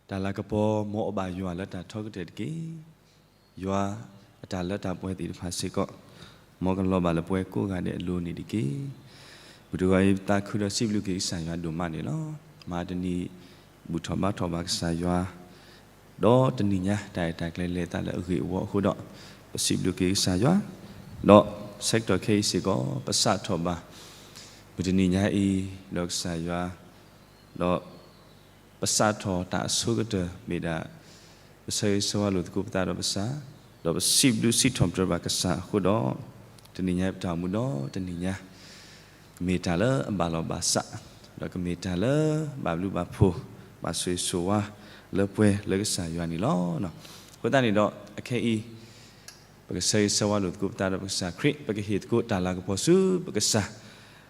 တၢ်လၤကပီၤ မ်အဘၣ်ယွၤလၢတၢ်ထီကတၢၢ်တက့ၢ်. ယွၤအတၢ်လၢတၢ်ပှဲၤသ့ၣ်တဖၣ်စ့ၢ်ကီး မ်ကလီၤဘၣ်လၢပှၤကိးဂၤဒဲးအလိၤန့ၣ်တက့ၢ်. ပတဂီၤအံၤ ပသးခုဒီးစံးဘျုးက့ၤကစၢ်ယွၤဒိၣ်မးန့ၣ်လီၤ. မဟါတနံၤ ဘူၣ်ထီၣ်ဘါထီၣ်ဘၣ်ကစၢ်ယွၤ ဒီးတနံၤညါ တၢ်ရဲၣ်တၢ်ကျဲၤလဲၤသးလၢအဂ့ၢ်အဝီအဃိဒီး ပစံးဘျုးက့ၤကစၢ်ယွၤ, ဒီးဆၢကတီၢ်ခဲအံၤစ့ၢ်ကီး ပစးထီၣ်ဘၣ် မုၢ်တနံၤညါအံၤ ဒီးကစၢ်ယွၤ, ဒီး ပစးထီၣ်တၢ်အဆိကတၢၢ်မ့ၢ်ဒၣ် ပဆၢဂ့ၤဆၢဝါလိာ်သကိးပသးဒီးပကစၢ်, ဒီးပစံးဘျုးစံးထီၣ်ပတြၢၤဘၣ်ကစၢ်အဃိဒီး တနံၤညါအံၤပတၢ်အိၣ်မူဒီးတနံၤညါ ကမ့ၢ်တၢ်လၢအဘၣ်လီၢ်ဘၣ်စး, ဒီးကမ့ၢ်တၢ်လၢဘၣ်ဘျုးဘၣ်ဖှိၣ် ဘၣ်ဆိၣ်ဂ့ၤဆိၣ်ဝါလၢပှဲၤလၢကစၢ်ယွၤန့ၣ်လီၤ. အဃိသတးန့ၣ်ဒီး အခဲအံၤ ပကဆၢဂ့ၤဆၢဝါလိာ်သကိးပသးဒီးပကစၢ်ခရံာ်, ပကဟ့ၣ်သကိးတၢ်လၤကပီၤဆူပကစၢ်,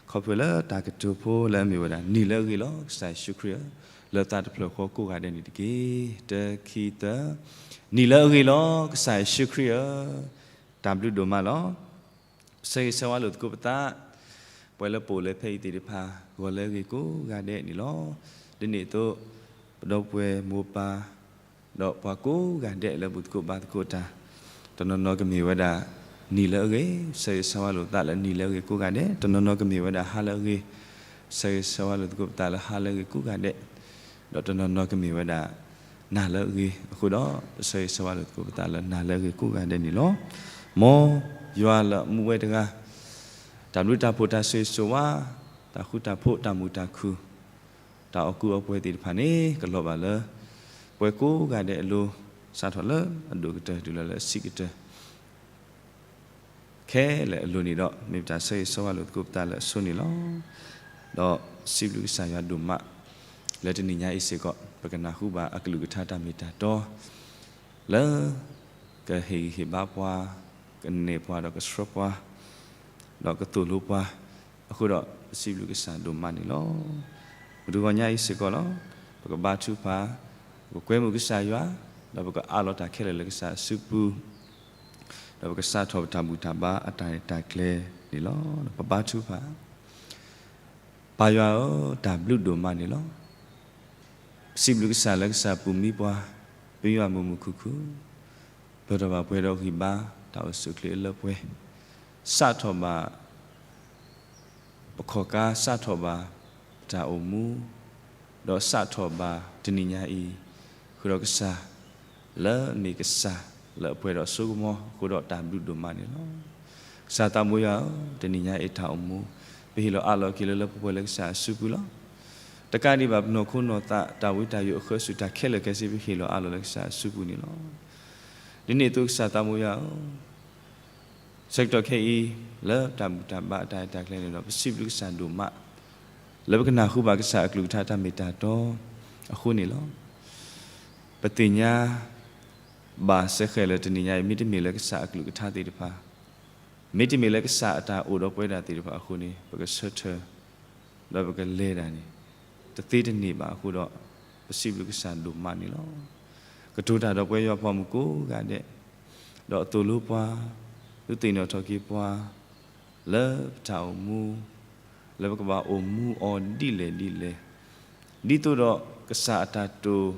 ခီဖျိလၢတၢ်ကတိၤဖိလၢအမ့ၢ်ဝဲဒၣ် နံၤလၢအဂ့ၤလီၤ ကစၢ်ယ့ၣ်ၡူးခရံာ်ဧၢ, လၢသးတဖျၢၣ်ဃီကိးဂၤဒဲးန့ၣ်တက့ၢ်. တၢ ခံ သၢ, နံၤလၢအဂ့ၤလီၤ ကစၢ်ယ့ၣ်ၡူးခရံာ်ဧၢ, တၢ်ဘျုးဒိၣ်မးလီၤ. ဆၢဂ့ၤဆၢဝါလိာ်သကိးပသး, ပှၤလၢပအိၣ်လၢဖဲအံၤသ့ၣ်တဖၣ် ဂီၤလၢအဂ့ၤကိးဂၤဒဲးန့ၣ်လီၤ. ဒ်န့ၣ်အသိး ပဒီပုၢ်ဝဲၢ်မိၢ်ပၢ် ဒီးပှၤကိးဂၤဒဲးလၢဘူၣ်သကိးဘါသကိးတၢ်, တနီၤနီၤကမ့ၢ်ဝဲဒၣ် နံၤလၢအဂ့ၤ, ဆၢဂ့ၤဆၢဝါလိာ်သးလၢနံၤလၢအဂ့ၤကိးဂၤဒဲး, တနီၤနီၤကမ့ၢ်ဝဲဒၣ်ဟါလၢအဂ့ၤ, ဆၢဂ့ၤဆၢဝါလိာ်သကိးပသးလၢဟါလၢအဂ့ၤကိးဂၤဒဲး, ဒီးတနီၤနီၤကမ့ၢ်ဝဲဒၣ် နၤလၢအဂ့ၤအဃိဒီး ပဆၢဂ့ၤဆၢဝါလိာ်သကိးပသးလၢနၤလၢအဂ့ၤကိးဂၤဒဲးန့ၣ်လီၤ. မ်ယွၤလၢအမူဝဲတဂၤ တၢ်ဘျုးတၢ်ဖှိၣ်တၢ်ဆိၣ်ဂ့ၤဆိၣ်ဝါ, တၢ်ဃူတၢ်ဖိး တၢ်မုာ်တၢ်ခုၣ် တၢ်အီၣ်ကူအီပှဲၤသ့ၣ်တဖၣ်န့ၣ် ကလီၤဘၣ်လၢ ပှၤကိးဂၤဒဲးအလိၤ, စးထီၣ်လၢအဒိၣ်ကတၢၢ်တုၤလီၤလၢအဆံးကတၢၢ် ခဲလၢာ်အလိၤန့ၣ်ဒီး မ့ၢ်ပတၢ်ဆၢဂ့ၤဆၢဝါလိာ်သကိးပသးလၢအဆိန့ၣ်လီၤ. ဒီးစံးဘျုးကစၢ်ယွၤဒိၣ်မး လၢတနံၤညါအံၤစ့ၢ်ကီး ပကနၢ်ဟူဘၣ်အကလုၢ်ကထါတၢ်မ့ၢ်တၢ်တီ လၢ ကဟ့ၣ်ဂံၢ်ဟ့ၣ်ဘါပှၤ, ကနဲၣ်ပှၤဒီးကဆှၢပှၤ, ဒီးကသိၣ်လိပှၤ, အဃိဒီး ပစံးဘျုးကစၢ်ဒိၣ်မးန့ၣ်လီၤ. မုၢ်တဂီၤညါအံၤစ့ၢ်ကီးလီၤ. ပကဘါထုကဖၣ်, ပကကွဲမုာ်ကစၢ်ယွၤ, ဒီးပကအးလီၤတၢ်ခဲလၢာ်လၢကစၢ်အစုပူၤ, ဒီးပကစးထီၣ်ပတၢ်ဘူၣ်တၢ်ဘါအတၢ်ရဲၣ်တၢ်ကျဲၤန့ၣ်လီၤ. ပဘါထုကဖၣ် ပၢ်ယွၤဧၢ, တၢ်ဘျုးဒိၣ်မးန့ၣ်လီၤ. ပစံးဘျုးကစၢ်လၢကစၢ်ပူၤမံပှၤ, ပယွၤမုာ်မုာ်ခုၣ်ခုၣ်, ပၢၢ်ထီၣ်ဘၣ်ပှဲၤဒီးဂံၢ်ဘါ, တၢ်အိၣ်ဆူၣ်အိၣ်ချ့အလၢပှဲၤ, စးထီၣ်ဘၣ် ပခီၣ်ကါ, စးထီၣ်ဘၣ်ပတၢ်အိၣ်မူ, ဒီးစးထီၣ်ဘၣ်တနံၤညါအံၤ, ဃုာ်ဒီးကစၢ် လၢအမ့ၢ်ကစၢ်လၢအပှဲၤဒီးအစိကမီၤ အဃိဒီးတၢ်ဘျုးဒိၣ်မးန့ၣ်လီၤ. ကစၢ်သးမိၢ်ယွၤဧၢ, တနံၤညါအံၤတၢ်အိၣ်မူ ပဟ့ၣ်လီၤအးလီၤက့ၤလၢလၢပှဲၤပှဲၤလၢကစၢ်အစုပူၤလီၤ. တကးဒံးဘၣ်ပနီၢ်ခိနီၢ်သး တၢ်ဝံတၢ်ယိးအဃၢၤဆူၣ်တၢ်ခဲလၢာ်ခဲဆ့ ပဟ့ၣ်လီၤအးလီၤလၢကစၢ်အစုပူၤန့ၣ်လီၤ. ဒ်န့ၣ်အသိးကစၢ်သးမိၢ်ယွၤဧၢ, ဆၢကတီၢ်ခဲအံၤ လၢတၢ်ဘူၣ်တၢ်ဘါအတၢ်ရဲၣ်တၢ်ကျဲၤန့ၣ်ဒီး ပစံးဘျုးကစၢ်ဒိၣ်မး လၢပကနၢ်ဟူဘၣ်ကစၢ်အကလုၢ်ကထါတၢ်မ့ၢ်တၢ်တီအဃိန့ၣ်လီၤ. ပသ့ၣ်ညါဘၣ်စ့ၢ်ကီးလၢတနံၤညါအံၤ မ့တမ့ၢ်လၢကစၢ်အကလုၢ်ကထါသ့ၣ်တဖၣ်, မ့တမ့ၢ်လၢကစၢ်အတၢ်အိၣ်ဒီးပဝဲဒၣ်သ့ၣ်တဖၣ်အဃိန့ၣ် ပကဆၢထၢၣ် ဒီးပကလဲၤတၢ်န့ၣ် တသ့တန့ၢ်ဘၣ်အဃိဒီး ပစံးဘျုးကစၢ်ဒိၣ်မးန့ၣ်လီၤ. ကတိၤတၢ်ဒီးပဝဲယွၤပှၤမုၣ်ကိးဂၤဒဲး, ဒီးသိၣ်လိပှၤ, ဒုးသ့ၣ်နီၣ်ထီၣ်က့ၤပှၤ လၢပတၢ်အိၣ်မူ, လၢပကဘၣ်အိၣ်မူအီၤဒ်လဲၣ်ဒ်လဲၣ်, ဒ်သိးဒီးကစၢ်အတၢ်တိာ်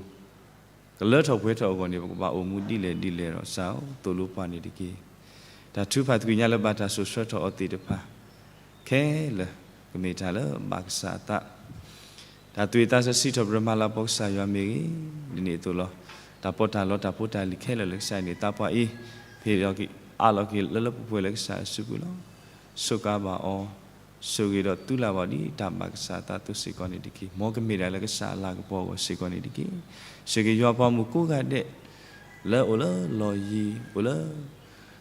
ကလၢထီၣ်ပှဲၤထီၣ်အဂီၢ်န့ၣ် ပကဘၣ်အိၣ်မူဒ်လဲၣ်ဒ်လဲၣ်ဒီး ကစၢ်ဧၢ သိၣ်လိပှၤန့ၣ်တက့ၢ်. တၢ်ထုကဖၣ်သကွံာ်ညါလၢဘၣ်တၢ်စိာ်ဆှၢထီၣ်အီၤသ့ၣ်တဖၣ် ခဲလၢာ် ကမ့ၢ်တၢ်လၢဘၣ်ကစၢ်အသး, တၢ်သူၣ်ဝံၣ်သးဆၢစံးထီၣ်ပတြၢၤမၤလၤကပီၤကစၢ်ယွၤမ့ၢ်ဂ့ၤ, ဒ်န့ၣ်အသိးလီၤ. တၢ်ပီးတၢ်လီတၢ်ဖိတၢ်လံၤခဲလၢာ်လၢကစၢ်အံၤန့ၣ် သးပှၢ်အံၤ ပဟ့ၣ်လီၤက့ၤအးလီၤက့ၤလၢလၢပှဲၤပှဲၤလၢကစၢ်အစုပူၤလီၤ. စူးကါဘၣ်အီၤ, ဆိၣ်ဂ့ၤဒီးသူလၢ်ဘၣ်ဒ်တၢ်ဘၣ်ကစၢ်အသးအသိးစ့ၢ်ကီးန့ၣ်တက့ၢ်. မ်ကမ့ၢ်ဒၣ်လၢကစၢ်အလၤကပီၤအဂီၢ်စ့ၢ်ကီးန့ၣ်တက့ၢ်. စ့ၢ်က့ၤယွၤပှၤမုၣ်ကိးဂၤဒဲး လၢအိၣ်လၢလီၢ်ယံၤ အိၣ်လၢ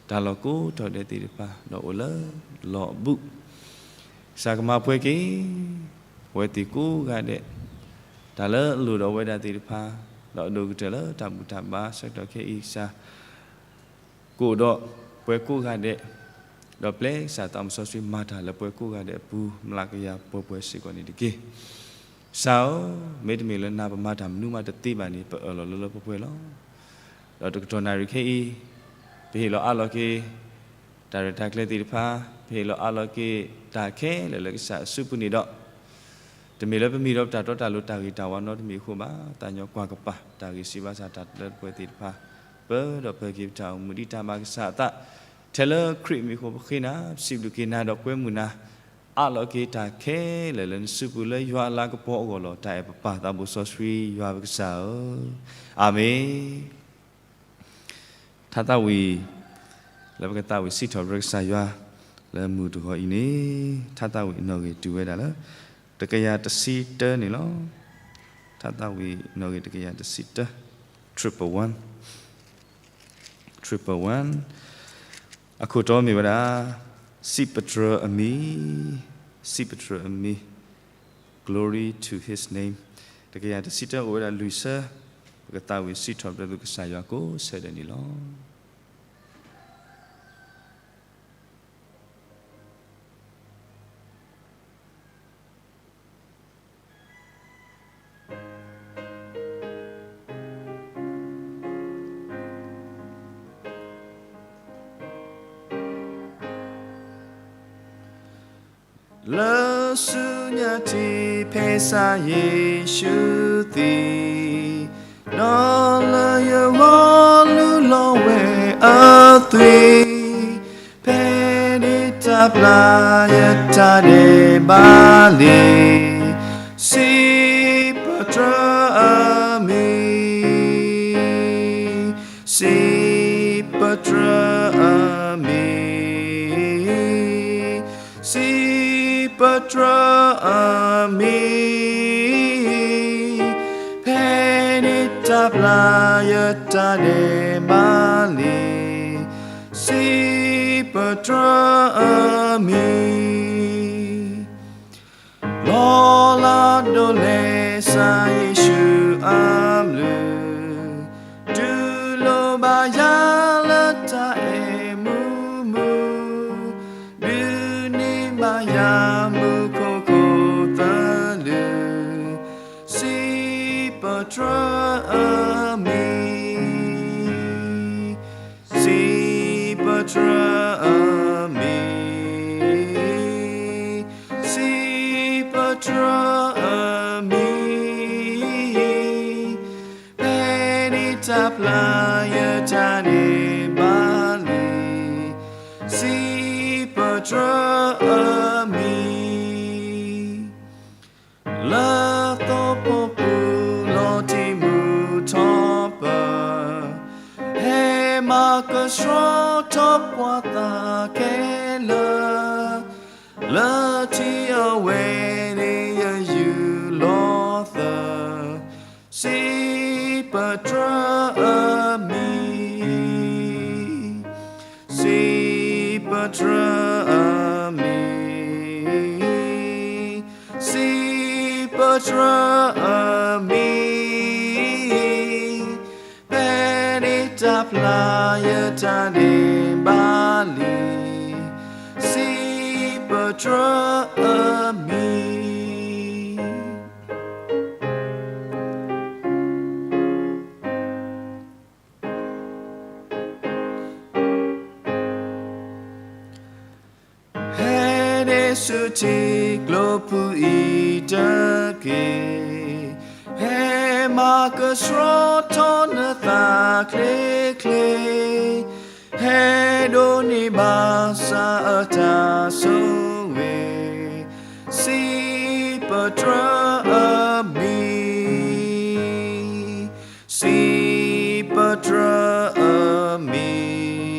တၢ်လီၢ်ကိးတီၤဒဲးသ့ၣ်တဖၣ် ဒီးအိၣ်လၢလီၢ်အဘူး ကစၢ်ကမၤပှဲၤက့ၤ အဝဲသ့ၣ်ကိးဂၤဒဲး တၢ်လၢအလိၣ်ဒီးအဝဲဒၣ်သ့ၣ်တဖၣ် ဒီးအဒိၣ်ကတၢၢ်လၢတၢ်ဘူၣ်တၢ်ဘါဆၢကတီၢ်ခဲအံၤ ကစၢ် ကအိၣ်ဒီးပှၤကိးဂၤဒဲး ဒီးပျဲကစၢ်သးစီဆှံမၤတၢ်လၢပှၤကိးဂၤဒဲးအပူၤ မျးကယၤပှဲၤပှဲၤစ့ၢ်ကီးန့ၣ်တက့ၢ်. ကစၢ်ဧၢ, မ့တမ့ၢ်လၢနၤပမၤတၢ်မနုၤမးတသ့ဘၣ်န့ၣ် ပအၢၣ်လီၤလၢလၢပှဲၤပှဲၤလီၤ. ဒီးတကတီၢ်နၣ်ရံၣ်ခဲအံၤ ပဟ့ၣ်လီၤအးလီၤက့ၤ တၢ်ရဲၣ်တၢ်ကျဲၤသ့ၣ်တဖၣ်, ပဟ့ၣ်လီၤအးလီၤက့ၤတၢ်ခဲလၢာ်လၢကစၢ်အစုပူၤန့ၣ်ဒီး တမ့ၢ်လၢပမ့ၢ်ဒီးပတၢ်တီတၢ်လိၤတၢ်ဂ့ၤတၢ်ဝါနီတမံၤအဃိဘၣ်, သးညီကွၢ်ကပၤ တၢ်ဂ့ၢ်စံးဘၣ်ဆၣ်တၢ်တလၢတပှဲၤသ့ၣ်တဖၣ်, ပၢဒီးဖၢက့ၤပတၢ်အိၣ်မူဒ်တၢ်ဘၣ်ကစၢ်အသး, ထဲလၢခရံာ်မံၤအဃိပဃ့နၤ, ပစံးဘျုးက့ၤနၤဒီးကွဲမုာ်နၤ, အးလီၤက့ၤတၢ်ခဲလၢာ်လၢနစုပူၤလၢယွၤအလၤကပီၤအဂီၢ်လီၤ. တၢ်အဲၣ်ပပၢ်သးဘိစီဆှံယွၤပကစၢ်ဧၢ, အၤမ့ၣ်. ထါသးဝံၣ် လၢပကသးဝံၣ်စံးထီၣ်ပတြၢၤကစၢ်ယွၤ လၢမုၢ်တဂီၤအံၤန့ၣ်, ထါသးဝံၣ်အနီၣ်ဂံၢ်တုၤဝဲဒၣ်လၢ တကယၤတဆံတၢန့ၣ်လီၤ. ထါသးဝံၣ်အနီၣ်ဂံၢ်တကယၤတဆံတၢ, triple one, triple one, အခိၣ်တီမ့ၢ်ဝဲဒၣ် စံးပတြၢၤအမံၤ, စံးပတြၢၤအမံၤ, Glory to his name. တကယၤတဆံတၢအိၣ်ဝဲဒၣ်လွံၢ်ဆၢ, ပကသးဝံၣ်စံးထီၣ်ပတြၢၤကစၢ်ယွၤကိးဆၢဒဲးန့ၣ်လီၤ. လၢဆူညါတံာ်ဖဲစၢ်ယ့ၣ်ၡူးသံ, ဒီးလၢယဂီၢ်လူလီၤဝဲအသွံၣ်, ဖဲန့ၣ်တၢ်ပျၢ်ယတၢ်ဒဲးဘးလံ, စံးပတြၢၤအမံၤ, စံးပတြၢၤအမံၤ, စံးပတြၢၤအမံၤ, ဖဲန့ၣ်တၢ်ပျၢ်ယတၢ်ဒဲးဘးလံ, စံးပတြၢၤအမံၤ. လီၤလးဒိးလဲၣ်စၢ်ယ့ၣ်ၡူးအဘျုး, တူၢ်လိာ်ဘၣ်ယၤလၢတၢ်အဲၣ်မူမူ, ဒုးန့ၢ်ဘၣ်ယၤမူခိၣ်ခိၣ်သလုး, စံးပတြၢၤအမံၤ, စံးပတြၢၤအမံၤ, စံးပတြၢၤအမံၤ, ဖဲန့ၣ်တၢ်ပျၢ်ယတၢ်ဒဲးဘးလံ, စံးပတြၢၤအမံၤ. လၢသီဖီပူၤလီၤတံၢ်မူထီၣ်ပၢၤ, ဟဲမၤကဆှီထီၣ်ပှၤသးခဲလၢာ်, လၢထံအဝဲန့ၣ်ယယူၢ်လီၤသး, စံးပတြၢၤအမံၤ, စံးပတြၢၤအမံၤ, စံးပတြၢၤအမံၤ, ဖဲန့ၣ်တၢ်ပျၢ်ယတၢ်ဒဲးဘးလံ, စံးပတြၢၤအမံၤ. ဟဲန့ၢ်ဆူထံကျိပူၤအံၤတက့ၢ်, ဟဲမၤကဆှီထီၣ်နသးချ့ချ့, ဟဲဒိးန့ၢ်ဘၣ်စၢ်အတၢ်ဆိၣ်ဂ့ၤ, စံးပတြၢၤအမံၤ, စံးပတြၢၤအမံၤ,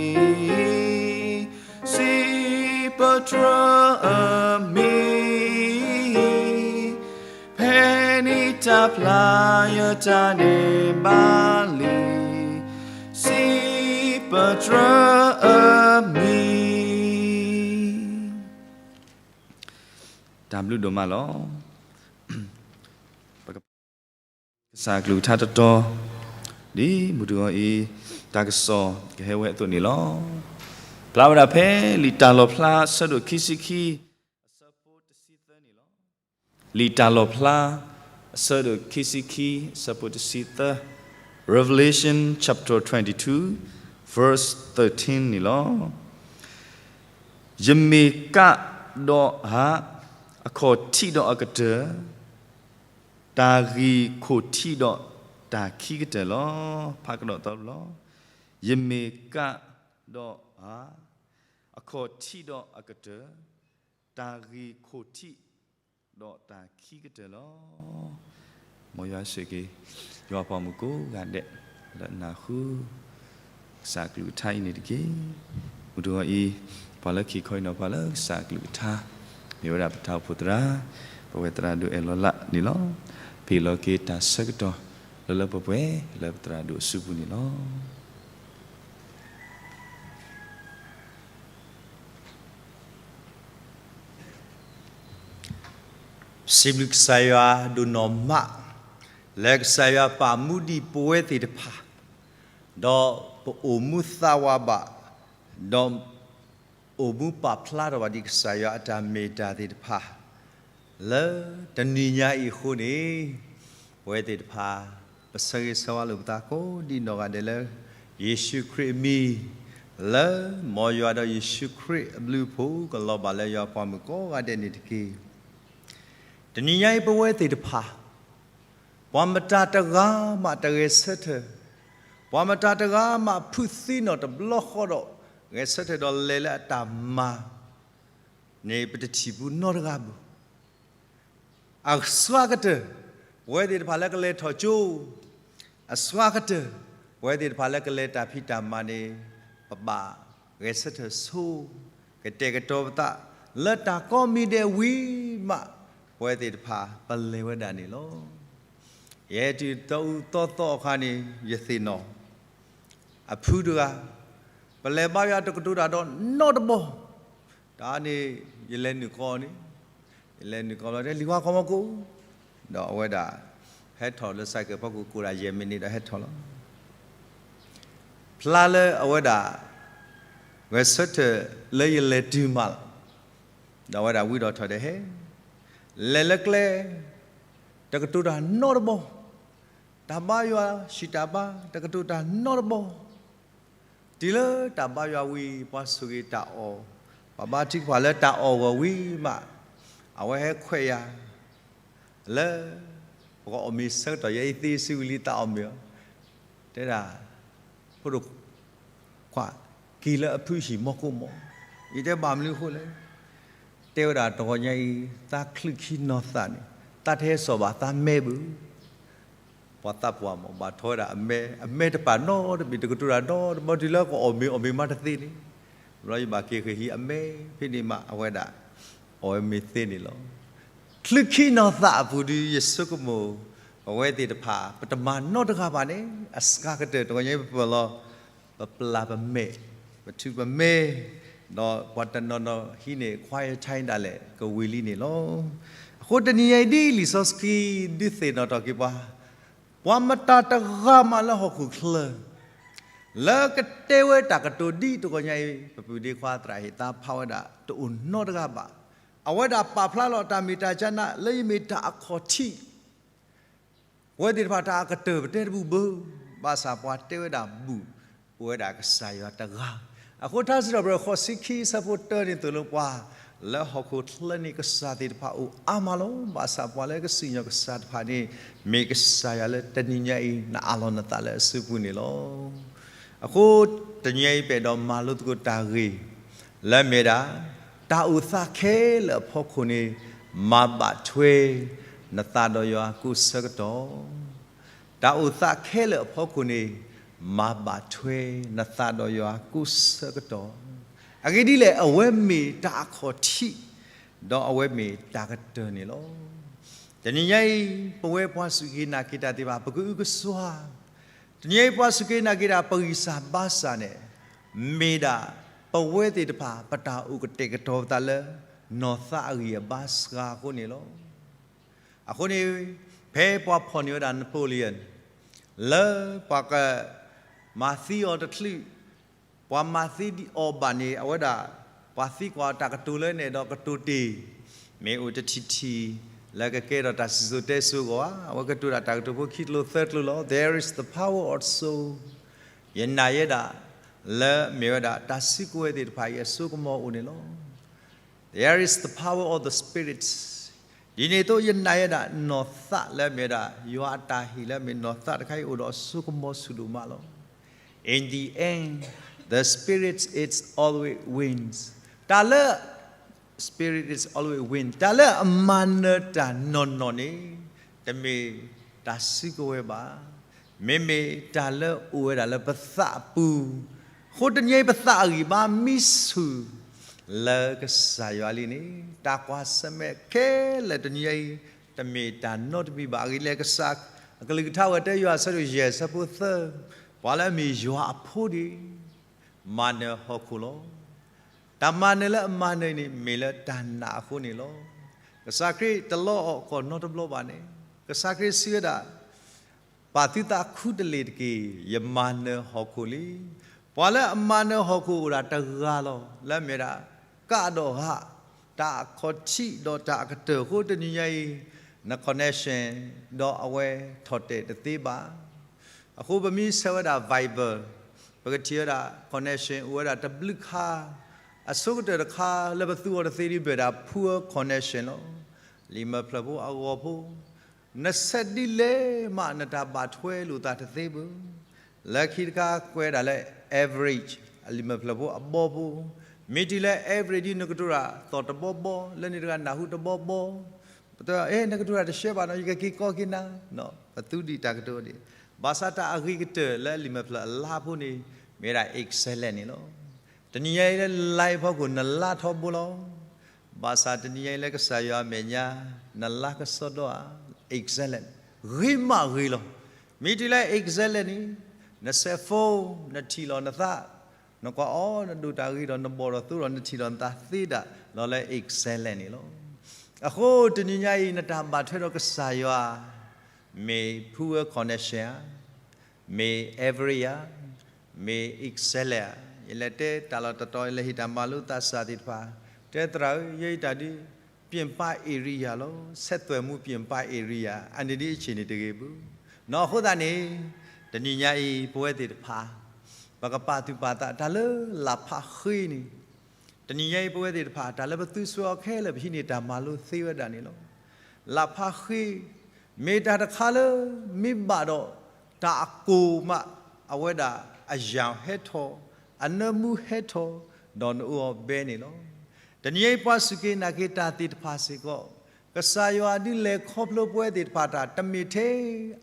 စံးပတြၢၤအမံၤ, ဖဲန့ၣ်တၢ်ပျၢ်ယတၢ်ဒဲးဘးလံ, စံးပတြၢၤအမံၤ. တၢ်ဘျုးဒိၣ်မးလီၤ. ပက ကစၢ်အကလုၢ်ကထါတတီၤ ဒ်မုၢ်တဂီၤအံၤ တၢ်ကစီၣ်ကဟဲဝဲအသိးန့ၣ်လီၤ. ဖျါဝဲဒၣ်ဖဲလံာ်တၢ်လီၣ်ဖျါအဆၢဒိၣ်ခံဆံခံ အဆၢဖိတဆံသၢန့ၣ်လီၤ. လံာ်တၢ်လီၣ်ဖျါ အဆၢဒိၣ်ခံဆံခံ အဆၢဖိတဆံသၢ, Revelation chapter twenty-two, verse thirteen န့ၣ်လီၤ. ယမ့ၢ်ကးဒီးအဟး, အခီၣ်ထံးဒီးအကတၢၢ်, တၢ်ဂ့ၢ်ခိၣ်ထံးဒီးတၢ်ခံကတၢၢ်လီၤ. ဖးကဒီးသီလီၤ. ယမ့ၢ်ကးဒီးအါ, အခီၣ်ထံးဒီးအကတၢၢ်, တၢ်ဂ့ၢ်ခိၣ်ထံးဒီးတၢ်ခံကတၢၢ်လီၤ. မ်ယွၤဆိၣ်ဂ့ၤ ယွၤပှၤမုၣ်ကိးဂၤဒဲး လၢနၢ်ဟူ ကစၢ်ကလုၢ်ကထါအံၤန့ၣ်တက့ၢ်. မုၢ်တဂီၤအံၤ ပှၤလၢခံခီအံၤနီၤ ပှၤလၢကစၢ်ကလုၢ်ကထါ မ့ၢ်ဝဲဒၣ်ပတၢ်အိၣ်ဖှိၣ်သရၣ်, ပဝဲသရၣ်ဒိၣ်အဲၣ်လီၤလးန့ၣ်လီၤ. ပဟ့ၣ်လီၤက့ၤတၢ်ဆၢကတီၢ် လၢလၢပှဲၤပှဲၤ လၢပသရၣ်ဒိၣ်အစုပူၤန့ၣ်လီၤ. စံးဘျုးကစၢ်ယွၤဒိၣ်နီၢ်မး, လၢကစၢ်ယွၤပာ်မူဒံးပဝဲသ့ၣ်တဖၣ်, ဒီးပအိၣ်မူသးဝးဘၣ်, ဒီးအိၣ်မူပာ်ဖျါထီၣ်ဘၣ်ဒံးကစၢ်ယွၤအတၢ်မ့ၢ်တၢ်သ့ၣ်တဖၣ် လၢတနံၤညါအံၤအဃိန့ၣ်, ပဝဲသ့ၣ်တဖၣ် ပဆၢဂ့ၤဆၢဝါလိာ်ပသးကိးဒံးနီၢ်ဂၤဒဲးလၢ ယ့ၣ်ၡူးခရံာ်အမံၤ, လၢမ်ယွၤဒီးယ့ၣ်ၡူးခရံာ်အဘျုးအဖှိၣ် ကလီၤဘၣ်လၢယွၤပှၤမုၣ်ကိးဂၤဒဲးန့ၣ်တက့ၢ်. တနံၤညါအံၤပဝဲသ့ၣ်တဖၣ် ပှၤမတၤတဂၤမးတဂဲၤဆၢထၢၣ်, ပှၤမတၤတဂၤမးဖုးသံနီၣ်တဘျီဃီဒီး ဂဲၤဆၢထၢၣ်ဒီးလဲၤလၢအတၢ်မၤန့ၣ် ပတထံၣ်ပူၤနီတဂၤဘၣ်. အစှၤကတၢၢ် ပဝဲသ့ၣ်တဖၣ်လၢကလဲၤထီၣ်ကၠိ, အစှၤကတၢၢ် ပဝဲသ့ၣ်တဖၣ်လၢကလဲၤတၢ်ဖံးတၢ်မၤန့ၣ် ပဘၣ်ဂဲၤဆၢထၢၣ်ဆိ, ကတဲာ်ကတီၤပသး လၢတၢ်ကိးမံၤဒဲးဝံၤမး ပဝဲသ့ၣ်တဖၣ်ပလဲၤဝဲဒၣ်န့ၣ်လီၤ. ယဟဲတုၤတီအူသီသီအခါန့ၣ် ယသ့ၣ်နီၣ် အဖုတဂၤ ပလဲၤဘါယွၤတကတိၤတၢ်ဒီးနီတဘီ, တၢ်န့ၣ် ယလဲၤနုာ်ကီးန့ၣ်, ယလဲၤနုာ်ကီးလီၤတဲလံၤခွါခီမီကိး, ဒီးအဝဲဒၣ် ဟဲထီၣ်လၢ cycle ဖီခိၣ်ကိးဒၣ်ယဲၢ်မံးနံးဒီးဟဲထီၣ်လီၤ. ဖျါလၢအဝဲဒၣ် ဂဲၤဆၢထၢၣ်လၢယလဲၤတုၤမးလီၤ. ဒီးအဝဲဒၣ်ဝံဒီးထီၣ်ဒီးဟဲ လဲၤလၢကျဲ တကတိၤတၢ်နီတဘီ, တၢ်ဘါယွၤ စံးတၢ်ဘါ တကတိၤတၢ်နီတဘီ, တုၤလၢတၢ်ဘါယွၤဝံၤ ပှၤဆိၣ်ဂ့ၤတၢ်အီၣ်, ပှၤဘါထုကဖၣ်လၢတၢ်အီၣ်ဂီၢ်ဝံၤမး အဝဲဟဲခွဲးယာ် လၢ ပကအီၣ်မ့ၤဆၢကတီၢ် ယဲအံၤသ့စုဝံၤလံသးအီၣ်မ့ၤအီၤ, တဲဒၣ် ဖိဒိၣ်ခွါ က့ၤလၢအဖုဟံၣ်မီကိးမီၤ, ယတဲဘၣ်မနုၤအဃိလဲၣ်, တဲဝဲဒၣ်တဂီၤညါအံၤ သးချုးခံနီၤသးန့ၣ် သးတဟဲစိာ်ဘၣ်သးမဲဘၣ်. ပှၤသးပှၢ်မး ဘၣ်ထီၣ်ဝဲဒၣ်အမဲ, အမဲတပာ်နီတဘ့ၣ် တကတိၤတၢ်နီတဘီ တုၤလၢကအီၣ်မ့ၤအီၣ်မ့ၤမးတသ့န့ၣ်, ဘျီယဘၣ်က့ၤဃ့ၢ်ဟံးအမဲ ဖဲန့ၣ်မး အဝဲဒၣ် အီၣ်ဝဲမ့ၤသ့န့ၣ်လီၤ. ချုးခံနီၤသးအပူၤဒီး ယဆိကမိၣ် ပဝဲသ့ၣ်တဖၣ် ပတမၤနီတဂၤဘၣ်န့ၣ် အစှၤကတၢၢ် တဂီၤညါအံၤပပၢၢ်လီၤ ပပျၢ်ပမဲာ်, ပထုးပမဲာ်, ဒီးပှၤတနီၤနီၤဟံးန့ၢ် quiet time ဒၣ်လဲာ်ကဝံၤလံန့ၣ်လီၤ. အဃိတနံၤညါအံၤဒ်လံာ်စီဆှံဒုးသ့ၣ်နီၣ်ထီၣ်က့ၤပှၤ, ပှၤမတၤတဂၤမးလၢဟီၣ်ခိၣ်ချၢ လၢကတဲဝဲတၢ်ကတိၤဒ်တဂီၤညါအံၤ ပပုၢ်ဒ့ခွါသရၣ်ဟ့ၣ်သါဖးဝဲဒၣ် တအိၣ်နီတဂၤဘၣ်. အဝဲဒၣ်ပာ်ဖျါလီၤတၢ်မ့ၢ်တၢ်ကနးလၢယမ့ၢ်တၢ်အခီၣ်ထံး ပဝဲသ့ၣ်တဖၣ်တၢ်အကတၢၢ်ပတဲတဘူၣ်ဘၣ်, ဘၣ်ဆၣ်ပှၤတဲဝဲဒၣ်ဘူၣ်, ပဝဲဒၣ်ကစၢ်ယွၤတဂၤ. အဃိထါစံးထီၣ်ပတြၢၤ ဃိးဆံခံ အဆၢဖိတၢန့ၣ်သိၣ်လိပှၤ, လၢဟီၣ်ခိၣ်ချၢန့ၣ်ကစၢ်သ့ၣ်တဖၣ်အိၣ်အါမးလီၤ. ဘၣ်ဆၣ်ပှၤလၢကစံၣ်ညီၣ်ကစၢ်တဖၣ်န့ၣ် မ့ၢ်ကစၢ်ယွၤလၢတနံၤညါအံၤ နအၢၣ်လီၤနသးလၢအစုပူၤန့ၣ်လီၤ. အဃိတနံၤညါအံၤ ပအဲၣ်ဒိးမၤလိသကိးတၢ်ဂ့ၢ် လၢအမ့ၢ်ဒၣ် တၢ်အိၣ်သးခဲလၢာ်အဖီခိၣ်န့ၣ် မၤဘၣ်ထွဲ နသးဒီးယွၤကိးဆၢကတီၢ်, တၢ်အိၣ်သးခဲလၢာ်အဖီခိၣ်န့ၣ် မၤဘၣ်ထွဲ နသးဒီးယွၤကိးဆၢကတီၢ်. အဂ့ၢ်ဒ်လဲၣ် အဝဲမ့ၢ်တၢ်အခီၣ်ထံး, ဒီးအဝဲမ့ၢ်တၢ်ကတၢၢ်န့ၣ်လီၤ. တနံၤညါအံၤ ပဝဲပှၤစူၢ်က့ၤနာ်က့ၤတၢ်သ့ၣ်တဖၣ် ပကအုကစွါ, တနံၤညါအံၤ ပှၤစူၢ်က့ၤနာ်က့ၤတၢ်ပဂံၢ်စၢ်ဘါစၢ်န့ၣ် မ့ၢ်ဒၣ် ပဝဲသ့ၣ်တဖၣ် ပတၢ်အိၣ်ကတဲာ်ကတီၤပသးလၢ နီၢ်သးအဂံၢ်အဘါစှၤအဃိန့ၣ်လီၤ. အဃိန့ၣ် ဖဲပှၤဖီၣ်န့ၢ်ဝဲဒၣ် Napoleon လၢပှၤကမၤသံအီၤတချုး ပှၤမၤသံအီၤဘၣ်န့ၣ် အဝဲဒၣ် ပှၤသံကွၢ်တၢ်ကတိၤလၢနဲၣ်ဒီးကတိၤတ့ၢ်, မ့ၢ်အိၣ်တထံၣ်ထံၣ် လၢကကဲထီၣ်တၢ်စံၣ်စိၤတဲစိၤအဂီၢ်ဧါ, အဝဲကတိၤဒၣ်တၢ်ကတိၤဖိခံကထိသၢကထိလီၤ. There is the power of the soul. ယနာ်ယဲဒၣ် လၢမ့ၢ်ဝဲဒၣ် တၢ်စုကဝဲၤသ့ၣ်တဖၣ်အံၤ အစိကမီၤအိၣ်န့ၣ်လီၤ. There is the power of the spirit. ဒ်န့ၣ်အသိးယနာ်ဝဲဒၣ်နီၢ်သးလၢအမ့ၢ်ဝဲဒၣ် ယွၤအတၢ်ဟ့ၣ်လၢအမ့ၢ်နီၢ်သးတခါအံၤအိၣ်ဒီးအစိကမီၤဆူၣ်ဒိၣ်မးလီၤ. In the end, the spirit is always wins. တၢ်လၢ spirit is always win. တၢ်လၢအမၤနၢၤတၢ်နီၢ်နီၢ်န့ၣ် တမ့ၢ်တၢ်စုကဝဲၤဘၣ်. မ့မ့ၢ်တၢ်လၢအအိၣ်ဝဲဒၣ်လၢပသးအပူၤ, အဃိတနံၤအံၤပသးအဂံၢ်ဘါမံဆူၣ် လၢကစၢ်ယွၤလံန့ၣ် တၢ်ကွၢ်ဆၢၣ်မဲာ်ခဲလၢာ်တနံၤအံၤ တမ့ၢ်တၢ်နီတမံၤဘၣ်. အဂ့ၢ်ဒ်လဲၣ် ကစၢ်အကလုၢ်ကထါဝဲတဲယွၤအဆၢဒိၣ်ယဲၢ်အဆၢဖိသၢ, ပှၤလၢအမ့ၢ်ယွၤအဖိန့ၣ် မၤနၢၤဟီၣ်ခိၣ်လီၤ. တၢ်မၤနၢၤလၢအမၤနၢၤန့ၣ် မ့ၢ်လၢတၢ်နာ်အဃိန့ၣ်လီၤ. ကစၢ်ခရံာ်တလီၤအီၣ်ကီၢ်နီတဘျီဘၣ်န့ၣ် ကစၢ်ခရံာ်စံးဝဲဒၣ် ပာ်သုသးခူတလ့ၢ်တက့ၢ်, ယမၤနၢၤဟီၣ်ခိၣ်လံ. ပှၤလၢအမၤနၢၤဟီၣ်ခိၣ်အိၣ်ဒၣ်တဂၤလီၤ. လၢအမ့ၢ်ဝဲဒၣ် ကးဒီးဂၤ, တၢ်အခီၣ်ထံးဒီးတၢ်အကတၢၢ်အဃိ တနံၤညါအံၤ န connection ဒီးအဝဲထီၣ်တဲာ်တသ့ဘၣ်. အဃိပမ့ၢ်ဆဲးဝဲဒၣ် Viber ပကထံၣ်ဝဲဒၣ် connection အိၣ်ဝဲဒၣ်တဘျုးခါ, အဆိကတၢၢ်တခါလၢပသူအီၤတသ့ဒ်ဘၣ်ဒၣ် poor connection လီၤ. လံာ်မဲာ်ဖျၢၣ်ဖိအဂီၢ်ဖိ နဆဲးဒ်လဲၣ်မးနတၢ်ဘၣ်ထွဲလိာ်သးတသ့ဘၣ်. လၢခံတခါကွဲးဒၣ်လၢ average အလံာ်မဲာ်ဖျၢၣ်ဖိအဘီဖိ, မ့ၢ်တုၤလၢ average ဒ်နကတိၤတၢ်သီၣ်တဘီဘီ, လၢန့ၣ်တဂၤနၢ်ဟူတဘီဘီ, ပတဲ အဲ နကတိၤတၢ်တရှဲဘၣ်နီၤ ယကက့ၤကီက့ၤနၤ, ပသူဒံးတၢ်ကတိၤဒံး, ဘၣ်ဆၣ်တၢ်အဂ့ၤကတၢၢ်လၢအလံာ်မဲာ်ဖျၢၣ်အလါဖိန့ၣ် မ့ၢ်ဝဲဒၣ် excellent န့ၣ်လီၤ. တနံၤညါအံၤလၢ life ဖီခိၣ် နလါထီဘိလီၤ. ဘၣ်ဆၣ်တနံၤညါအံၤလၢကစၢ်ယွၤအမဲာ်ညါ နလါကစီဒီဧါ, excellent, ဂ့ၤမးဂ့ၤလီၤ. မ့ၢ်တုၤလၢ excellent န့ၣ် နဆဲး phone နထံၣ်လီၤနသး, နကွၢ်အီၤနဒိၣ်တၢ်ဂ့ၤဒီးနဘီၣ်ဒီးသိဒီးနထံၣ်လီၤနသးသ့ဒၣ်လီၤလၢ excellent န့ၣ်လီၤ. အဃိတနံၤညါအံၤ နတၢ်ဘၣ်ထွဲဒီးကစၢ်ယွၤ မ့ၢ် poor connection ဧါ, မ့ၢ် average ဧါ, မ့ၢ် excellent ဧါ. ယလဲၤတဲတၢ်လီၢ်တတီၤ ယလဲၤဟ့ၣ်တၢ်မၤလိသးစၢ်သ့ၣ်တဖၣ်, တဲသရၣ်ဧၢ ယဲယတၢ်ဒ် ပြင်ပ area လီၤ, ဆက်သွယ်မှု ပြင်ပ area အန့ၣ်ဒ်အဆ့ၣ်န့ၣ်တဂ့ၤဘၣ်. နီၢ်အဃိသတးန့ၣ် တနံၤညါအံၤ ပဝဲသ့ၣ်တဖၣ် ပကပာ်သူၣ်ပာ်သးတၢ်လၢလၢ်ဖးဃ့န့ၣ် တနံၤညါအံၤပဝဲသ့ၣ်တဖၣ် တၢ်လၢပသူစွဲအီၤခဲလၢာ် ပဟံးန့ၢ်တၢ်မၤလိသ့ဝဲဒၣ်န့ၣ်လီၤ. လၢ်ဖးဃ့ မ့ၢ်တၢ်တခါလၢ မ့ၢ်ဘၣ်ဒီးတၢ်အကိၢ်မး အဝဲဒၣ်အယၢ်ဟဲထီၣ်, အနၢမူဟဲထီၣ်, ဒီးနအၢအီၤဘဲန့ၣ်လီၤ. တနံၤအံၤပှၤစူၢ်က့ၤနာ်က့ၤတၢ်သ့ၣ်တဖၣ်စ့ၢ်ကီး ကစၢ်ယွၤဒုးလဲၤခီဖျိပဝဲသ့ၣ်တဖၣ်တၢ် တမ့ၢ်ထဲ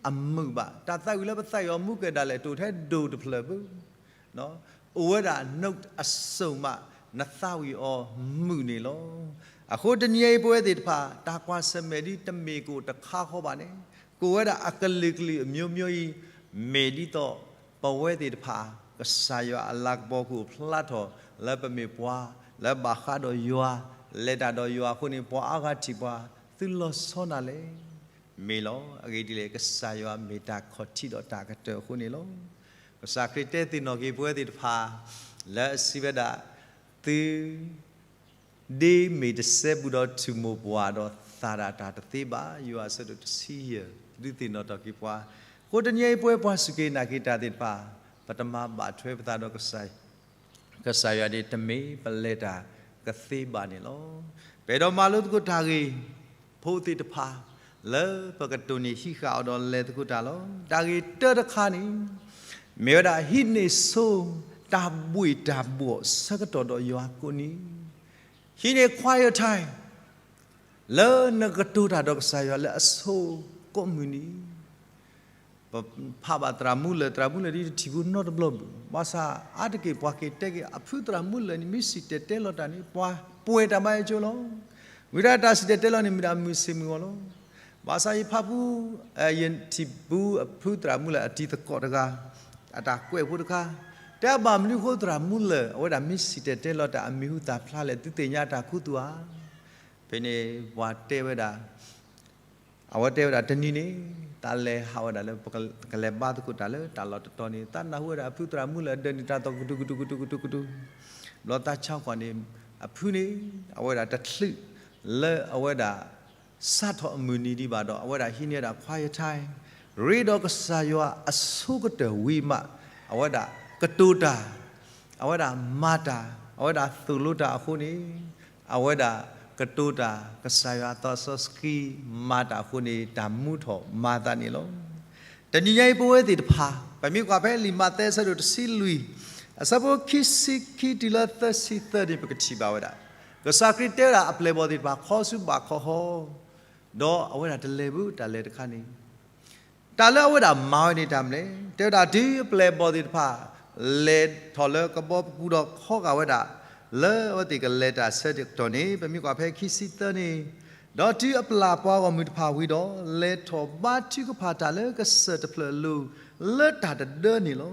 အမုာ်ဘၣ်. တၢ်သးဝံၣ်လၢပသးဝံၣ်အီၤမူကဲၤဒၣ်လဲာ် တအိၣ်ထဲဒိၣ်တဖျၢၣ်ဘၣ်. အိၣ်ဝဲဒၣ် note အစိၣ်မး နသးဝံၣ်အီၤမုာ်န့ၣ်လီၤ. အဃိတနံၤအံၤပဝဲသ့ၣ်တဖၣ် တၢ်ကွၢ်ဆၢၣ်မဲာ်ဒ်တမ့ၢ်ကအိၣ်တခါဃီဘၣ်န့ၣ် ကအိၣ်ဝဲဒၣ်အကလုာ်ကလုာ်အမျိုးမျိုးအံၤ မ့ၢ်ဒ်သိး ပဝဲသ့ၣ်တဖၣ် ကစၢ်ယွၤအလၤကပီၤကအိၣ်ဖျါထီၣ် လၢပမ့ၢ်ပှၤ လၢဘၣ်ဃးဒီးယွၤ လဲၤတၢ်ဒီးယွၤအဃိန့ၣ် ပှၤအါဂၤထံၣ်ပှၤ သုလီၤဆီနၤလဲၣ်. မ့ၢ်လီၤ. အဂ့ၢ်ဒ်လဲၣ် ကစၢ်ယွၤမ့ၢ်တၢ်ခီၣ်ထံးဒီးတၢ်ကတၢၢ်အဃိန့ၣ်လီၤ. ကစၢ်ခရံာ်တဲသ့ၣ်နီၣ်က့ၤပဝဲသ့ၣ်တဖၣ် လၢအစံးဝဲဒၣ် သု ဒ့မ့ၢ်တစဲဘူးဒီးထူၣ်မိၢ်ပှၢ်ဒီးသၣ်ဒၣ်တၢ်တသ့ဘၣ်. ယိၤဟၣ်အဆၢဒိၣ်တဆံယဲၢ် ဒုးသ့ၣ်နီၣ်ထီၣ်က့ၤပှၤ. အဃိတနံၤအံၤပဝဲပှၤစူၢ်က့ၤနာ်က့ၤတၢ်သ့ၣ်တဖၣ် ပတမၤဘၣ်ထွဲပသးဒီး ကစၢ်ယွၤဒ်တမ့ၢ်ပလဲၤတၢ်ကသ့ဘၣ်န့ၣ်လီၤ. ပအဲၣ်ဒိးမၤလိသကိးတၢ်ဂ့ၢ်ဖိသ့ၣ်တဖၣ် လၢပကတိၢ်န့ၢ်ဟံးဃာ်အီၤဒီးလဲၤသကိးတၢ်လီၤ. တၢ်ဂ့ၢ်တၢတခါန့ၣ် မ့ၢ်ဝဲဒၣ်ဟံးန့ၢ်ဆိ တၢ်ဘှ့ၣ်တၢ်ဘှီၣ်ဆၢကတီၢ်ဒီးယွၤကိးနံၤ, ဟံးန့ၢ် quiet time လၢနကတိၤတၢ်ဒီးကစၢ်ယွၤလၢအဆိကိးမုၢ်နံၤ ပဖးဘၣ်သရၣ်မူလၢၢ်, သရၣ်မူလၢၢ်ဒ်တထံၣ်ဘူးနီတဘျီဘၣ်. ဘၣ်ဆၣ်အါတက့ၢ်ပှၤက့ၤတဲက့ၤ အဖုသရၣ်မူလၢၢ်န့ၣ် မ့ၢ်စံၣ်တဲၤတဲလီၤတၢ်န့ၣ် ပှၤပှဲၤတၢ်ဘါယဲကၠိလီၤ. ဝံၤဒၣ်တၢ်စံၣ်တဲၤတဲလီၤန့ၣ် မ့ၢ်ဒၣ်မုၢ်ဆ့ၣ်မုၢ်ဂီၤလီၤ. ဘၣ်ဆၣ်ယဖးဖူ ယထံၣ်ဘူးအဖုသရၣ်မူလၢၢ်အတံၤသကိးတဂၤ, အတၢ်ကွဲးဖိတခါ, တဲဘၣ်မနုၤအဃိသရၣ်မူလၢၢ် အဝဲဒၣ်မ့ၢ်စံၣ်တဲၤတဲလီၤတၢ်အမံၤဟူသၣ်ဖျါလဲၣ် သုသ့ၣ်ညါတၢ်ခူသူၣ်ဧါ. ဖဲန့ၣ်ပှၤတဲဝဲဒၣ် အဝဲတဲဝဲဒၣ်တနံၤန့ၣ် သးလဲၤဟးဝဲဒၣ်လၢ ကလဲၤဘါသကိးတၢ်လၢတၢ်လီၢ်တတီၤန့ၣ် သးနၢ်ဟူဝဲဒၣ်အဖုသရၣ်မူလၢၢ်အဒၢးန့ၣ် တၢ်သီၣ်ကတူၢ်ကတူၢ်ကတူၢ်ကတူၢ်ကတူၢ်, ဘျီသးဆါကွၢ်န့ၣ် အဖုန့ၣ် အဝဲဒၣ်တချုးလၢအဝဲဒၣ် စးထီၣ်အမုၢ်နံၤဒံးဘၣ်ဒီး အဝဲဒၣ်ဟံးန့ၢ်ဝဲဒၣ် quiet time ရ့ဒီးကစၢ်ယွၤအဆိကတၢၢ်ဝံၤမး အဝဲဒၣ်ကတိၤတၢ် အဝဲဒၣ်မၤတၢ် အဝဲဒၣ်သိၣ်လိတၢ်အဃိန့ၣ် အဝဲဒၣ် ကတိၤတၢ် ကစၢ်ယွၤအသးစီဆှံမၤတၢ်အဃိန့ၣ် တၢ်မူထီၣ်မၤသးန့ၣ်လီၤ. တနံၤညါအံၤပဝဲသ့ၣ်တဖၣ် ပမ့ၢ်ကွၢ်ဖဲလံာ်မးသဲအဆၢဒိၣ်တဆံလွံၢ် အဆၢဖိခံဆံခံတုၤလၢသၢဆံသၢန့ၣ် ပကထံၣ်ဘၣ်ဝဲဒၣ် ကစၢ်ခရံာ်တဲဝဲဒၣ်အပျဲၢ်အဘီၣ်သ့ၣ်တဖၣ် ခီဆူဘၣ်ခီဟီ ဒီးအဝဲဒၣ်တလဲၤဘူးတၢ်လဲၤတခါန့ၣ် တၢ်လၢအဝဲဒၣ်မၤဝဲန့ၣ်တၢ်မနုၤလဲၣ်. တဲဝဲဒၣ်တုၤအပျဲၢ်အဘီၣ်သ့ၣ်တဖၣ် လဲၤထီၣ်လၢကဘီပူၤဒီးခီဂာ်ဝဲဒၣ် လၢအဝဲသ့ၣ်ကလဲၤတၢ်ဆၢကတီၢ်န့ၣ် ပမ့ၢ်ကွၢ်ဖဲခံဆံသၢန့ၣ်, ဒီးတုၤအပျၢ်ပှၤဂီၢ်မုၢ်တဖၣ်ဝံၤဒီး လဲၤထီၣ်ဘါထုကဖၣ်တၢ်လၢကစၢၢ်တဖျၢၣ်အလိၤ လၢတၢ်တဒၢန့ၣ်လီၤ.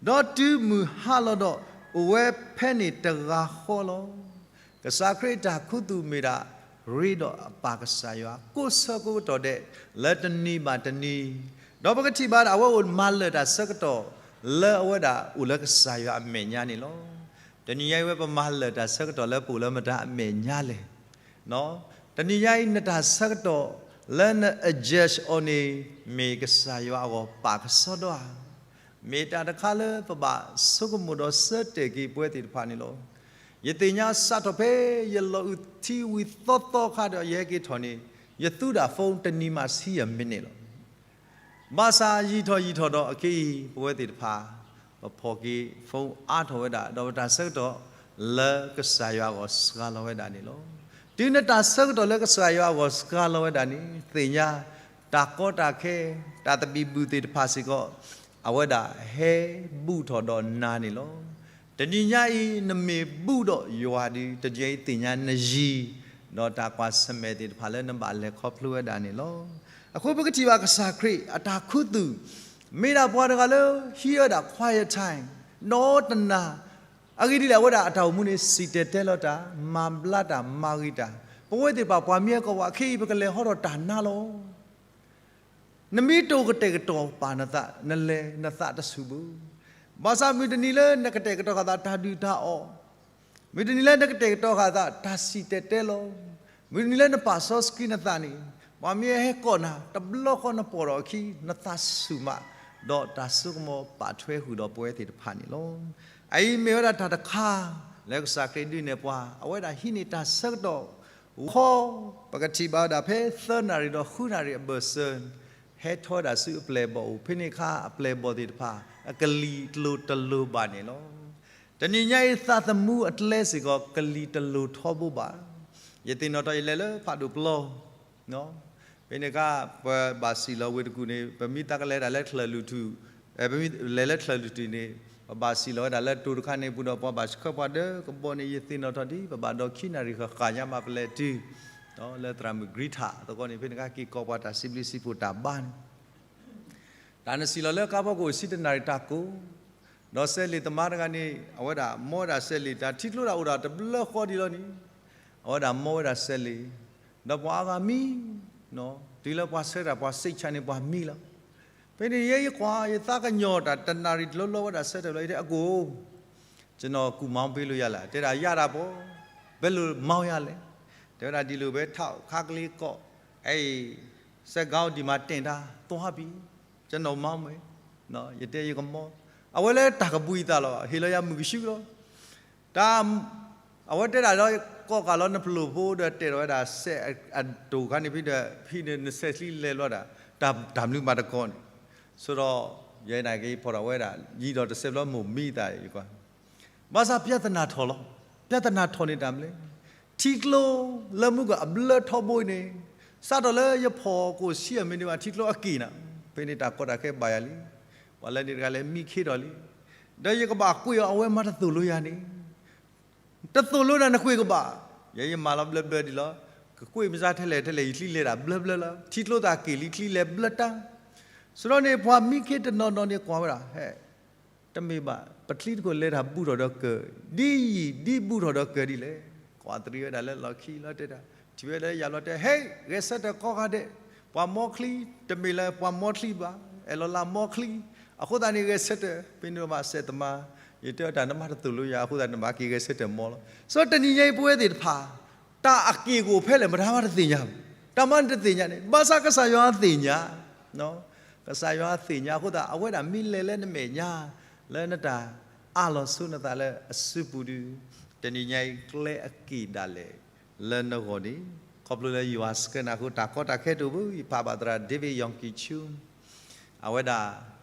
ဒီးတုၤမုၢ်ဟါလီၤဒီး အိၣ်ဝဲဖဲန့ၣ်တဂၤဃီလီၤ. ကစၢ်ခရံာ်အတၢ်ခူသူၣ်မ့ၢ်ဒၣ် ရ့ဒီးအပၢ်ကစၢ်ယွၤ ကိးဆၢကိးကတီၢ်ဒဲး လၢတနံၤဘၣ်တနံၤ, ဒီးပကထံၣ်ဘၣ်ဒၣ်အဝဲအိၣ်မၤလၢာ်တၢ်ဆၢကတီၢ် လၢအဝဲဒၣ်အိၣ်လၢကစၢ်ယွၤအမဲာ်ညါန့ၣ်လီၤ. တနံၤညါအံၤဝဲပမၤလၢာ်တၢ်ဆၢကတီၢ်လၢပအိၣ်လၢမတၤအမဲာ်ညါလဲၣ်. တနံၤညါအံၤနတၢ်ဆၢကတီၢ် လၢန adjust အီၤန့ၣ် မ့ၢ်ကစၢ်ယွၤအဂီၢ်ပာ်ကစီဒီဧါ. မ့ၢ်တၢ်တခါလၢပဘၣ်ဆိကမိၣ်ဒီးဆၢတဲာ်က့ၤပဝဲသ့ၣ်တဖၣ်န့ၣ်လီၤ. ယသ့ၣ်ညါစးထီၣ်ဖဲယလီၤအုးထံဝံၤသီသီခါဒီးယဟဲက့ၤထီၣ်န့ၣ် ယသူဒၣ် phone တနံၤမးဆံးယ minute လီၤ. ဘၣ်ဆၣ်ယံာ်ထီၣ်ယံာ်ထီၣ်ဒီးအခဲအံၤ ပဝဲသ့ၣ်တဖၣ် ပဖီၣ်က့ၤ phone အါထီၣ်ဝဲဒၣ် ဒီးပတၢ်ဆၢကတီၢ်လၢကစၢ်ယွၤအဂီၢ်စှၤလီၤဝဲဒၣ်န့ၣ်လီၤ. တုၤနတၢ်ဆၢကတီၢ်လၢကစၢ်ယွၤအဂီၢ်စှၤလီၤဝဲဒၣ်န့ၣ် သ့ၣ်ညါ တၢ်ကီတၢ်ခဲ တၢ်သဘံၣ်ဘုၣ်သ့ၣ်တဖၣ်စ့ၢ်ကီး အဝဲဒၣ်ဟဲဘူးထီၣ်ဒီးနၤန့ၣ်လီၤ. တနံၤညါအံၤ နမ့ၢ်ဘူးဒီးယွၤဒီး တနံၤညါအံၤသ့ၣ်ညါနယံၤ ဒီးတၢ်ကွၢ်ဆၢၣ်မဲာ်သ့ၣ်တဖၣ်လၢနဘၣ်လဲၤခီဖျိဝဲဒၣ်န့ၣ်လီၤ. အဃိပကထံၣ်ဘၣ်ကစၢ်ခရံာ်အတၢ်ခူသူၣ် မ့ၢ်ဒၣ်ပှၤတဂၤလၢ ဟံးဝဲဒၣ် quiet time နီတနၤ, အဂ့ၢ်ဒ်လဲၣ် အဝဲဒၣ်အတၢ်အိၣ်မူန့ၣ် စံၣ်တဲၤတဲလီၤတၢ်, မၤဘျါတၢ်, မၤဂ့ၤတၢ်, ပဝဲသ့ၣ်တဖၣ်ပှၤမ့ၢ်ဟဲကိးပှၤ ခဲအံၤပကလဲၤဟီထီၣ်တၢ်နါလီၤ. နမ့ၢ်တအိၣ်ကတဲာ်ကတီၤပာ်နသး နလဲၤနသးတဆူၣ်ဘၣ်. ဘၣ်ဆၣ်မုၢ်တနံၤလၢနကတဲာ်ကတီၤဃာ်သးတၢ်ဒုၣ်တၢ်အီၣ်, မုၢ်တနံၤလၢနကတဲာ်ကတီၤဃာ်သးတၢ်စံၣ်တဲၤတဲလီၤ, မုၢ်တနံၤလၢနပာ်စီဆှံနသးန့ၣ် ပှၤမ့ၢ်ဟဲကိးနၤ တဘျီဃီနပိာ်ဒီးအခံ နသးဆူၣ်မး, ဒီးတၢ်စိကမီၤပာ်ထွဲဃုာ်ဒီးပဝဲသ့ၣ်တဖၣ်န့ၣ်လီၤ. အအံၤမ့ၢ်ဝဲဒၣ်တၢ်တခါ လၢကစၢ်ခရံာ်ဒုးနဲၣ်ပှၤ အဝဲဒၣ်ဟံးန့ၢ်တၢ်ဆၢကတီၢ် ခီ, ပကထံၣ်ဘၣ်ဝဲဒၣ်ဖဲသၢနၣ်ရံၣ်ဒီးဃုနၣ်ရံၣ်အဘၢၣ်စၢၤ ဟဲထီၣ်ဝဲဒၣ်ဆူအပျဲၢ်အဘီၣ်အအိၣ်, ဖဲန့ၣ်အခါအပျဲၢ်အဘီၣ်သ့ၣ်တဖၣ် အကလံၤကျိၤတလိၤဘၣ်န့ၣ်လီၤ. တနံၤညါအံၤသးသမူအကျဲစ့ၢ်ကီး ကလံၤတလိၤထီဘိဘၣ်. ယသ့ၣ်နီၣ်ထီၣ်ယလဲၤလၢဖးဒိၣ်ပျီ ဖဲန့ၣ်အခါ ပဘၣ်စံၣ်လီၤဝ့ၢ်တကူၣ်န့ၣ် ပမ့ၢ်သးကလဲၤဒၣ်လၢချၢၣ်လွၢ်ထူၣ်, ပမ့ၢ်လဲၤလၢချၢၣ်လွၢ်ထူၣ်န့ၣ် ပဘၣ်စံၣ်လီၤဝဲဒၣ်လၢတိၤတခါန့ၣ်ပူၤဒီး ပှၤဘၣ်ဆှၢပှၤဒီးကဘီန့ၣ် ယသ့ၣ်နီၣ်ထီၣ်ဒ် ပဘၣ်ဒီးခံနၣ်ရံၣ်ဃၣ်ဃၣ်ညါမးပလဲၤတုၤ လၢသရၣ်မုၣ် Greta သကိးန့ၣ် ဖဲန့ၣ်အခါက့ၤကိးပှၤတၢ်စံးဘျုးစံးဖှိၣ်တၢ်ဘါန့ၣ် တၢ်နစံၣ်လီၤလၢကါဖီခိၣ်ဆံတနၣ်ရံၣ်တၢ်ကိး, ဒီးစဲးလ့ၣ်သမါတဂၤန့ၣ် အဝဲဒၣ်မီဝဲဒၣ်စဲးလ့ၣ် တၢ်ထံကျိဒၣ်အိၣ်ဒီးတဘျၢဃီဒံးလီၤန့ၣ် အဝဲဒၣ်မီဝဲဒၣ်စဲးလ့ၣ်, ဒီးပှၤအါဂၤမံ, တုၤလၢပှၤဆၢတၢ်ပှၤစံးဆါန့ၣ် ပှၤမံလီၤ. ဖဲန့ၣ်ယဲယကွၢ် ယသးကညီၤတၢ် တနၣ်ရံၣ်တလီၢ်လီၢ်ဝဲဒၣ်ဆၢထၢၣ်လီၤ ယတဲအကိၣ် ကျွန်တော်ကူမောင်းပေးလို့ရလား တဲဒၣ် ရတာပေါ့, ဘယ်လိုမောင်းရလဲ, တဲဝဲဒၣ်ဒ်လိာ်ဝဲ ထီၣ်ခါကလ့ကိး, အဲ စက်ခေါင်းဒီမှာတင်ထားသွားပြီ, ကျွန်တော်မောင်းမယ်, ယတဲယကမီ, အဝဲလၢတၢ်ကဘှံးသးလီၤ ဟ့ၣ်လီၤယၤမုၢ်ကဆူလီၤ, တၢ် အဝဲတဲဒၣ်လီၤ ကိးဃာ်လီၤနပျိၢ်ဖိဒီးတဲထီၣ်ဝဲဒၣ်စဲးအတိၤခါန့ၣ်ဖဲဒီး ဖဲန့ၣ်နစဲးချံလဲၤလီၤဒၣ် တၢ်မနုၤမးတကီန့ၣ်, ဆိဒီး ယဲနာ်က့ၤဖီၣ်ထီၣ်ဝဲဒၣ် ယံၤဒီးတစဲးဘျီမိၢ်မံသးယကွၢ် ဘၣ်ဆၣ် ပြဿနာ ထီၣ်လီၤ, ပြဿနာ ထီၣ်န့ၢ်တၢ်မနုၤလဲၣ်, ထံကျိလၢမုၢ်ကအဘျၢထီဘိအံၤန့ၣ် စးထီၣ်လၢယဖီၣ်ကိၣ်ဆံအမ့ၢ်န့ၢ်ဘၣ် ထံကျိအက့ၢ်နၤ, ဖဲန့ၣ်တၢ်ကီတၢ်ခဲဘၣ်ယၤလံ, ပှၤလၢန့ၣ်တဂၤလဲၤမံခ့ထီၣ်လံ, ဒီးယကဘၣ်ကွံာ်အီၤ အဝဲမၤတသိၣ်လိယၤန့ၣ် တသိၣ်လိနၤနကွံာ်ကဘၣ်, ယဲယမၤလီၤဘျၢဘျၢဒံးလီၤ, ကကွံာ်မစါထဲလဲၣ်ထဲလဲၣ် ယချံလဲၤဒၣ်ဘျၢဘျၢလီၤ, ထံကျိသးက့ၢ်လံချံလဲၤဘျၢတၢ်, ဆိဒီးန့ၣ် ပှၤမံခ့တနီၤနီၤန့ၣ်ကွၢ်ဝဲဒၣ် ဟဲ တမ့ၢ်ဘၣ် ပချံတခိၣ်လဲၤတၢ်ဘူးထီၣ်ဒီးကၢၤ, ဒ်ယံၤဒ်ဘူးထီၣ်ဒီးကၢၤဒ်လဲၣ်, ကွၢ်တရံးဝဲဒၣ်လၢလီၢ်ခံလီၤတဲဒၣ်, ထံၣ်ဝဲလၢယၤဘျီတဲ ဟဲ ဂဲၤဆၢထၢၣ်ကိးဂၤဒဲး, ပှၤမီချံ, တမ့ၢ်လၢပှၤမီချံဘၣ်, အဲၣ်လီၤလၢမီချံ, အဃိသတးန့ၣ် ဂဲၤဆၢထၢၣ်, ဖဲန့ၣ်ဘၣ်စဲးသမါ, ယတဲအီၤတၢ်နမၤတသိၣ်လိယၤ အဃိသတးနဘၣ်က့ၤဂဲၤဆၢထၢၣ်မီလီၤ, ဆိတနံၤညါအံၤပဝဲသ့ၣ်တဖၣ် တၢ်အက့ၢ်ကအိၣ်ဖဲလဲၣ် မတၤမးတသ့ၣ်ညါ, တၢ်မးနတသ့ၣ်ညါန့ၣ် ဘၣ်ဆၣ်ကစၢ်ယွၤသ့ၣ်ညါ, ကစၢ်ယွၤသ့ၣ်ညါအဃိသတး အဝဲဒၣ်မ့ၢ်လဲၤလၢနမဲာ်ညါ, လၢနတၢ်အးလီၤဆိနသးလၢအစုပူၤဒုး, တနံၤညါအံၤကျဲအက့ၢ်ဒၣ်လဲာ်, လၢနဂီၢ်န့ၣ်, ခီဖျိလၢယွၤဆှၢနၤအဃိ တၢ်ကီတၢ်ခဲတအိၣ်ဘၣ်. ယဖးဘၣ်သရၣ် David Yonggi Cho, အဝဲဒၣ်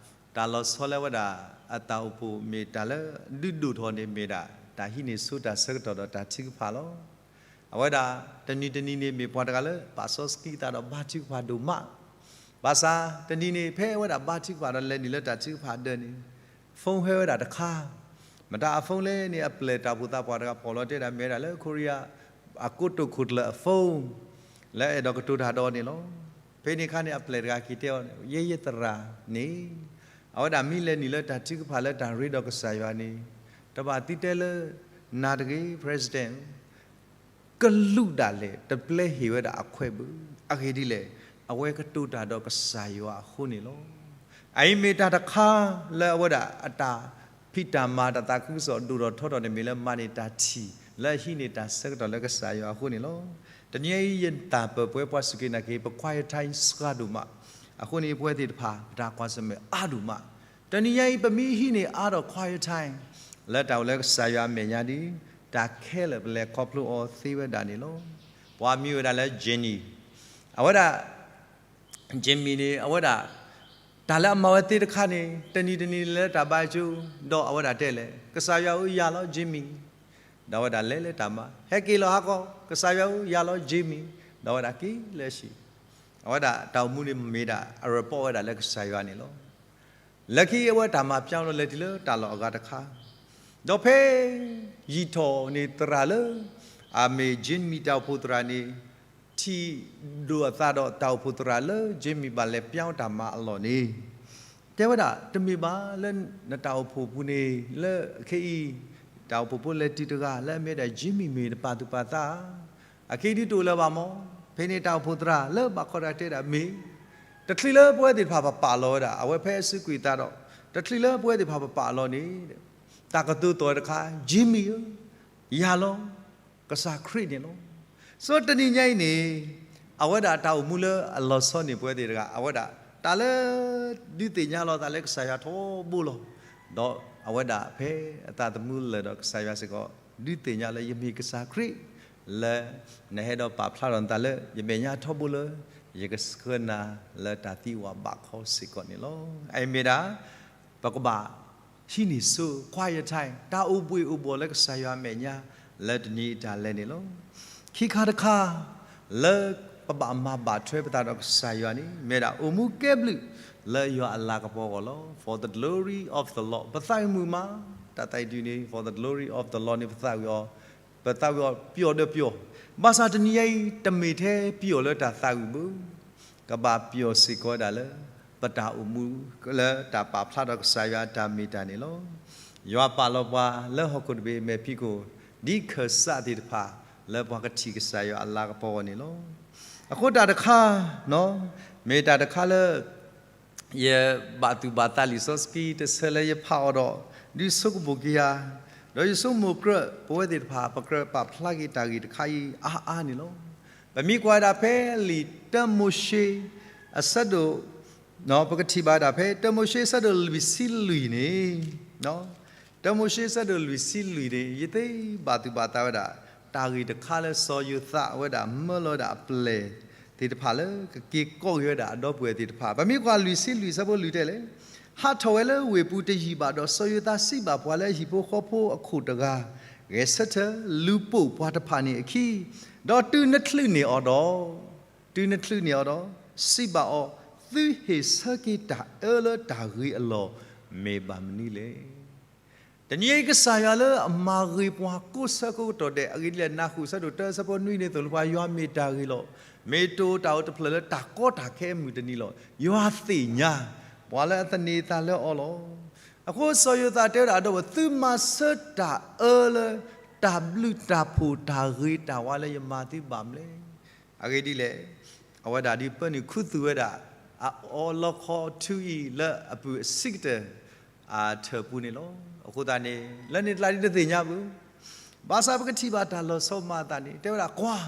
တၢ်လီၤဆီလၢအဝဲဒၣ် အတၢ်အိၣ်ဖှိၣ်မ့ၢ်တၢ်လၢ ဒုးဒိၣ်ထီၣ်န့ၣ်မ့ၢ်ဒၣ် တၢ်ဟံးန့ၢ်ဆိတၢ်ဆၢကတီၢ်ဒီးတၢ်ထုကဖၣ်လီၤ. အဝဲဒၣ် တနံၤတနံၤန့ၣ်မ့ၢ်ပှၤတဂၤလၢ ပာ်စီဆှံအသးဒီးဘါထုကဖၣ်ဒိၣ်မး, ဘၣ်ဆၣ်တနံၤန့ၣ် ဖဲအဝဲဒၣ်ဘါထုကဖၣ်ဒီးလဲၤနုာ်လၢတၢ်ထုကဖၣ်ဒၢးန့ၣ် phone ဟဲဝဲဒၣ်တခါ, မတၤအ phone လဲၣ်န့ၣ် အပျဲၢ်တၢ်အိၣ်ဖှိၣ်သးပှၢ်တဂၤ ဖီၣ်လီၤတဲဒၣ် မ့ၢ်ဝဲဒၣ်လၢ Korea အကိတိာ်ခိၣ်ကျၢၢ်အ phone လၢအဲၣ်ဒိးကတိၤတၢ်ဒီးအီၤန့ၣ်လီၤ. ဖဲန့ၣ်အခါန့ၣ် အပျဲၢ်တဂၤက့ၤတဲအီၤ, ယဲယသရၣ်န့ၣ် အဝဲဒၣ်မ့ၢ်လဲၤနုာ်လၢတၢ်ထုကဖၣ်လၢတၢ်ရ့ဒီးကစၢ်ယွၤန့ၣ်, တဘၣ်သုတဲလၢ နၤတဂ့ၤ President ကလူးဒၣ်လဲာ် တပျဲဟ့ၣ်ဝဲဒၣ်အခွဲးဘၣ်. အဂ့ၢ်ဒ်လဲၣ်, အဝဲကတိၤတၢ်ဒီးကစၢ်ယွၤအဃိန့ၣ်လီၤ. အအံၤမ့ၢ်တၢ်တခါလၢအဝဲဒၣ်အတၢ်ဖံးတၢ်မၤတၢ်သးခုကစီၣ်ဒိၣ်ထီၣ်ထီထီၣ်န့ၣ် မ့ၢ်လၢမၤန့ၢ်တၢ်ဆၢကတီၢ်လၢကစၢ်ယွၤအဃိန့ၣ်လီၤ. တနံၤအံၤယတၢ်ပၢၢ်ပှဲၤပှၤစူၢ်က့ၤနာ်က့ၤ ပ quiet time စှၤဒိၣ်မး, အဃိန့ၣ် ပဝဲသ့ၣ်တဖၣ် ပတၢ်ကွၢ်ဆၢၣ်မဲာ်အါဒိၣ်မး, တနံၤညါအံၤ ပမ့ၢ်ဟံးန့ၢ်အါထီၣ် quiet time လၢတၢ်အိၣ်လၢကစၢ်ယွၤအမဲာ်ညါဒီး တၢ်ခဲလၢာ်ပလဲၤခီဖျိအီၤသ့ဝဲဒၣ်န့ၣ်လီၤ. ပှၤမံၤဝဲဒၣ်လၢ Jenny, အဝဲဒၣ် Jimmy န့ၣ် အဝဲဒၣ် တၢ်လၢအမၤဝဲသ့တခါန့ၣ် တနံၤတနံၤလဲၤလၢတၢ်ဘါကၠိ, ဒီးအဝဲဒၣ်တဲလဲၣ် ကစၢ်ယွၤဧၢ ယၤလီၤ Jimmy, ဒီးအဝဲဒၣ်လဲၤလၢတၢ်ဘါ, ဟဲက့ၤလီၤဟါခီ, ကစၢ်ယွၤဧၢ ယၤလီၤ Jimmy, ဒီးအဝဲဒၣ်က့ၤလၢဟံၣ်, အဝဲဒၣ်တၢ်အိၣ်မူန့ၣ်မ့ၢ်ဒၣ် အreport ဝဲဒၣ်လၢကစၢ်ယွၤန့ၣ်လီၤ. လၢခံအဝဲတၢ်မၤပျီလီၤလဲၤတုၤလၢတၢ်လီၢ်အဂၤတခါ, ဒီးဖဲယံာ်ထီၣ်န့ၣ်သရၣ်လၢ အမ့ၢ် Jimmy တၢ်အိၣ်ဖှိၣ်သရၣ်န့ၣ် ထံၣ်ဒိၣ်အသးဒီးတၢ်အိၣ်ဖှိၣ်သရၣ်လၢ Jimmy ဘၣ်လဲၤပျီတၢ်မၤအလီၢ်န့ၣ်, တဲဝဲဒၣ် တမ့ၢ်ဘၣ်လၢနတၢ်အိၣ်ဖှိၣ်ပူၤန့ၣ် လၢခဲအံၤ တၢ်အိၣ်ဖှိၣ်ဖိလဲၤတုၤတဂၤ လၢအမ့ၢ်ဝဲဒၣ် Jimmy မ့ၢ်တပာ်သူၣ်ပာ်သးဧါ. အခဲအံၤဒုးတအိၣ်လၢၤဘၣ်မး, ဖဲန့ၣ်တၢ်အိၣ်ဖှိၣ်သရၣ်လၢဘၣ်ခီတၢ်တဲဒၣ်မ့ၢ်, တချုးလၢပဝဲသ့ၣ်တဖၣ်ပပာ်လီၤဝဲဒၣ် အဝဲဖဲအစုကွံာ်အသးဒီး, တချုးလၢပဝဲသ့ၣ်တဖၣ်ပပာ်လီၤန့ၣ်, တၢ်ကတိၤသီၣ်တခါ Jimmy ဧၢ, ယၤလီၤ ကစၢ်ခရံာ်န့ၣ်လီၤ. ဆိတနံၤညါအံၤန့ၣ်, အဝဲဒၣ်တၢ်အိၣ်မူလၢအလီၤဆီန့ၣ် ပဝဲသ့ၣ်တဂၤ အဝဲဒၣ် တၢ်လၢ ဒုးသ့ၣ်ညါလီၤသးလၢကစၢ်ယွၤထီဘိလီၤ. ဒီးအဝဲဒၣ်ဖဲအသးသမူလၢာ်ဒီးကစၢ်ယွၤစ့ၢ်ကီး ဒုးသ့ၣ်ညါလၢယမ့ၢ်ကစၢ်ခရံာ်, လၢနဟဲဒီးပာ်ဖျါထီၣ်နသးလၢယမဲာ်ညါထီဘိလၢ ယကဆှၢနၤလၢတၢ်သံဝးဘးခီစ့ၢ်ကီးန့ၣ်လီၤ. အအံၤမ့ၢ်ဒၣ် ပကဘၣ် ဟံးန့ၢ်ဆိ quiet time တၢ်အိၣ်ဘှ့ၣ်အိၣ်ဘှီၣ်လၢကစၢ်ယွၤအမဲာ်ညါ လၢတနံၤအံၤတၢ်လဲၤန့ၣ်လီၤ. ခံခါတခါ လၢပဘၣ်မၤဘၣ်ထွဲပသးဒီးကစၢ်ယွၤန့ၣ် မ့ၢ်ဒၣ်အိၣ်မူကဲဘျုး လၢယွၤအလၤကပီၤအဂီၢ်လီၤ. For the glory of the Lord ပသးဝံၣ်မုာ်မး, တၢ်သးဝံၣ်ဒုးန့ၣ် for the glory of the Lord န့ၣ် ပသးဝံၣ်အီၤ, ပသးဝံၣ်အီၤပျီၣ်ဒီးပျီၣ်, ဘၣ်ဆၣ်တနံၤညါအံၤ တမ့ၢ်ထဲပျီၣ်လၢတၢ်သးဝံၣ်ဘၣ် ကဘၣ်ပျီၣ်စ့ၢ်ကီးဝဲဒၣ်လၢ ပတၢ်အိၣ်မူလၢတၢ်ပာ်ဖျါထီၣ်ကစၢ်ယွၤအတၢ်မ့ၢ်တၢ်န့ၣ်လီၤ. ယွၤပာ်လီၤပှၤလၢဟီၣ်ခိၣ်တဘ့ၣ်အမဲာ်ဖံးခိၣ် ဒ်ခၢၣ်စးသ့ၣ်တဖၣ် လၢပှၤကထံၣ်ကစၢ်ယွၤအလၤကပီၤအဂီၢ်န့ၣ်လီၤ. အဃိတၢ်တခါ မ့ၢ်တၢ်တခါလၢ ယဘၣ်သူၣ်ဘၣ်သးလံာ်စီဆှံတဆၢလၢယဖးအီၤဒီး ဒုးဆိကမိၣ်က့ၤယၤ, ဒီးယဆိကမိၣ်ကြၢး ပဝဲသ့ၣ်တဖၣ် ပကြၢးပာ်ဖျါက့ၤတၢ်ဂ့ၢ်တခါအံၤအါအါန့ၣ်လီၤ. ပမ့ၢ်ကွၢ်ဝဲဒၣ်ဖဲလံာ်တၢမိၤၡ့ အဆၢဒိၣ် ပကထံၣ်ဘၣ်ဝဲဒၣ်ဖဲတၢမိၤၡ့အဆၢဒိၣ်လွံၢ်ဆံလွံၢ်န့ၣ်, တၢမိၤၡ့အဆၢဒိၣ်လွံၢ်ဆံလွံၢ်န့ၣ် ယသ့ဘၣ်သူၣ်ဘၣ်သးဝဲဒၣ် တၢ်ဂ့ၢ်တခါလၢစီၤယိၤသးဝဲဒၣ်မၢလီၤဝဲဒၣ်အပျဲၢ်သ့ၣ်တဖၣ်လၢ ကက့ၤကိးက့ၤဝဲဒၣ်အဒီပုၢ်ဝဲၢ်သ့ၣ်တဖၣ်. ပမ့ၢ်ကွၢ်လွံၢ်ဆံလွံၢ်ဆၢဖိလွံၢ်တဲလဲၣ်, ဟးထီၣ်ဝဲလၢဝ့ၢ်ပူၤတယံာ်ဘၣ်ဒီး စီၤယိၤသးစံးဘၣ်ပှၤလၢအဟံၣ်ဖိဃီဖိအခိၣ်တဂၤ, ဂဲၤဆၢထၢၣ် လူၤပိာ်ပှၤတဖၣ်န့ၣ်အခံ, ဒီးတုၤနချုးန့ၢ်အီၤဒီး, တုၤနချုးန့ၢ်အီၤဒီး, စံးဘၣ်အီၤ, သုဟ့ၣ်ဆၢက့ၤတၢ်အၢလၢတၢ်ဂ့ၤအလီၢ် မ့ၢ်ဘၣ်မနုၤလဲၣ်. တနံၤအံၤကစၢ်ယွၤလၢအမၤဂ့ၤပှၤကိးဆၢကိးကတီၢ်ဒဲး အဂ့ၢ်ဒ်လဲၣ် နၢ်ဟူဆၢဒိၣ်တၢဆၢဖိနွံန့ၣ်သိၣ်လိပှၤ ယွၤမ့ၢ်တၢ်ဂ့ၤလီၤ. မ့ၢ်တအိၣ်တၢ်အိၣ်တဖျၢၣ်လၢတၢ်ကီတၢ်ခဲအမုၢ်တနံၤလီၤ. ယွၤသ့ၣ်ညါ ပှၤလၢအသန့ၤအသးလၢအီၤလီၤ. အဃိစီၤယိၤသးတဲဝဲဒၣ်အဒီပုၢ်ဝဲၢ် သုမၤဆၢတၢ်အၢလၢ တၢ်ဘျုးတၢ်ဖှိၣ်တၢ်ဂ့ၤတၢ်ဝါလၢယမၤသုဘၣ်မလဲၣ်. အဂ့ၢ်ဒ်လဲၣ်, အဝဲဒၣ်ဒ်ပၢနုာ်ခူသူၣ်ဝဲဒၣ် အအီလီခီထူအံၤလၢအပုၢ်အဆံးကတၢၢ် အထၢၣ်ပူၤန့ၣ်လီၤ. အဃိသတးန့ၣ် လၢန့ၣ်ကျါဒ်တသ့ၣ်ညါဘၣ်. ဘၣ်ဆၣ်ပကထံၣ်ဘၣ်တၢ်လီၤဆီမၤအသးန့ၣ် တဲဝဲဒၣ်ကွၢ်,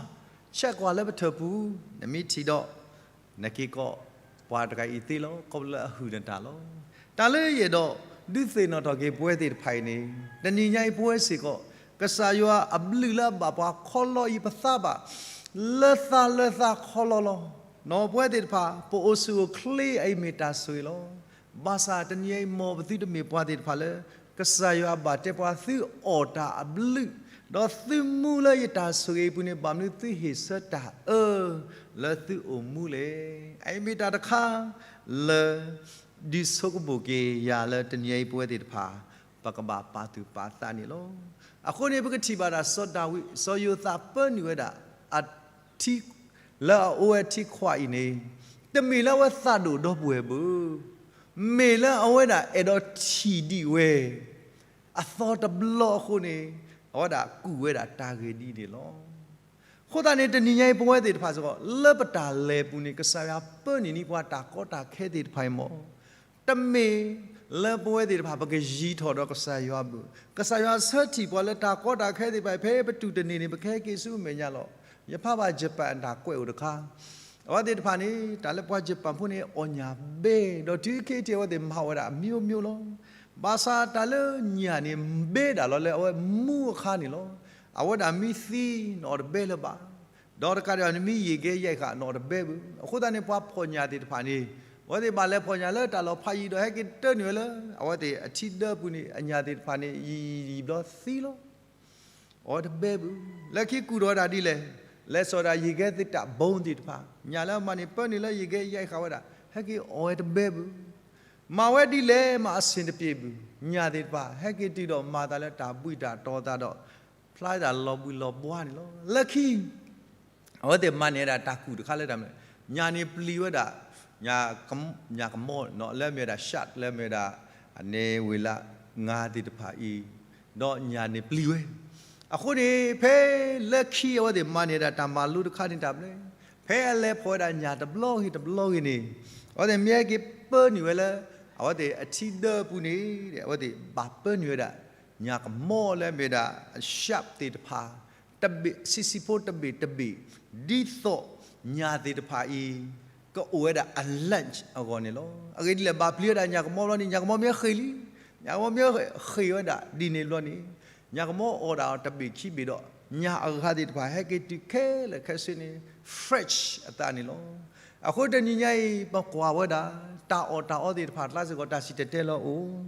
ဆဲးကွၢ်လၢပထၢၣ်ပူၤ, နမ့ၢ်ထံၣ်ဒီး နက့ၤကိး ပှၤတဂၤအံၤသ့လီၤ. ခီဖျိလၢအဟုၣ်နတၢ်လီၤ. တၢ်လၢယအဲၣ်ဒိး ဒုးသ့ၣ်နီၣ်ထီၣ်က့ၤပဝဲသ့ၣ်တဖၣ်အံၤန့ၣ် တနံၤညါအံၤပဝဲစ့ၢ်ကီး ကစၢ်ယွၤအဘျုးလၢအဘၣ်ပှၤခီလီအံၤ ပသးဘၣ်လၢသးလၢသးခီလီလီၤ. နီၢ်ပဝဲသ့ၣ်တဖၣ် ပအိၣ်ဆူၣ်အိၣ်ချ့အံၤမ့ၢ်တၢ်ဆိၣ်ဂ့ၤလီၤ. ဘၣ်ဆၣ်တနံၤအံၤ မ်ပသုတမ့ၢ်ပှၤသ့ၣ်တဖၣ်လၢ ကစၢ်ယွၤဘၣ်တဲပှၤ သုအီၣ်တၢ်အဘျုး, ဒီးသုမူလၢယတၢ်ဆိၣ်ဂ့ၤအပူၤန့ၣ် ဘၣ်မနုၤသုဟ့ၣ်ဆၢတၢ်အၢ လၢသုအိၣ်မူလဲၣ်. အအံၤမ့ၢ်တၢ်တခါလၢ ဒုးဆိကမိၣ်က့ၤယၤလၢတနံၤအံၤ ပဝဲသ့ၣ်တဖၣ် ပကဘၣ်ပာ်သူၣ်ပာ်သးန့ၣ်လီၤ. အဃိန့ၣ် ပကထံၣ်ဘၣ်ဒၣ်စီၤဒၤဝံး စီၤယိၤသးပၢနုာ်ဝဲဒၣ် အထံ လၢအအိၣ်ဝဲထံခွးအံၤန့ၣ် တမ့ၢ်လၢအဝဲသးဒိၣ်ဒီပုၢ်ဝဲၢ်ဘၣ်, မ့ၢ်လၢအဝဲဒၣ်အဲၣ်ဒိးထံၣ်ဒံးဝဲ အသီတဘျီအဃိန့ၣ် အဝဲဒၣ်ကူၣ်ဝဲဒၣ်တၢ်ဂ့ၢ်ဒ်န့ၣ်လီၤ. အဃိသတးန့ၣ် တနံၤညါအံၤ ပဝဲသ့ၣ်တဖၣ်စ့ၢ်ကီး လၢပတၢ်လဲၤပူၤန့ၣ် ကစၢ်ယွၤပၢနုာ်န့ၢ်ပှၤတၢ်ကီတၢ်ခဲသ့ၣ်တဖၣ်အံၤမ့ၢ် တမ့ၢ်လၢပဝဲသ့ၣ်တဖၣ် ပကယံၤထီၣ်ဒီးကစၢ်ယွၤဘၣ်. ကစၢ်ယွၤဆၢထံၣ်ပှၤလၢတၢ်ကီတၢ်ခဲသ့ၣ်တဖၣ် ဖဲပတုၤတန့ၢ်န့ၣ် ပကဟဲက့ၤဆူအမဲာ်ညါလီၤ. ယဖးဘၣ် Japan တၢ်ကွဲးအိၣ်တခါ အဝဲသ့ၣ်တဖၣ်န့ၣ် တၢ်လၢပှၤ Japan ဖိန့ၣ် အီၣ်ညၣ်ဘဲ ဒီးတုၤခဲအံၤထံး အဝဲသ့ၣ်မၤဝဲဒၣ် အမျိုးမျိုး လီၤ. ဘၣ်ဆၣ်တၢ်လၢညၣ်န့ၣ် ဘဲဒၣ်လီၤလၢအဝဲမူအခါန့ၣ်လီၤ. အဝဲဒၣ်မ့ၢ်သံ နအီၣ်တဘဲလၢၤဘၣ်. ဒီးတကးဒံးဘၣ် နမ့ၢ်ယံာ်ကဲယဲၢ်ဃာ် နအီၣ်တဘဲဘၣ်. အဃိသတးန့ၣ် ပှၤဖီၣ်ညၣ်သ့ၣ်တဖၣ်န့ၣ် အဝဲသ့ၣ်ဘၣ်လဲၤဖီၣ်ညၣ်လၢတၢ်လီၢ်ဖးယံၤဒီး ဟဲက့ၤတၢနုာ်ဝဲလၢ အဝဲသ့ၣ်အထံဒၢပူၤန့ၣ် အညၣ်သ့ၣ်တဖၣ်န့ၣ် ယံာ်ယံာ်ဘျီသံလီၤ. အီၣ်ဝဲတဘဲဘၣ်. လၢခံကူၣ်ထီၣ်ဝဲဒၣ်ဒ်လဲၣ်, လဲၤစိာ်ဒၣ်ယံာ်ကဲသ့ၣ်တၢ်ဘီသ့ၣ်တဖၣ်, ညၣ်လၢအမၤန့ၣ် ပၢနုာ်လၢယံာ်ကဲယဲၢ်ဃာ်ဝဲဒၣ်, ဟဲက့ၤအီၣ်ဝဲတဘဲဘၣ်. မၤဝဲဒ်လဲၣ်မး အဆင်တပြေဘၣ်. ညၣ်သ့ၣ်တဖၣ် ဟဲက့ၤတုၤဒီးမၤသးလၢတၢ်ဘှံးတၢ်တီၤသးဒီး ဖျါတၢ်လီၤဘှံးလီၤဘှါန့ၣ်လီၤ. လၢခံ အဝဲသ့ၣ်မၤန့ၢ်ဝဲဒၣ်တၢ်ကူၣ်တခါလၢတၢ်မနုၤလဲၣ်, ညၣ်န့ၣ်ပျံၤဝဲဒၣ် ညၣ်ကမီ လၢအမ့ၢ်ဝဲဒၣ် shark လၢအမ့ၢ်ဝဲဒၣ် အန့ၣ်ဝ့ၢ်လၢ ငါးသ့ၣ်တဖၣ်အံၤ, ဒီးညၣ်န့ၣ်ပျံၤဝဲ. အဃိန့ၣ် ဖဲလၢခံအဝဲသ့ၣ်မၤန့ၢ်ဝဲဒၣ်တၢ်မၤလိတခါန့ၣ်တၢ်မနုၤလဲၣ်, ဖဲအလဲၤဖီၣ်ဝဲဒၣ်ညၣ်တဘျီဂ့ၤတဘျီဂ့ၤန့ၣ် အဝဲသ့ၣ်မ့ၢ်ဟဲက့ၤပၢနုာ်ဝဲလၢ အဝဲသ့ၣ်အထံဒၢပူၤန့ၣ် အဝဲသ့ၣ်ဘၣ်ပၢနုာ်ဝဲဒၣ် ညၣ်ကမီလၢအမ့ၢ်ဝဲဒၣ် shark သ့ၣ်တဖၣ် တဘ့ၣ် ဆံးဆံးဖိတဘ့ၣ်တဘ့ၣ်, ဒ်သိးညၣ်သ့ၣ်တဖၣ်အံၤ ကအိၣ်ဝဲဒၣ်အ lunch အဂီၢ်န့ၣ်လီၤ. အဂ့ၢ်ဒ်လဲၣ်, ဘၣ်ပျံၤဝဲဒၣ်ညၣ်ကမီဘျီန့ၣ် ညၣ်ကမီမ့ၢ်ဃ့ၢ်လံ, ညၣ်ကမီမ့ၢ်ဃ့ၢ်ဝဲဒၣ်ဒ်န့ၣ်ဘျီန့ၣ် ညၣ်ကမီအီၣ်ဒၣ်အီၤတဘ့ၣ်ခံဘ့ၣ်ဒီး ညၣ်အဂၤသ့ၣ်တဖၣ် ဟဲက့ၤတုၤခဲလၢာ်ခဲဆ့န့ၣ် fresh အသးန့ၣ်လီၤ. အဃိတနံၤညါအံၤ ပကွၢ်ဝဲဒၣ် တၢ်အီၣ်တၢ်အီသ့ၣ်တဖၣ် ကျါစ့ၢ်ကီး တၢ်စံၣ်တဲၤတဲလီၤအိၣ်.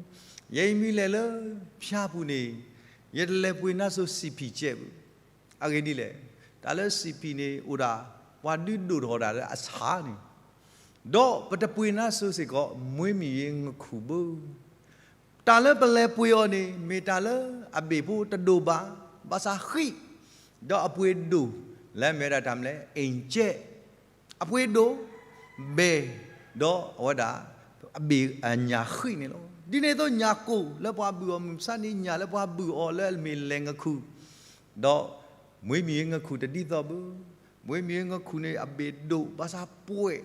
ယဲအံၤမ့ၢ်လဲၤလၢဖၠါပူၤန့ၣ် ယတလဲၤပှ့ၤနါစိၤ စံၣ်ဖံၣ်ကဲးဘၣ်. အဂ့ၢ်ဒ်လဲၣ်, တၢ်လၢစံၣ်ဖံၣ်န့ၣ်အိၣ်ဒၣ် ပှၤဒုးဒိၣ်ထီၣ်ဒၣ်လၢအဆၣ်န့ၣ်, ဒီးပတပှ့ၤနါစိၤစ့ၢ်ကီး မွေးမြူရေးငခုဘၣ်. တၢ်လၢပလဲၤပှ့ၤအီၤန့ၣ် မ့ၢ်တၢ်လၢအဘ့ၣ်ဖိတဒိၣ်ဘၣ်, ဘၣ်ဆၣ်ဃံး, ဒီးအပှ့ၤဒိၣ် လၢအမ့ၢ်ဝဲဒၣ်တၢ်မနုၤလဲၣ် အ့ၣ်ကဲး, အပှ့ၤဒိၣ်, ဘဲၣ်, ဒီးအဝဲဒၣ် အဘ့ၣ်အညၣ်ဃံးန့ၣ်လီၤ. ဒ်န့ၣ်အသိး ညၣ်ကိၢ်လၢပှၤဘုၣ်အီၤမုၢ်မဆါန့ၣ် ညၣ်လၢပှၤဘုၣ်အီၤလၢအမ့ၢ်လဲၤငခု ဒီး မွေးမြူရေးငခုတဒ်သိးဘၣ်. မွေးမြူရေးငခုန့ၣ် အဘ့ၣ်ဒိၣ် ဘၣ်ဆၣ်ပှဲၤ,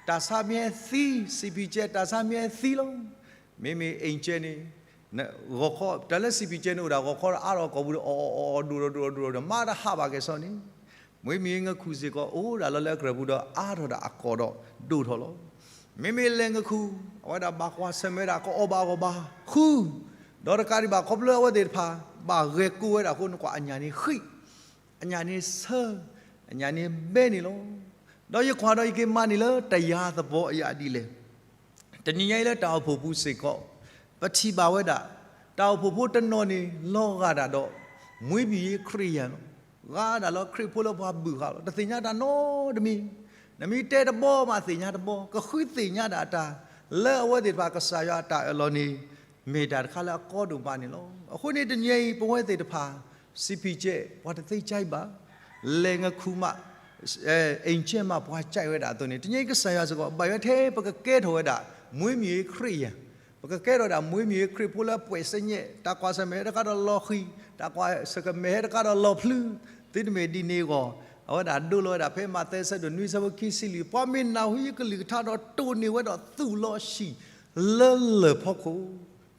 တၢ်ဆါမ့ၢ်ဟဲသံ, စံၣ်ဖံၣ်ကဲး တၢ်ဆါမ့ၢ်ဟဲသံလီၤ. မ့မ့ၢ်အ့ၣ်ကဲးန့ၣ် ဂီၤခီ တၢ်လၢစံၣ်ဖံၣ်ကဲးန့ၣ်အိၣ်ဒၣ် ဂီၤခီဒီးအါထီၣ်ကိာ်ပူၤဒီး အီၣ်အီၣ်ဒိၣ်ထီၣ်ဒိၣ်ထီၣ်ဒိၣ်ထီၣ်ဒီး မၤတဟးဘၣ်ကဲၣ်ဆိးန့ၣ်, မွေးမြူရေးငခုစ့ၢ်ကီး အိၣ်ဒၣ်လီၤလၢအကြၢးပူၤဒီး အါထီၣ်ဒၣ်အကိာ်ဒီး ဒိၣ်ထီၣ်လီၤ. မ့မ့ၢ်လဲၤငခု အဝဲဒၣ်ဘၣ်ကွၢ်ဆၢၣ်မဲာ်ဝဲဒၣ် ကအီၣ်ဘၣ်အဂီၢ်ဘၣ်ဃု, ဒီးတကးဒံးဘၣ် ခီဖျိအဝဲသ့ၣ်တဖၣ် ဘၣ်ဂဲၤကိးဝဲဒၣ်အဃိ နကွၢ်အညၣ်န့ၣ်ဃံး, အညၣ်န့ၣ်ဆၢ, အညၣ်န့ၣ်ဘဲန့ၣ်လီၤ. ဒီးယကွၢ်ဒီးယက့ၤမၤန့ၢ်လၢတယၤသပီၤအယၤဒ်လဲၣ်. တနံၤညါအံၤလၢတၢ်အိၣ်ဖှိၣ်ပူၤစ့ၢ်ကီး ပထံၣ်ဘၣ်ဝဲဒၣ် တၢ်အိၣ်ဖှိၣ်ဖိတနီၤန့ၣ် လီၤဂာ်ဒၣ်ဒီး မွေးမြူရေးခရစ်ယာန်လီၤ. ဂာ်ဒၣ်လၢခရံာ်ဖိလၢပှၤဘုၣ်ဃာ်လီၤ. တသ့ၣ်ညါတၢ်နီတမံၤ, နမ့ၢ်တဲတဘီမးသ့ၣ်ညါတဘီ, ကဃုသ့ၣ်ညါဒၣ်အတၢ် လၢအဝဲသ့ၣ်တဖၣ်ကစၢ်ယွၤအတၢ်အၢၣ်လီၤန့ၣ် မ့ၢ်တၢ်တခါလၢအကီဒိၣ်မးန့ၣ်လီၤ. အဃိန့ၣ်တနံၤအံၤ ပဝဲသ့ၣ်တဖၣ် စံၣ်ဖံၣ်ကဲး ပှၤတသ့ကၠဲဘၣ်, လဲၤငခုမး အ့ၣ်ကဲးမး ပှၤကၠဲဝဲဒၣ်အသိးန့ၣ် တနံၤအံၤကစၢ်ယွၤစ့ၢ်ကီး ဘၣ်ယွၤထဲပကကဲထီၣ်ဝဲဒၣ် မွေးမြူရေးခရစ်ယာန်, ပကကဲထီၣ်ဝဲဒၣ် မွေးမြူရေးခရံာ်ဖိလၢအပှဲၤစဲညဲၣ်, တၢ်ကွၢ်ဆၢၣ်မဲာ်ဟဲတခါဒီးလီၤဃံၤ, တၢ်ကွၢ်ဆၢၣ်မဲာ်ဟဲတခါဒီးလီၤဖျု, သုတမ့ၢ်ဒ်န့ၣ်အဂီၢ်, အဝဲဒၣ်ဒိလီၤဝဲဒၣ်ဖဲမးသဲဆၢဒိၣ်နွံဆၢဖိခံဆံလွံၢ်, ပှၤမ့ၢ်နၢ်ဟူယကလုၢ်ကထါဒီးတိၢ်န့ၢ်ဝဲဒီးသူၣ်လီၤဆံၣ် လၢလၢၢ်ဖီခိၣ်,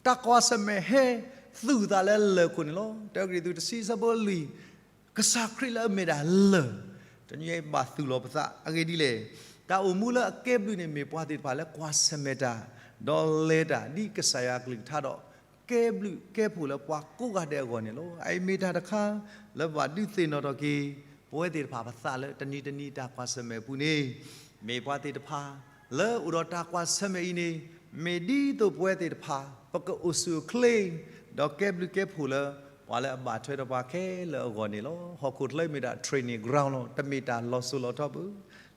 တၢ်ကွၢ်ဆၢၣ်မဲာ်ဟဲသူၣ်သးလၢလၢၢ်ခိၣ်န့ၣ်လီၤ. တၢကရံၣ်သူးတဆံဆၢဖိလွံၢ်, ကစၢ်ခရံာ်လၢအမ့ၢ်ဒၣ်လၢၢ်, တနံၤအံၤဘၣ်သူၣ်လီၤပသး အဂ့ၢ်ဒ်လဲၣ်, တၢ်အိၣ်မူလၢအကဲဘျုးန့ၣ် မ့ၢ်ပှၤသ့ၣ်တဖၣ်လၢကွၢ်ဆၢၣ်မဲာ်တၢ်, ဒီးလဲၤတၢ် ဒ်ကစၢ်ယွၤအကလုၢ်ကထါဒီး ကဲဘျုးကဲဖှိၣ်လၢပှၤကိးဂၤဒဲးအဂီၢ်န့ၣ်လီၤ. အအံၤမ့ၢ်တၢ်တခါ လၢပဘၣ်ဒုးသ့ၣ်နီၣ်ထီၣ်က့ၤ ပဝဲသ့ၣ်တဖၣ်ပသးလၢတနံၤတနံၤတၢ်ကွၢ်ဆၢၣ်မဲာ်အပူၤန့ၣ် မ့ၢ်ပှၤသ့ၣ်တဖၣ် လၢအိၣ်ဒီးတၢ်ကွၢ်ဆၢၣ်မဲာ်အံၤန့ၣ် မ့ၢ်ဒ်သိးပဝဲသ့ၣ်တဖၣ် ပကအိၣ်ဆူၣ်အိၣ်ချ့ ဒီးကဲဘျုးကဲဖှိၣ်လၢ ပှၤလၢအဘၣ်ထွဲဒီးပှၤခဲလၢာ်အဂီၢ်န့ၣ်လီၤ. ဟီၣ်ခိၣ်ချၢမ့ၢ်ဒၣ် training ground လီၤ. တမ့ၢ်တၢ်လီၤစိၤလီၤထီဘၣ်.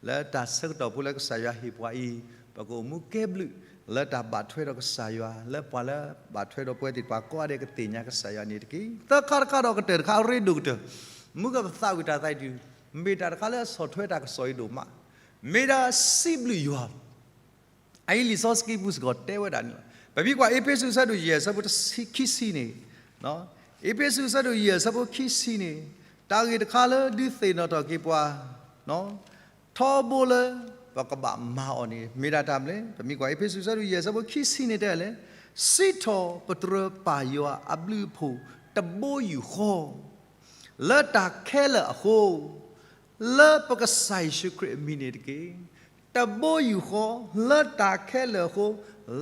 လၢတၢ်ဆၢကတီၢ်ဖိလၢကစၢ်ယွၤဟ့ၣ်ပှၤအံၤ ပကအိၣ်မူကဲဘျုး လၢတၢ်ဘၣ်ထွဲဒီးကစၢ်ယွၤ လၢပှၤလၢဘၣ်ထွဲဒီးပဝဲသ့ၣ်တဖၣ်ကိးဂၤဒဲးကသ့ၣ်ညါကစၢ်ယွၤန့ၣ်တက့ၢ်. သၢခါတခါဒီးကတၢၢ်တခါ အရ့ဒိၣ်ကတၢၢ် မုၢ်ကပသးဝံၣ်တၢ်သးတံၢ် မ့ၢ်တၢ်တခါလၢအဆီၣ်ထွဲတၢ်ကစီၣ်အံၤဒိၣ်မး မ့ၢ်ဒၣ်စံးဘျုးယွၤ အအံၤလံာ်စီဆှံပူၤစ့ၢ်ကီးတဲဝဲဒၣ်န့ၣ်လီၤ. ပမ့ၢ်ကွၢ်အ့းဖ့းစူးအဆၢဒိၣ်ယဲၢ်အဆၢဖိတဆံခံဆံန့ၣ်, အ့းဖ့းစူးအဆၢဒိၣ်ယဲၢ်အဆၢဖိခံဆံန့ၣ်, တၢ်ဂ့ၢ်တခါလၢဒုးသ့ၣ်နီၣ်ထီၣ်က့ၤပှၤ ထီဘိလၢပကဘၣ်မၤအီၤန့ၣ် မ့ၢ်ဒၣ်တၢ်မနုၤလဲၣ်. ပမ့ၢ်ကွၢ်အ့းဖ့းစူးအဆၢဒိၣ်ယဲၢ်အဆၢဖိခံဆံန့ၣ်တဲလဲၣ်, စံးထီၣ်ပတြၢၤပၢ်ယွၤအဘျုးအဖှိၣ်တဘိယူၢ်ဃီ လၢတၢ်ခဲလၢာ်အဃိ လၢပကစၢ်ယ့ၣ်ၡူးခရံာ်အမံၤန့ၣ်တက့ၢ်. တဘိယူၢ်ဃီ လၢတၢ်ခဲလၢာ်အဃိ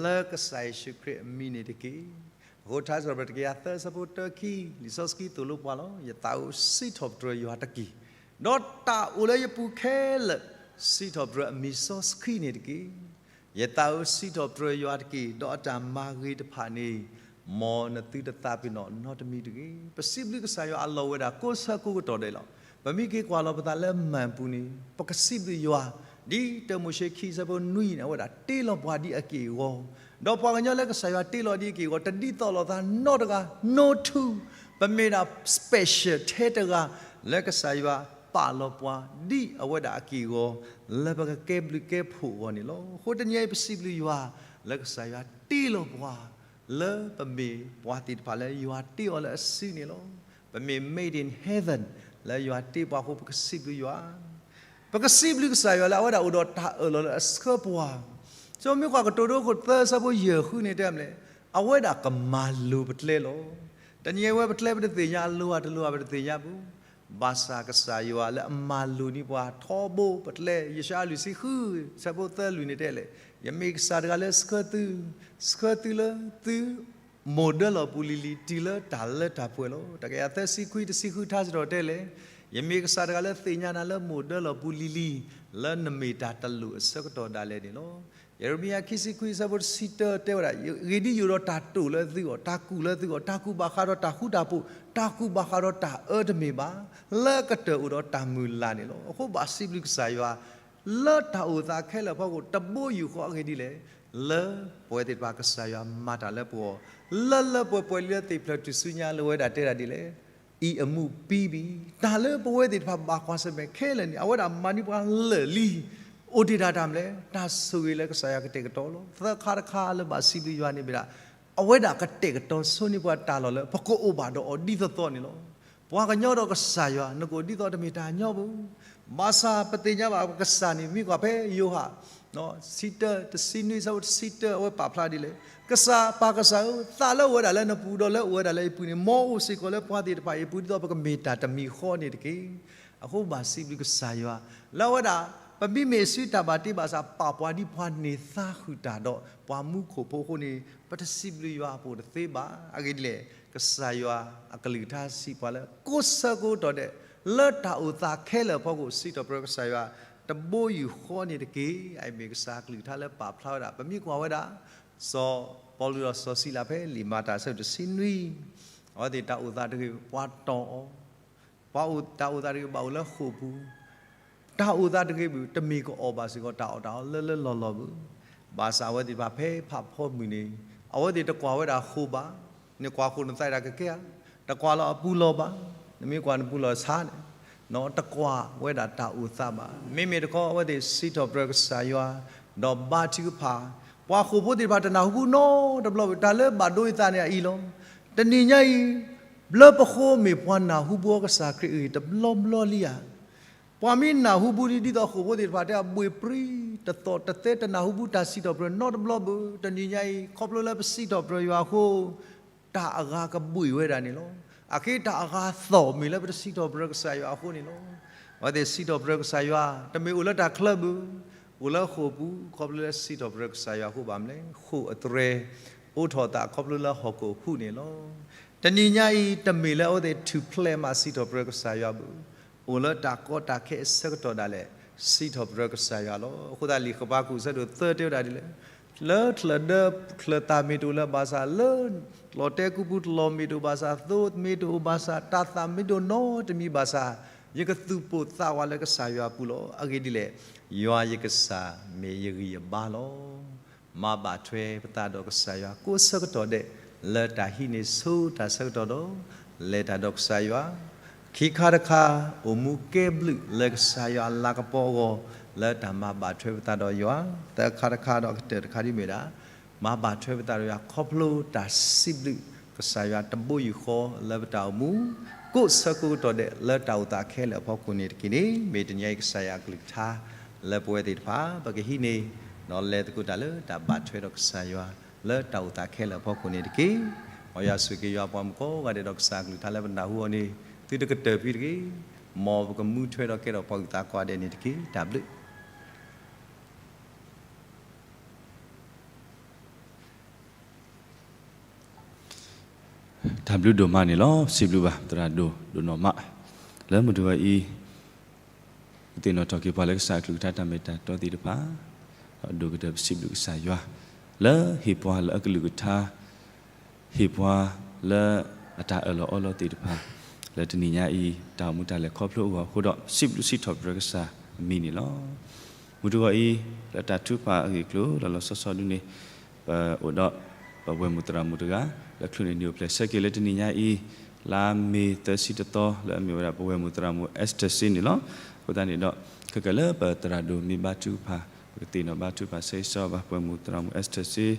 လၢကစၢ်ယ့ၣ်ၡူးခရံာ်အမံၤန့ၣ်တက့ၢ်. အဃိထါစံးထီၣ်ပတြၢၤတကယၤသၢအဆၢဖိတၢခံ လံာ်စီဆှံသိၣ်လိပှၤလီၤ. ယသးဧၢစံးထီၣ်ပတြၢၤယွၤတက့ၢ်. ဒီးတၢ်အိၣ်လၢယပူၤခဲလၢာ် စံးထီၣ်ပတြၢၤအမံၤစီဆှံန့ၣ်တက့ၢ်. ယသးဧၢစံးထီၣ်ပတြၢၤယွၤတက့ၢ်. ဒီးအတၢ်မၤဂ့ၤတဖၣ်န့ၣ် မ်နသုတသးပ့ၤနီၣ်နီတမံၤတဂ့ၤ. ပစံးဘျုးကစၢ်ယွၤအလီၢ်ဝဲဒၣ်ကိးဆၢကိးကတီၢ်ဒဲးလီၤ. ပမ့ၢ်က့ၤကွၢ်လီၤပသးလၢမၢ်ပူၤန့ၣ် ပကစံးဘျုးယွၤ ဒ်တၢမိၤၡ့ခံအဆၢဖိနွံန့ၣ် အဝဲဒၣ်တ့လီၤပှၤဒ်အက့ၢ်အဂီၤ, ဒီးပှၤကညီလၢကစၢ်ယွၤတ့လီၤဒ်အက့ၢ်အဂီၤ တဒ်သိးလိာ်သးနီတဂၤ, no two, ပမ့ၢ်ဒၣ် special ထဲတဂၤ လၢကစၢ်ယွၤပာ်လီၤပှၤဒ်အဝဲဒၣ်အက့ၢ်အဂီၤ လၢပကကဲဘျုးကဲဖှိၣ်အဂီၢ်န့ၣ်လီၤ. အဃိတနံၤအံၤပစံးဘျုးယွၤ လၢကစၢ်ယွၤတ့လီၤပှၤ လၢပမ့ၢ်ပှၤသ့ၣ်တဖၣ်လၢယွၤတ့အီၤလၢအစုန့ၣ်လီၤ. ပမ့ၢ် made in heaven လၢယွၤတ့ပှၤအဃိ ပကစံးဘျုးယွၤ ပကစံးဘျုးကစၢ်ယွၤလၢအဝဲဒၣ်အိၣ်ဒီးတၢ်အၢၣ်လီၤ လၢအဆှၢပှၤ, ဆိမ့ၢ်ကွၢ်ကတိၤဒိခိၣ်သၢအဆၢဖိယဲၢ်ဃုန့ၣ်တဲမနုၤလဲၣ်, အဝဲဒၣ်ကမၤလိၤပကျဲလီၤ. တနံၤအံၤဝဲပကျဲပတသ့ၣ်ညါအလိၤဧါတလိၤဧါ ပတသ့ၣ်ညါဘၣ်. ဘၣ်ဆၣ်ကစၢ်ယွၤလၢအမၤလိၤန့ၢ်ပှၤထီဘိပကျဲ, ယၡါယၤလွံၢ်ဆံဃု အဆၢဖိသၢလွံၢ်န့ၣ်တဲလဲၣ်, ယမ့ၢ်ကစၢ်တဂၤလၢဆှၢသု, ဆှၢသုလၢသု မိၢ်ဒၢလီၢ်ပူၤလံၤလံၤ တုၤလၢတၢ်လၢတၢ်ပှဲၤလီၤ. တကယၤသၢဆံခွံ တဆံဃု ထါစံးထီၣ်တဲလဲၣ်, ယမ့ၢ်ကစၢ်တဂၤလၢသ့ၣ်ညါနၤလၢမိၢ်ဒၢလီၢ်ပူၤလံၤလံၤ လၢနမ့ၢ်တၢ်တလိၣ်အဆၢကတီၢ်ဒၣ်လဲာ်န့ၣ်လီၤ. ယရမံယၤခံဆံခွံ အဆၢဖိတဆံတၢတဲဝဲဒၣ်, အဂ့ၢ်ဒ်အံၤ ယအိၣ်ဒီးတၢ်တိာ်လၢသုဂီၢ်, တၢ်ကူၣ်လၢသုဂီၢ်, တၢ်ကူၣ်ဘၣ်ဃးဒီးတၢ်ဃူတၢ်ဖိး, တၢ်ကူၣ်ဘၣ်ဃးဒီးတၢ်အၢတမ့ၢ်ဘၣ်, လၢအကတၢၢ်အိၣ်ဒီးတၢ်မုၢ်လၢ်န့ၣ်လီၤ. အဃိဘၣ်စံးဘျုးကစၢ်ယွၤ လၢတၢ်အိၣ်သးခဲလၢာ်အဖီခိၣ် တဘိယူၢ်ဃီအဂ့ၢ်ဒ်လဲၣ်, လၢပဝဲသ့ၣ်တဖၣ်ကစၢ်ယွၤမၤတၢ်လၢပဂီၢ်, လၢလၢပှဲၤပှဲၤလံလၢသ့ၣ်ဖျၢၣ်ထူၣ်စုညါလၢဝဲဒၣ်တဲဒၣ်ဒ်လဲၣ်, အံၤအမူးပံဘံ, တၢ်လၢပဝဲသ့ၣ်တဖၣ်ဘၣ်ကွၢ်ဆၢၣ်မဲာ်ခဲလၢာ်န့ၣ် အဝဲဒၣ်မၤန့ၢ်ပှၤလၢာ်လံ, အိၣ်တ့ၢ်တၢ်တၢ်မနုၤလဲၣ်, တၢ်ဆိၣ်ဂ့ၤလၢကစၢ်ယွၤကတဲာ်ကတီၤလီၤ. သၢခါတခါလၢဘၣ်စံးဘျုးယွၤန့ၣ်မ့ၢ်ဒၣ် အဝဲဒၣ်ကတဲာ်ကတီၤဆိန့ၢ်ပှၤတၢ်လီၢ်လၢ ပကအိၣ်ဘၣ်ဒီးအီၤဒ်သိးသိးန့ၣ်လီၤ. ပှၤကညီဒီးကစၢ်ယွၤ နကအိၣ်ဒ်သိးတမ့ၢ်တၢ်ညီဘၣ်. ဘၣ်ဆၣ်ပသ့ၣ်ညါဘၣ်ပကစၢ်န့ၣ် မ့ၢ်ကွၢ်ဖဲယိၤဟၣ် တဆံတၢ တဆံနွံ အဆၢဖိတဆံတၢ အဝဲပာ်ဖျါဒ်လဲၣ်, ကစၢ်ပၢ်ကစၢ်ဧၢ, သးလၢအိၣ်ဝဲဒၣ်လၢနပူၤ ဒီးလၢအိၣ်ဝဲဒၣ်လၢယပူၤန့ၣ် မ်အိၣ်စ့ၢ်ကီးလၢပှၤသ့ၣ်တဖၣ်အံၤအပူၤ ဒ်သိးပကမ့ၢ်တၢ်တမံၤဃီန့ၣ်တက့ၢ်. အဃိဘၣ်စံးဘျုးကစၢ်ယွၤ လၢအဝဲဒၣ် ပမ့မ့ၢ်အစုတၢ်ဘၣ်တ့ဘၣ်ဆၣ် ပာ်ပှၤဒ်ပှၤန့ၢ်သါဃုာ်တၢ်ဒီး ပှၤမူခိၣ်ဖိအဃိန့ၣ် ပတစံးဘျုးယွၤအပိၢ်တသ့ဘၣ်. အဂ့ၢ်ဒ်လဲၣ်, ကစၢ်ယွၤအကလုၢ်ကထါစံးပှၤလၢ ကိးဆၢကိးကတီၢ်ဒဲး လၢတၢ်အိၣ်သးခဲလၢာ်အဖီခိၣ် စံးထီၣ်ပတြၢၤကစၢ်ယွၤ တဘိယူၢ်ဃီန့ၣ်တက့ၢ်. အအံၤမ့ၢ်ကစၢ်အကလုၢ်ကထါလၢပာ်ဖျါဝဲဒၣ်. ပမ့ၢ်ကွၢ်ဝဲဒၣ် စီၤပီလူးဒီးစီၤစံလၤဖဲလံာ်မၤတၢ်အဆၢတဆံနွံ, အဝဲသ့ၣ်တၢ်အိၣ်သးတဂ့ၤ ပှၤတီၢ်အီၤ, ပှၤအိၣ် တၢ်အိၣ်သးတဂ့ၤ ဘၣ်အိၣ်လၢဃိာ်ပူၤ, တၢ်အိၣ်သးတဂ့ၤဘၣ် တမ့ၢ်ကအီၣ်ဘၣ်စ့ၢ်ကီး တၢ်အီၣ်တၢ်အီလၢလၢလီၢ်လီၢ်ဘၣ်. ဘၣ်ဆၣ်အဝဲသ့ၣ်တဖၣ်ဖဲဖးဖီမုၢ်န့ၣ် အဝဲသ့ၣ်တကွၢ်ဝဲဒၣ်ဃိာ်ဘၣ်, နကွၢ်ဃိာ်နသးဒၣ်ကကဲဧါ, တကွၢ်လီၤအပူၤလီၢ်ဘၣ်, နမ့ၢ်ကွၢ်နပူၤလီၢ်ဆါန့ၣ်, တကွၢ်ဝဲဒၣ်တၢ်အိၣ်သးဘၣ်. မ့မ့ၢ်တခီ အဝဲသ့ၣ်စံးထီၣ်ပတြၢၤကစၢ်ယွၤ ဒီးဘါထုကဖၣ်, ပှၤဃိာ်ဖိသ့ၣ်တဖၣ်တနၢ်ဟူဘူးနီတဘျီဘၣ်. တၢ်လၢဘၣ်ဒိအသးန့ၣ်အအံၤလီၤ. တနံၤညါအံၤ လၢပဃိမ့ၢ်ပှၤနၢ်ဟူဘူးကစၢ်ခရံာ်အဂ့ၢ်တဘျီဘျီလံဧါ. ပှၤမ့ၢ်နၢ်ဟူဘူးလံ ဒ်သိးဃိာ်ဖိသ့ၣ်တဖၣ်တဲအဘှ့ၣ်ပြံ တသီၣ်တသဲ တနၢ်ဟူဘူးတၢ်စံးထီၣ်ပတြၢၤနီတဘျီဘၣ်. တနံၤညါအံၤ ခီဖျိလၢပစံးထီၣ်ပတြၢၤယွၤအဃိ တၢ်အဂၤကဘှ့ၣ်ဝဲဒၣ်န့ၣ်လီၤ. အဃိတၢ်အဂၤသီၣ်မ့ၢ်လၢ ပတစံးထီၣ်ပတြၢၤကစၢ်ယွၤအဃိန့ၣ်လီၤ. အဝဲသ့ၣ်စံးထီၣ်ပတြၢၤကစၢ်ယွၤ တမ့ၢ်အိၣ်လၢတၢ်ချၢဘၣ်, အိၣ်လၢဃိာ်ပူၤ ခီဖျိလၢစံးထီၣ်ပတြၢၤကစၢ်ယွၤအဃိဘၣ်မနုၤလဲၣ်. ဃိာ်အတြဲၤ အိးထီၣ်သးခီဖျိလၢဟီၣ်ခိၣ်ဟူးန့ၣ်လီၤ. တနံၤညါအံၤ တမ့ၢ်လၢအဝဲသ့ၣ်ထုးဖျဲးမးစံးထီၣ်ပတြၢၤကစၢ်ယွၤဘၣ်, အိၣ်လၢတၢ်ကီတၢ်ခဲအဆၢကတီၢ်ဒၣ်လဲာ် စံးထီၣ်ပတြၢၤကစၢ်ယွၤလီၤ. အဃိသတး လံာ်ဃဘးကူာ်အဆၢဒိၣ်သၢတဲဝဲဒၣ်ဒ်လဲၣ်, လၢချၢၣ်ဒၢချၢၣ်သးမ့ၢ်တအိၣ်လၢၤဘၣ်ဆၣ်, လၢလီၢ်တဲာ်ကူပူၤတလီၢ်မ့ၢ်တအိၣ်ဘၣ်ဆၣ်, သိမ့ၢ်တအိၣ်ဘၣ်ဆၣ်, တၢ်သၣ်မ့ၢ်တအိၣ်နီတမံၤဘၣ်ဆၣ်, ယကသူၣ်ပိၢ်သးဝးလၢကစၢ်ယွၤအပူၤလီၤ. အဂ့ၢ်ဒ်လဲၣ်, ယွၤယကစၢ်မ့ၢ်ယဂံၢ်ယဘါလီၤ. မၤဘၣ်ထွဲပသးဒီးကစၢ်ယွၤ ကိးဆၢကတီၢ်ဒဲး, လၢတၢ်ဟံးန့ၢ်ဆိတၢ်ဆၢကတီၢ်ဒီး လဲၤတၢ်ဒီးကစၢ်ယွၤ, ခံခါတခါ အိၣ်မူကဲဘျုးလၢကစၢ်ယွၤအလၤကပီၤအဂီၢ်, လၢတၢ်မၤဘၣ်ထွဲပသးဒီးယွၤ, သၢခါတခါဒီးအကတၢၢ်တခါဒ်မ့ၢ်ဒၣ် မၤဘၣ်ထွဲပသးဒီးယွၤ ခီဖျိတၢ်စံးဘျုးကစၢ်ယွၤတဘိယူၢ်ဃီလၢပတၢ်အိၣ်မူ ကိးဆၢကိးကတီၢ်ဒဲး လၢတၢ်အိၣ်သးခဲလၢာ်အဖီခိၣ်န့ၣ်တက့ၢ်န့ၣ် မ့ၢ်တနံၤအံၤကစၢ်ယွၤအကလုၢ်ကထါ လၢပဝဲသ့ၣ်တဖၣ် ပကဟံးန့ၢ် ဒီးလဲၤသကိးတၢ်လၢတၢ်ဘၣ်ထွဲဒီးကစၢ်ယွၤ လၢတၢ်အိၣ်သးခဲလၢာ်အဖီခိၣ်န့ၣ်တက့ၢ်. မ်ယွၤဆိၣ်ဂ့ၤက့ၤယွၤပှၤမုၣ်ကိးဂၤဒဲးဒီးကစၢ်အကလုၢ်ကထါလၢပနၢ်ဟူအီၤန့ၣ် သုတကတၢၢ်ဖဲတဂ့ၤ, မ်ပကမူထွဲဒီးကဲထီၣ်ပှၤဂုၤပှၤဂၤကိးဂၤဒဲးန့ၣ်တက့ၢ်. တၢ်ဘျုး တၢ်ဘျုးဒိၣ်မးန့ၣ်လီၤ. စံးဘျုးဘၣ် သရၣ်ဒိၣ်ဒိၣ်နီၢ်မး လၢမုၢ်တဂီၤအံၤ ကသ့ၣ်နီၣ်ထီၣ်က့ၤပှၤလၢကစၢ်အကလုၢ်ကထါတၢ်မ့ၢ်တၢ်တီသ့ၣ်တဖၣ်, ဒီးဒိၣ်ကတၢၢ်ပစံးဘျုးကစၢ်ယွၤ လၢဟ့ၣ်ပှၤလၢအကလုၢ်ကထါ ဟ့ၣ်ပှၤလၢအတၢ်အၢၣ်လီၤအီလီၤသ့ၣ်တဖၣ် လၢတနံၤညါအံၤ တၢ်အိၣ်မူတၢ်လဲၤခီဖျိအဂီၢ်အဃိဒီး စံးဘျုးစံးထီၣ်ပတြၢၤကစၢ်အမံၤန့ၣ်လီၤ. မုၢ်တဂီၤအံၤ လၢတၢ်ထုကဖၣ်အဂ့ၢ်အကျိၤ လီၤလီၤဆီဆီဒ်န့ၣ် ပအိၣ်ဒီး ပဝဲၢ်မုၣ်သရၣ်မုၣ်တဂၤ လၢချုးန့ၣ်နံၣ်အိၣ်ဖျဲၣ်ဆၢက့ၤလၢတနံၤညါအံၤ လါမ့ၤသၢဆံတသီ လၢအမ့ၢ်ဝဲဒၣ်ပဝဲၢ်မုၣ်သရၣ်မုၣ် Esther စ့န့ၣ်လီၤ. အဃိသတးန့ၣ်ဒီး ခဲကနံၣ်လၢပသရၣ်ဒိၣ်မ့ၢ်ဘါထုကဖၣ် ပကသ့ၣ်နီၣ်ဘါထုကဖၣ်ဆၢဂ့ၤဆၢဝါဘၣ်ပဝဲၢ်မုၣ်သရၣ်မုၣ် Esther စ့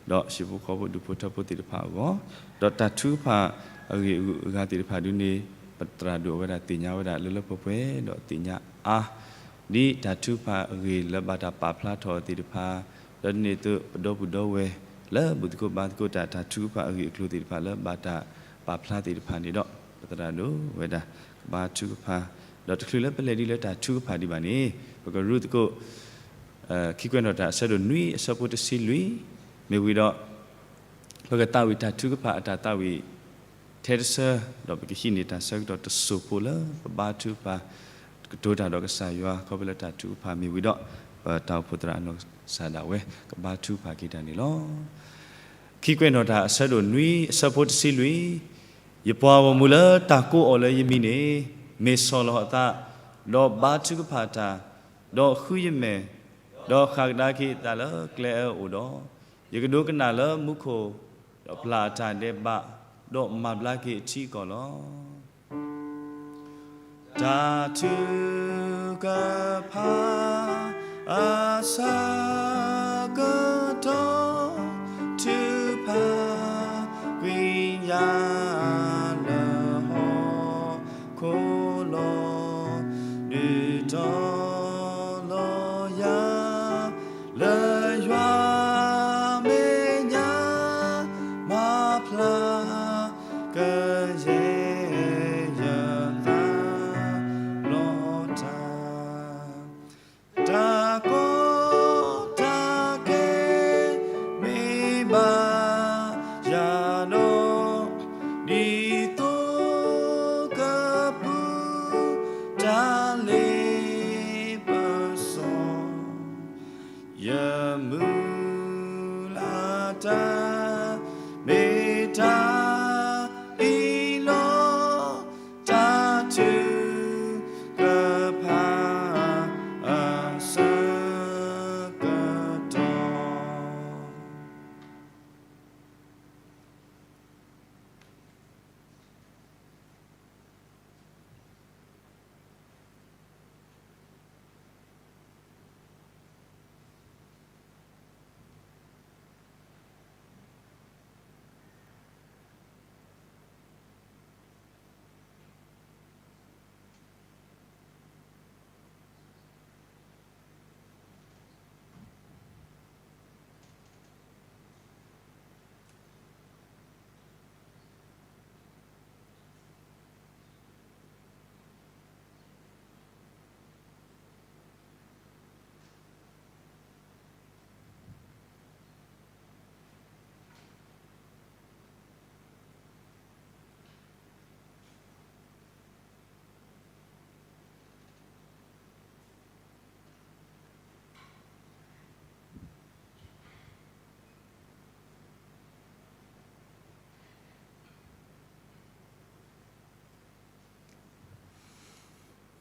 ဒီးဟံၣ်ဖိဃီဖိဒူၣ်ဖိထၢဖိသ့ၣ်တဖၣ်အဂီၢ်, ဒီးတၢ်ထုကဖၣ်အဂ့ၢ်အဂၤသ့ၣ်တဖၣ်ဒ်န့ၣ် ပသရၣ်ဒိၣ်အဝဲဒၣ်သ့ၣ်ညါဝဲဒၣ်လၢလၢပှဲၤပှဲၤ ဒီးသ့ၣ်ညါအါ ဒ်တၢ်ထုကဖၣ်အဂ့ၢ်လၢဘၣ်တၢ်ပာ်ဖျါထီၣ်သ့ၣ်တဖၣ်, ဒီးဒ်န့ၣ်အသိးပဒီပုၢ်ဒီဝဲၢ် လၢဘူၣ်သကိးဘါသကိးတၢ် တၢ်ထုကဖၣ်အဂ့ၢ်အကျိၤသ့ၣ်တဖၣ်လၢဘၣ်တၢ်ပာ်ဖျါသ့ၣ်တဖၣ်န့ၣ်ဒီး ပသရၣ်ဒိၣ်ဝဲဒၣ် ကဘါထုကဖၣ်, ဒီးတချုးလၢပလဲၤဒ်လၢတၢ်ထုကဖၣ်ဒံးဘၣ်န့ၣ် ပကရူၢ်သကိး ခံကွဲးနီၣ်တၢ်အဆၢဒိၣ်နွံအဆၢဖိတဆံလွံၢ်, မ့ၢ်ဝံၤဒီး ပကသးဝံၣ်တၢ်ထုကဖၣ်အတၢ်သးဝံၣ်ထဲတဆၢ, ဒီးပကဟံးန့ၢ်တၢ်ဆၢကတီၢ်တစိၢ်ဖိလၢပဘါထုကဖၣ် ကတိၤတၢ်ဒီးကစၢ်ယွၤ ခီဖျိလၢတၢ်ထုကဖၣ်မ့ၢ်ဝံၤဒီး ပတၢ်အိၣ်ဖှိၣ်သရၣ်အနီၢ်ကစၢ်ဒၣ်ဝဲ ကဘါထုကဖၣ်က့ၤတၢ်န့ၣ်လီၤ. ခံကွဲးနီၣ်တၢ်အဆၢဒိၣ်နွံအဆၢဖိတဆံလွံၢ်, ယပှၤဂီၢ်မုၢ်လၢတၢ်ကိးအီၤလၢယမံၤန့ၣ် မ့ၢ်ဆီၣ်လီၤအသး, ဒီးဘါထုကဖၣ်တၢ်, ဒီးဃုယမဲာ်, ဒီးဃၣ်ကဒါက့ၤအသးလၢကျဲအၢအိၣ်ဒီး, ယကဒိကနၣ်လၢမူခိၣ်, ဒီးပျၢ်အတၢ်ဒဲးဘး, ဒီးမၤဘျါက့ၤအထံအကီၢ်လီၤ. တၢ်ထုကဖၣ်အဆၢကတီၢ် ထုကဖၣ်ကွံာ်ယၤလၢဟီၣ် ခိၣ်လီၤ, ဒုးတီၤလီၤယၤ လၢယွၤမဲာ်ညါမၤဖျါ ကယဲၢ်ယသးလီၤတၢ် တၢ်ကီတၢ်ခဲမ့ၢ်ဘၣ်ယၤဒီး ဒ်သိးကပူၤတၢ်လ့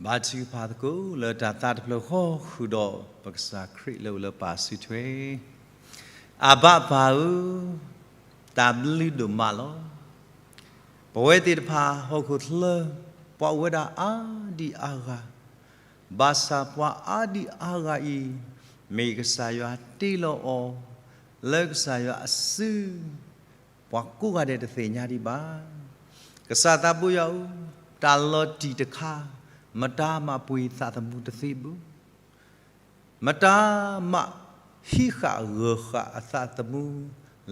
ဘါထုကဖၣ်သကိးလၢတၢ်သးတဖျၢၣ်ဃီဃုာ်ဒီး ပကစၢ်ခရံာ်လၢအအိၣ်လၢပၢ်စုထွဲ, အဘၣ်ပၢ်ဧၢ, တၢ်ဘျုးဒိၣ်မးလီၤ. ပဝဲသ့ၣ်တဖၣ်ဟီၣ်ခိၣ်ချၢ ပှၤအိၣ်ဝဲဒၣ်အါဒံအါဂၤ, ဘၣ်ဆၣ်ပှၤအါဒံအါဂၤအံၤ မ့ၢ်ကစၢ်ယွၤတ့လီၤအီၤ လၢကစၢ်ယွၤအစု ပှၤကိးဂၤဒဲးတသ့ၣ်ညါဒံးဘၣ်. ကစၢ်သးဘိယွၤဧၢ, တၢ်လီၤတံၢ်တခါ မတၤမၤပှ့ၤသးသမူတသ့ဘၣ်. မတၤမၤဟံးဃာ်ဂၢၢ်ဃာ်အသးသမူ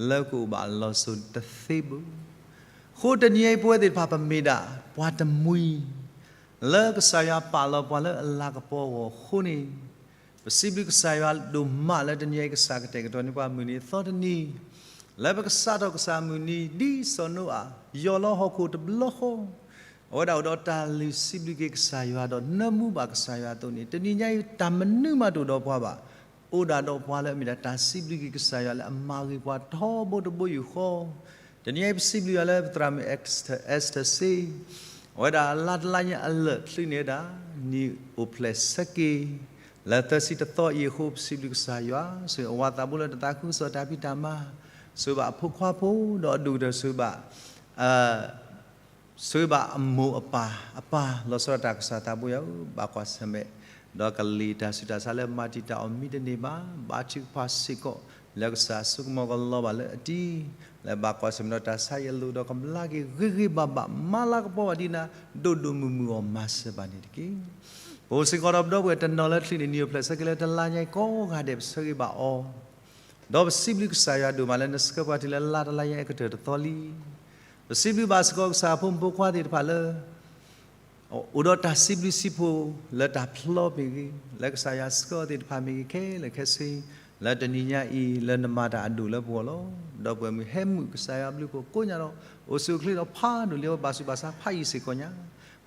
လၢကအိၣ်ဘၣ်လီၤစိၤတသ့ဘၣ်. အဃိတနံၤအံၤပဝဲသ့ၣ်တဖၣ်ပမ့ၢ်ဒၣ်ပှၤတမှံၤ လၢကစၢ်ယွၤပာ်လီၤပှၤလၢအလၤကပီၤအဂီၢ်အဃိန့ၣ်, ပစံးဘျုးကစၢ်ယွၤဒိၣ်မးလၢတနံၤအံၤကစၢ်ကတဲာ်ကတီၤန့ၢ်ပှၤမုၢ်နံၤအသီတနံၤ လၢပကစးထီၣ်ကစၢ်မုၢ်နံၤ ဒ်စီၤနိအၤ ယီၢ်လီၤဟီၣ်ခိၣ်တဘျီဃီ အဝဲဒၣ်အိၣ်ဒီးတၢ်လုၢ်စံးဘျုးက့ၤကစၢ်ယွၤဒီးနၢမူဘၣ်ကစၢ်ယွၤအသိးန့ၣ်, တနံၤညါအံၤတၢ်မနုၤမးတအိၣ်ဒီးပှၤဘၣ်. အိၣ်ဒၣ်ဒီးပှၤလၢအမ့ၢ်ဒၣ်တၢ်စံးဘျုးက့ၤကစၢ်ယွၤလၢအမၤဂ့ၤပှၤထီဘိတဘိယူၢ်ဃီ, တနံၤညါအံၤပစံးဘျုးယွၤလၢပသရၣ်မုၣ် Esther Sing အဝဲဒၣ်လါတလါညါအလၢာ်ချုးန့ၢ်ဝဲဒၣ် နံၣ်အိၣ်ဖျဲၣ်ဆၢက့ၤ လၢသၢဆံတသီအံၤအဃိ ပစံးဘျုးကစၢ်ယွၤ, ဆိၣ်ဂ့ၤအဝၤသးဘိလၢတသးခုကစီၣ်တၢ်ဖံးတၢ်မၤ, ဆိၣ်ဂ့ၤဘၣ်အဖိခွါဖိဒီးအဒိၣ်ကတၢၢ်ဆိၣ်ဂ့ၤဘၣ် ဆိၣ်ဂ့ၤဘၣ်အမိၢ်အပၢ်အပၢ် လီၤဆီဒၣ်တၢ်ကစၢ်သးဘိယွၤဧၢ, ဘၣ်ကွၢ်ဆၢၣ်မဲာ် ဒီးကလံၤတၢ်ဆူးတၢ်ဆါလၢမၤတံာ်တာ်အီၤမံတန့ၢ်ဘၣ်, ဘါထုကဖၣ်စ့ၢ်ကီး လၢကစၢ်ဆိကမိၣ်ကလီၤဘၣ်လၢအတံၤ, လၢဘၣ်ကွၢ်ဆၢၣ်မဲာ်ဒီးတၢ်ဆါအံၤအလိၤဒီးကဘျါက့ၤဂ့ၤဂ့ၤဘၣ်ဘၣ် မၤလၤကပီၤဘၣ်ဒ်နၤ ဒိၣ်ဒိၣ်မုၢ်မုၢ်အီၤမၤစၢၤဘၣ်န့ၣ်တက့ၢ်. ပအိၣ်စ့ၢ်ကီးဒီးပဒီပုၢ်ဝဲၢ်တနီၤလၢချုးန့ၣ် နံၣ်အိၣ်ဖျဲၣ်ဆၢက့ၤလၢတလါညါအံၤ ကိးဂၤဒဲးပဆၢဂ့ၤဘၣ်အီၤ ဒီးပစံးဘျုးကစၢ်ယွၤဒိၣ်မးလၢနဆှၢပှၤတုၤလၢလါတလါညါအံၤအကတၢၢ်တသီလံ. ပစံးဘျုးဘၣ်စ့ၢ်ကီးကစၢ်ဖိမုၣ်ဖိခွါသ့ၣ်တဖၣ်လၢ အိၣ်ဒီးတၢ်စံးဘျုးစံးဖှိၣ်လၢတၢ်ဖျီမ့ၢ်ဂ့ၤ, လၢကစၢ်ယွၤဆှၢအီၤသ့ၣ်တဖၣ်မ့ၢ်ဂ့ၤခဲလၢာ်ခဲဆ့, လၢတနံၤညါအံၤလၢနမၤတၢ်အဒိၣ်လၢပဂီၢ်လီၤ. ဒီပုၢ်ဝဲၢ်မုၢ်ဟဲမုာ်ကစၢ်ယွၤအဘျုးအဖှိၣ်ကိးညါဒီး အိၣ်ဆူၣ်အိၣ်ချ့ဒီးဖးဒိၣ်လံအဝဲဘၣ်ဆူးဘၣ်ဆါဖးယံၤစ့ၢ်ကီးညါ,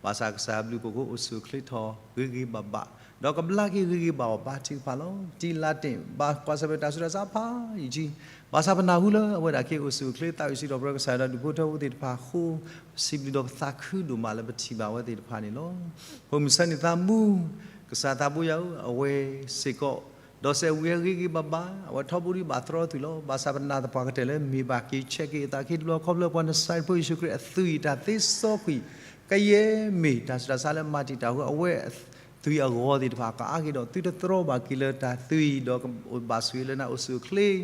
ဘၣ်ဆၣ်ကစၢ်အဘျုးအဖှိၣ်ကိးအိၣ်ဆူၣ်အိၣ်ချ့ထီၣ်ဂ့ၤဂ့ၤဘၣ်ဘၣ်, ဒီးကဘျါက့ၤဂ့ၤဂ့ၤဘၣ်အီၤဘါထုကဖၣ်လီၤ. တံၤလါတ့ၢ် ဘၣ်ကွၢ်ဆၢၣ်မဲာ်တၢ်ဆူးတၢ်ဆါဖးယံၤကံ, ဘၣ်ဆၣ်ပနၢ်ဟူလၢအဝဲဒၣ်က့ၤအိၣ်ဆူၣ်အိၣ်ချ့သးဝံၣ်စံးထီၣ်ပတြၢၤကစၢ်ယွၤဒီးဒူၣ်ဖိထၢဖိသ့ၣ်တဖၣ်အဃိ, ပစံးဘျုးဒီးပသးခုဒိၣ်မးလၢပထံၣ်ဘၣ်အဝဲသ့ၣ်တဖၣ်န့ၣ်လီၤ. ဖိမုၣ်ဆၢန့ၣ်သးမူ, ကစၢ်သးဘိယွၤဧၢ, အဝဲစ့ၢ်ကီး ဒီးစဲးဝံၤအဂ့ၤဂ့ၤဘၣ်ဘၣ်, အဝဲထီဘိဒံးဘၣ်သရီသုးလီၤ. ဘၣ်ဆၣ်ပနာ်သပှၢ်ကတၢၢ်လၢမ့ၢ်ဘၣ်က့ၤဆဲးက့ၤအသးခ့တဘျီ ခီဖျိပှၤနစၤရ့းဖိယ့ၣ်ၡူးခရံာ်အသွံၣ်တၢ်သ့စီကွံာ် ကယဲၢ်မ့ၢ်တၢ်ဆူးတၢ်ဆါလၢမၤတံာ်တာ်အဃိ အဝဲသွံၣ်အဂီၤသ့ၣ်တဖၣ်ကအါက့ၤဒီး သုတသရီဘၣ်က့ၤလၢတၢ်သွံၣ် ဒီးကဘၣ်ဆိၣ်ဂ့ၤလၢနအိၣ်ဆူၣ်အိၣ်ချ့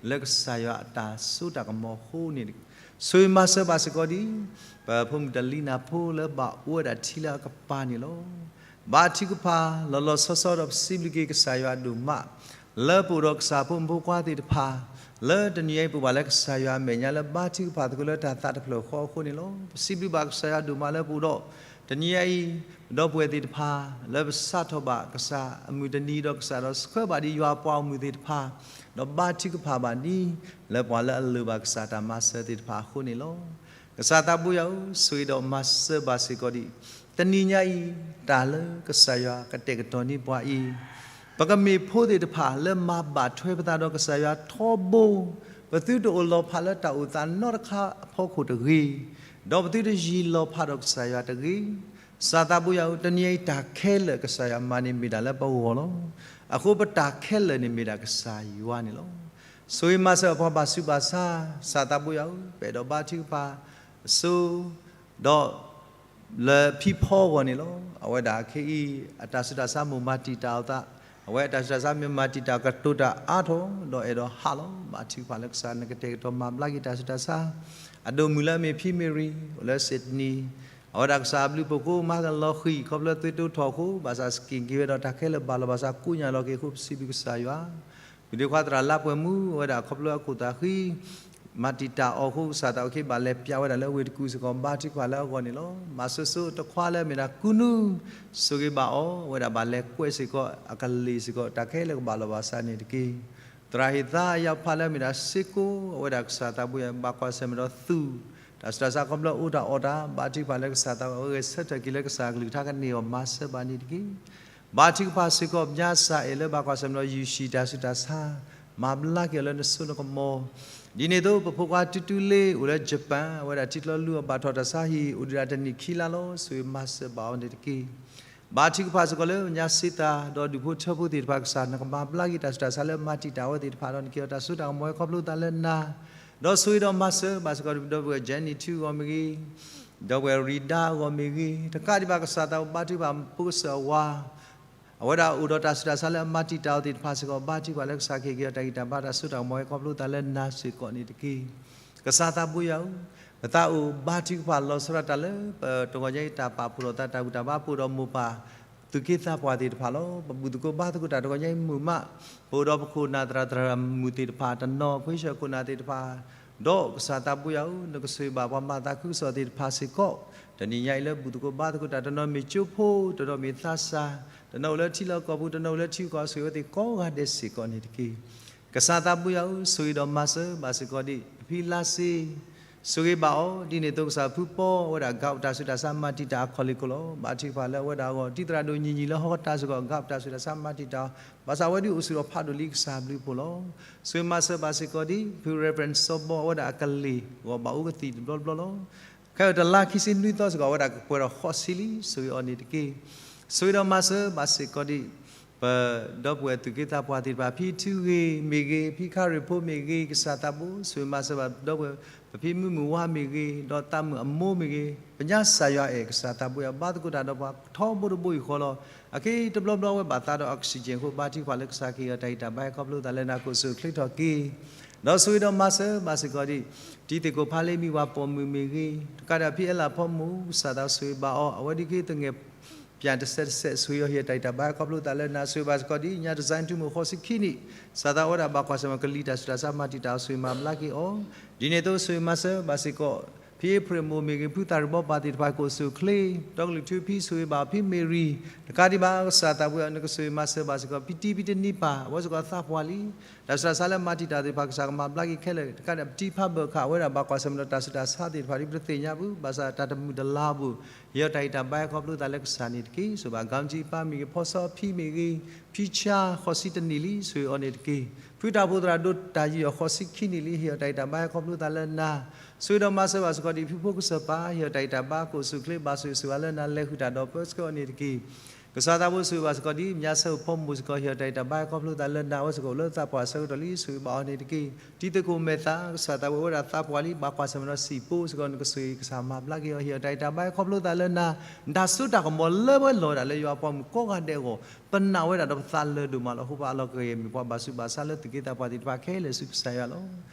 လၢကစၢ်ယွၤအတၢ်စိတၢ်ကမီၤအဃိန့ၣ် ဆိၣ်ဂ့ၤမၤစၢၤဘၣ်စ့ၢ်ကီးဒံး ပဖိမုၣ်တလံနၢ်ဖိလၢဘၣ်အိၣ်ဝဲဒၣ်ထံလၢအကပၤန့ၣ်လီၤ. ဘါထုကဖၣ်လီၤလီၤဆီဆီဒီးပစံးဘျုးက့ၤကစၢ်ယွၤဒိၣ်မး လၢပအိၣ်ဒီးကစၢ်ဖိမုၣ်ဖိခွါသ့ၣ်တဖၣ် လၢတနံၤအံၤပအိၣ်ဘၣ်လၢကစၢ်ယွၤအမဲာ်ညါလၢဘါထုကဖၣ်သကိးလၢတၢ်သးတဖျၢၣ်ဃီအဃိန့ၣ်လီၤ. ပစံးဘျုးဘၣ်ကစၢ်ယွၤဒိၣ်မးလၢပအိၣ်ဒီး တနံၤအံၤ ပဒီပုၢ်ဝဲၢ်သ့ၣ်တဖၣ် လၢပစးထီၣ်ဘၣ်ကစၢ်အမုၢ်တနံၤ ဒီးကစၢ်ဒီးဆှၢဘၣ်ဒံးယွၤပှၤအိၣ်မုာ်သ့ၣ်တဖၣ် ဒီးဘါထုကဖၣ်ဘၣ်ဒံး လၢပှၤလၢအလိၣ်ဘၣ်ကစၢ်တၢ်မၤစၢၤသ့ၣ်တဖၣ်အဃိန့ၣ်လီၤ. ကစၢ်သးဘိယွၤဧၢ, ဆိၣ်ဂ့ၤဒီးမၤစၢၤဘၣ်စ့ၢ်ကီးဒံး တနံၤညါအံၤ တၢ်လၢကစၢ်ယွၤကတဲာ်ကတီၤန့ၢ်ပှၤအံၤ ပကမ့ၢ်ဖိသ့ၣ်တဖၣ်လၢမၤဘၣ်ထွဲပသးဒီးကစၢ်ယွၤထီဘိ, ပသုတအိၣ်လီၤဖးလၢတၢ်အိၣ်သးနီတခါအဖီခိၣ်တဂ့ၤ, ဒီးပသုတယံၤလီၤဖးဒီးကစၢ်ယွၤတဂ့ၤ. ကစၢ်သးဘိယွၤဧၢ, တနံၤအံၤတၢ်ခဲလၢာ်ကစၢ်ယွၤမၤန့ၣ်မ့ၢ်ဒၣ်လၢပဂီၢ်လီၤ. အဃိပတၢ်ခဲလၢာ်န့ၣ်မ့ၢ်ဒၣ်ကစၢ်ယွၤန့ၣ်လီၤ. ဆိၣ်ဂ့ၤမၤစၢၤပှၤဘၣ်ဆူးဘၣ်ဆါ, ကစၢ်သးဘိယွၤဧၢ, ပအဲၣ်ဒိးဘါထုကဖၣ်အစိ ဒီး လၢဖံဖီအဂီၢ်န့ၣ်လီၤ. အဝဲဒၣ်ခဲအံၤ အတၢ်ဆူးတၢ်ဆါမိၢ်မၤတံာ်တာ်အသး, အဝဲအတၢ်ဆူးတၢ်ဆါမ့ၢ်မၤတံာ်တာ်ကတိၤတၢ်အါထီၣ် ဒီးအဲၣ်ဒိးဟးလီၤ. ဘါထုကဖၣ်လၢကစၢ်နကတဲာ်ကတီၤမၤဘျါက့ၤတၢ်ဆူးတၢ်ဆါ အဒိၣ်မုၢ်လၢအမ့ၢ်ဖံမ့ၢ်ရံ အိၣ်လၢ Sydney အဝဲဒၣ်ကစၢ်အဘျုးအဖှိၣ်ကိးမၤကလီၤဃံၤ ခီဖျိသုးတိထီၣ်အဃိ ဘၣ်ဆၣ်စက့ၣ်က့ၤဝဲဒီးတၢ်ခဲလၢာ်ဘၣ်လီၤဘၣ်ဆၣ်ကိးညါလီၤက့ၤအဃိ ပစံးဘျုးကစၢ်ယွၤ ပဒုးခွါသရၣ်လါပှဲၤမူ အဝဲဒၣ်ခီဖျိအခိၣ်သးဃံ မၤတံာ်တာ်အီၤအဃိ ကစၢ်သးအိၣ်က့ၤဘၣ်လဲၤပျးဝဲဒၣ်လၢဝ့ၢ်တကူၣ်စ့ၢ်ကီး ဘါထုကဖၣ်လၢအဂီၢ်န့ၣ်လီၤ. မၤစိၤစိၤတခွါလၢအမ့ၢ်ဒၣ်ကူနူ ဆိၣ်ဂ့ၤဘၣ်အီၤ အဝဲဒၣ်ဘၣ်လဲၤကွဲးစ့ၢ်ကီး အကလ့ၢ်စ့ၢ်ကီး တၢ်ခဲလၢာ်ကဘၣ်လီၤဘၣ်ဆၣ်န့ၣ်တက့ၢ်. သရၣ်ဟ့ၣ်သါအယၣ်ဖးလၢအမ့ၢ်ဒၣ်စ့ကိ အဝဲဒၣ်ကစၢ်သးဘိယွၤ ဘၣ်ကွၢ်ဆၢၣ်မဲာ်ဒီးသူၣ် တၢ်ဆူးတၢ်ဆါခီဖျိအိၣ်တၢ်အီၣ်တၢ် ဘါထုကဖၣ်လၢကစၢ်သးဘိယွၤ အဝဲဂဲၤဆၢထၢၣ်က့ၤလၢကစၢ်အကလုၢ်ကထါကန့ၢ်အီၤမၤစၢၤဘၣ်န့ၣ်တက့ၢ်. ဘါထုကဖၣ်စ့ၢ်ကီး ဘၣ်ဆၣ်အဲၣ်လၢဘၣ်ကွၢ်ဆၢၣ်မဲာ်ဒီးယုၢ်ၡံၣ်တၢ်ဆူးတၢ်ဆါ မၤဘျါက့ၤအီၤလၢနစိနကမီၤ ဒ်န့ၣ်အသိး ပဖိခွါတူတူလ့ အိၣ်လၢ Japan အဝဲဒၣ်ထံချီလူၤအီၤဘၣ်ထီၣ်တၢ်ဆါဟံၣ် အိၣ်ဒံးဒၣ်တနံၣ်ခံလါလီၤ. ဆိၣ်ဂ့ၤမၤစၢၤဘၣ်အီၤန့ၣ်တက့ၢ်. ဘါထုကဖၣ်စ့ၢ်ကီးလၢညါစ့တၢ် ဒီးဒူၣ်ဖိထၢဖိသ့ၣ်တဖၣ်ကစၢ် နကမၤဘျါက့ၤတၢ်ဆူးတၢ်ဆါလၢမၤတံာ်တာ်အဝဲသ့ၣ်တဖၣ်ဒီး နကဟ့ၣ်အီၤတၢ်စိတၢ်ကမီၤဝဲခီဖျိသးလၢနၤ, ဒီးဆိၣ်ဂ့ၤဒီးမၤစၢၤဘၣ်စ့ၢ်ကီး ဒီပုၢ်ဝဲၢ် Jenny ထူအဂီၢ်မ့ၢ်ဂ့ၤ, ဒီပုၢ်ဝဲၢ် ရံဒါအဂီၢ်မ့ၢ်ဂ့ၤ, တကးဒံးဘၣ်ကစၢ်သးဘါထုကဖၣ်ဖိကစၢၢ်အဝၤ အဝဲဒၣ်အိၣ်ဒီးတၢ်ဆူးတၢ်ဆါလၢအမၤတံာ်တာ်အီၤသ့ၣ်တဖၣ်စ့ၢ်ကီး ဘါထုကဖၣ်လၢကစၢ်ကဟ့ၣ်က့ၤအီၤတၢ်ဂံၢ်တၢ်ဘါတၢ်စိတၢ်ကမီၤဝဲခီဖျိသးလၢနၤစ့ၢ်ကီးန့ၣ်တက့ၢ်. ကစၢ်သးဘိယွၤဧၢ, ပသးအိၣ်ဘါထုကဖၣ်လီၤဆီဒၣ်တၢ်လၢ ပတဂီၤညါအံၤတၢ်ပာ်ဖှိၣ်ထီၣ်သးတၢ်ဘူၣ်တၢ်ဘါဖှိၣ်ဒီးမိၢ်ပၢ် သူၣ်က့သးပှၢ်သ့ၣ်တဖၣ်လီၤ. ပဘူၣ်သကိးဘါသကိးတၢ်တဂီၤညါအံၤမုာ်မး, ပအိၣ်ဒီးပခိၣ်နၢ်သရၣ်သရၣ်မုၣ်သ့ၣ်တဖၣ် တနီၤ ဖိဆၢခိၣ်နၢ်သ့ၣ်တဖၣ်, ဒီးကစၢ်သးဘိယွၤဧၢ, နကဆိၣ်ဂ့ၤဘၣ်ပှၤမၤသးခုကစီၣ်သ့ၣ်တဖၣ်စ့ၢ်ကီး, တနံၤညါအံၤလၢဘူၣ်သကိးဘါသကိးတၢ် တနီၤမ့ၢ်ကၠိဖိ, တနီၤမ့ၢ်သးစၢ်, တနီၤအိၣ်လၢထံလီၢ်ကီၢ်ပူၤ, တနီၤအိၣ်လၢထံဂုၤကီၢ်ဂၤ ဆိၣ်ဂ့ၤအဝဲသ့ၣ်ကိးဂၤဒဲးစ့ၢ်ကီးန့ၣ်တက့ၢ်. ကစၢ်သးဘိယွၤဧၢ, ဆိၣ်ဂ့ၤဒီးမၤစၢၤဘၣ်စ့ၢ်ကီးဒံး ပဖံလါစ့ ဆိၣ်ဂ့ၤဘၣ်အီၤ, ဒ်န့ၣ်အသိးကစၢ်ဖုပီအဝဲဒၣ် ကးအိၣ်တၢ်ဆူးတၢ်ဆါမၤတံာ်တာ်အခီၣ်လ့ၢ်ခိၣ်လီၤ. ဘါထုကဖၣ်လၢအဝဲဒၣ်အဂီၢ် တံၤသရၣ်ဒိၣ်ညီညီလၢဟီၣ်ခိၣ်တၢ်စ့ၢ်ကီး ကးအိၣ်တၢ်ဆူးတၢ်ဆါမၤတံာ်တာ်အီၤ, ဘၣ်ဆၣ်အဝဲဒၣ်အိၣ်ဆူၣ်ဒီးဖးဒိၣ်လံကစၢ်ဘျုးဖှိၣ်လီၤ. ဆိၣ်ဂ့ၤမၤစၢၤဘၣ်စ့ၢ်ကီးဒံး ဖု Reverend စီၤဘီ အဝဲဒၣ်အကလ့ၢ်ဂီၢ်ဘၣ်အိၣ်ကသံၣ်တဘျီတဘျီလီၤ. ခဲအံၤတလါခံဆံနွံသီစ့ၢ်ကီး အဝဲဒၣ်ကပှဲၤဒီးဃိးဆံလံ, ဆိၣ်ဂ့ၤအီၤန့ၣ်တက့ၢ်. ဆိၣ်ဂ့ၤဒီးမၤစၢၤဘၣ်စ့ၢ်ကီးဒံး ပဒီပုၢ်ဝဲၢ်သူၣ်က့သးပှၢ်သ့ၣ်တဖၣ် ဖံထူဂ့ၤမ့ၢ်ဂ့ၤ, ဖံခါရ့ၣ်ဖိမ့ၢ်ဂ့ၤ, ကစၢ်သးဘိ ဆိၣ်ဂ့ၤမၤစၢၤဘၣ်ဒီပုၢ်ဝဲၢ် ပဖံမုၢ်မုၢ်ဝါမ့ၢ်ဂ့ၤ, ဒီးသးမုၣ်အမိၢ်မ့ၢ်ဂ့ၤ, ပညါစၢ်ယွၤအဲၣ် ကစၢ်သးဘိယွၤ ဘါသကိးတၢ်ဒီးပှၤထီဘိတဘိအံၤဃီလီၤ. အက့ၤတဘျီဘျီဝဲဘၣ်သးဒီး oxygen အဃိ ဘါထုကဖၣ်လၢကစၢ်ကဟ့ၣ်အီၤတၢ်ဂံၢ်တၢ်ဘါဟဲခီဖျိသးလၢနၤ ကအိၣ်ဆူၣ်အိၣ်ချ့ထီၣ်က့ၤ ဒီးဆိၣ်ဂ့ၤဒီးမၤစၢၤဘၣ်စ့ၢ်ကီးဒံး တံၤသကိးဖါလ့မံဝၤပိာ်မုၣ်မ့ၢ်ဂ့ၤ, တကးဒံး ဖံအဲလးဖီမိၢ် ကစၢ်သးဆိၣ်ဂ့ၤဘၣ်အီၤ အဝဲဒၣ်က့ၤသငဲၣ် ပၠးတစဲးတစဲး ဆိၣ်ဂ့ၤအီၤဟ့ၣ်အီၤတၢ်ဂံၢ်တၢ်ဘါဟဲခီဖျိသးလၢနၤ ဆိၣ်ဂ့ၤဘၣ်စ့ၢ်ကီးဒံး ညါတစၢ်ထူမိၣ်ဃိးဆံခံနံၣ် ကစၢ်သးအိၣ်ဝဲဒၣ်ဘၣ်ကွၢ်ဆၢၣ်မဲာ်ကလံၤတၢ်ဆူးတၢ်ဆါမၤတံာ်တာ်အီၤ ဆိၣ်ဂ့ၤမၤဘျါက့ၤအီၤ ဒ်န့ၣ်အသိးဆိၣ်ဂ့ၤမၤစၢၤဘၣ်စ့ၢ်ကီး ဖံအ့ဖြ့ၣ်မိၢ်မ့ၢ်ဂ့ၤ ဖုသးရ့ၣ်ဘီပၢ်သ့ၣ်တဖၣ် ကအိၣ်ဆူၣ်အိၣ်ချ့ ဒီကလုာ်ထူဖံ ဆိၣ်ဂ့ၤဘၣ်ဖံမ့ၢ်ရံၤ တကးဒံးဘၣ် ကစၢ်သးဘိယွၤ နကဆိၣ်ဂ့ၤမၤစၢၤဘၣ်စ့ၢ်ကီး ဖံတံၤဖံတနံၤပၢ် အဝဲစ့ၢ်ကီးသးပှၢ်လံ တၢ်ဆူးတၢ်ဆါလၢမၤတံာ်တာ်သ့ၣ်တဖၣ် ကစၢ်ကမၤဘျါက့ၤခဲလၢာ် တကးဒံး ပတံၤဖးဘၢၣ်ခး အဝဲဒၣ်ဘၣ်ကွၢ်ဆၢၣ်မဲာ်ဒီးတၢ်ဆူးတၢ်ဆါသ့ၣ်တဖၣ် ဒ်ပတသ့ၣ်ညါပူၤ ဘၣ်ဆၣ်တၢ်တမုာ်တလၤပူၤ ဟ့ၣ်အီၤတၢ်ဂံၢ်တၢ်ဘါဟဲခီဖျိသးလၢကစၢ်န့ၣ်တက့ၢ်. ဆိၣ်ဂ့ၤဘၣ် ကၠံပၢ်မ့ၢ်ဂ့ၤ ဖီဆီဖံမ့ၢ်ဂ့ၤ ဖံဆါဃိးဆံတနံၣ်လံ ဆိၣ်ဂ့ၤအီၤန့ၣ်တက့ၢ်. ဖုတၢ်အိၣ်ဖှိၣ်သရၣ်ဒိၣ်တၢ်ယံာ်အီၤဃိးဆံခံနံၣ်လံ ဟ့ၣ်အီၤတၢ်ဂံၢ်တၢ်ဘါဟဲခီဖျိသးလၢနၤ ဆိၣ်ဂ့ၤဒီးမၤစၢၤဘၣ်စ့ၢ်ကီးဒံး ဖုဖိကစၢၢ်ပၢ် ဟ့ၣ်အီၤတၢ်ဂံၢ်တၢ်ဘါ ကအိၣ်ဆူၣ်အိၣ်ချ့ ဘၣ်ဆိၣ်ဂ့ၤဆိၣ်ဝါလၢနၤ လဲၤဃုာ်တၢ်ဒီးပၢဆှၢအီၤန့ၣ်တက့ၢ်. ကစၢ်သးဘိဆိၣ်ဂ့ၤဘၣ်စ့ၢ်ကီးဒံး မၠါဆၢဖီမိၢ်စ့ၢ်ကီး ဟ့ၣ်အီၤတၢ်ဂံၢ်တၢ်ဘါဟဲခီဖျိသးလၢနၤ အဝဲစ့ၢ်ကီးအိၣ်လၢသးပှၢ်ဆၢကတီၢ်လံ ဆိၣ်ဂ့ၤဘၣ်အီၤန့ၣ်တက့ၢ်. တံၤသကိးမဲာ်သၣ် ကစၢ်သးဝဲအိၣ်ဝဲဒၣ်သးပှၢ်လံ ဘၣ်ကွၢ်ဆၢၣ်မဲာ်ဒီးစံာ်ဖိစ့ၢ်ကီး နကဆိၣ်ဂ့ၤကစၢ်မၤဘျါက့ၤအီၤ ဟ့ၣ်အီၤတၢ်ဂံၢ်တၢ်ဘါဟဲခီဖျိသးလၢနၤ တၢ်စိတၢ်ကမီၤလၢပှဲၤလီၤဝဲဒၣ်လၢယွၤပှၤမုၣ်ကိးဂၤဒဲးအဂီၢ် ပနာ်ဝဲဒၣ်ဒီးပသးလၢာ်ဒိၣ်မးလီၤ. အဃိပအလီၢ်ကယဲၢ်မ့ၢ်ပှၤဘၣ်ဆူးဘၣ်ဆါလၢသူၣ်က့သးပှၢ်သ့ၣ်တဖၣ်ခဲလၢာ်ဆူကစၢ်ယွၤလီၤ.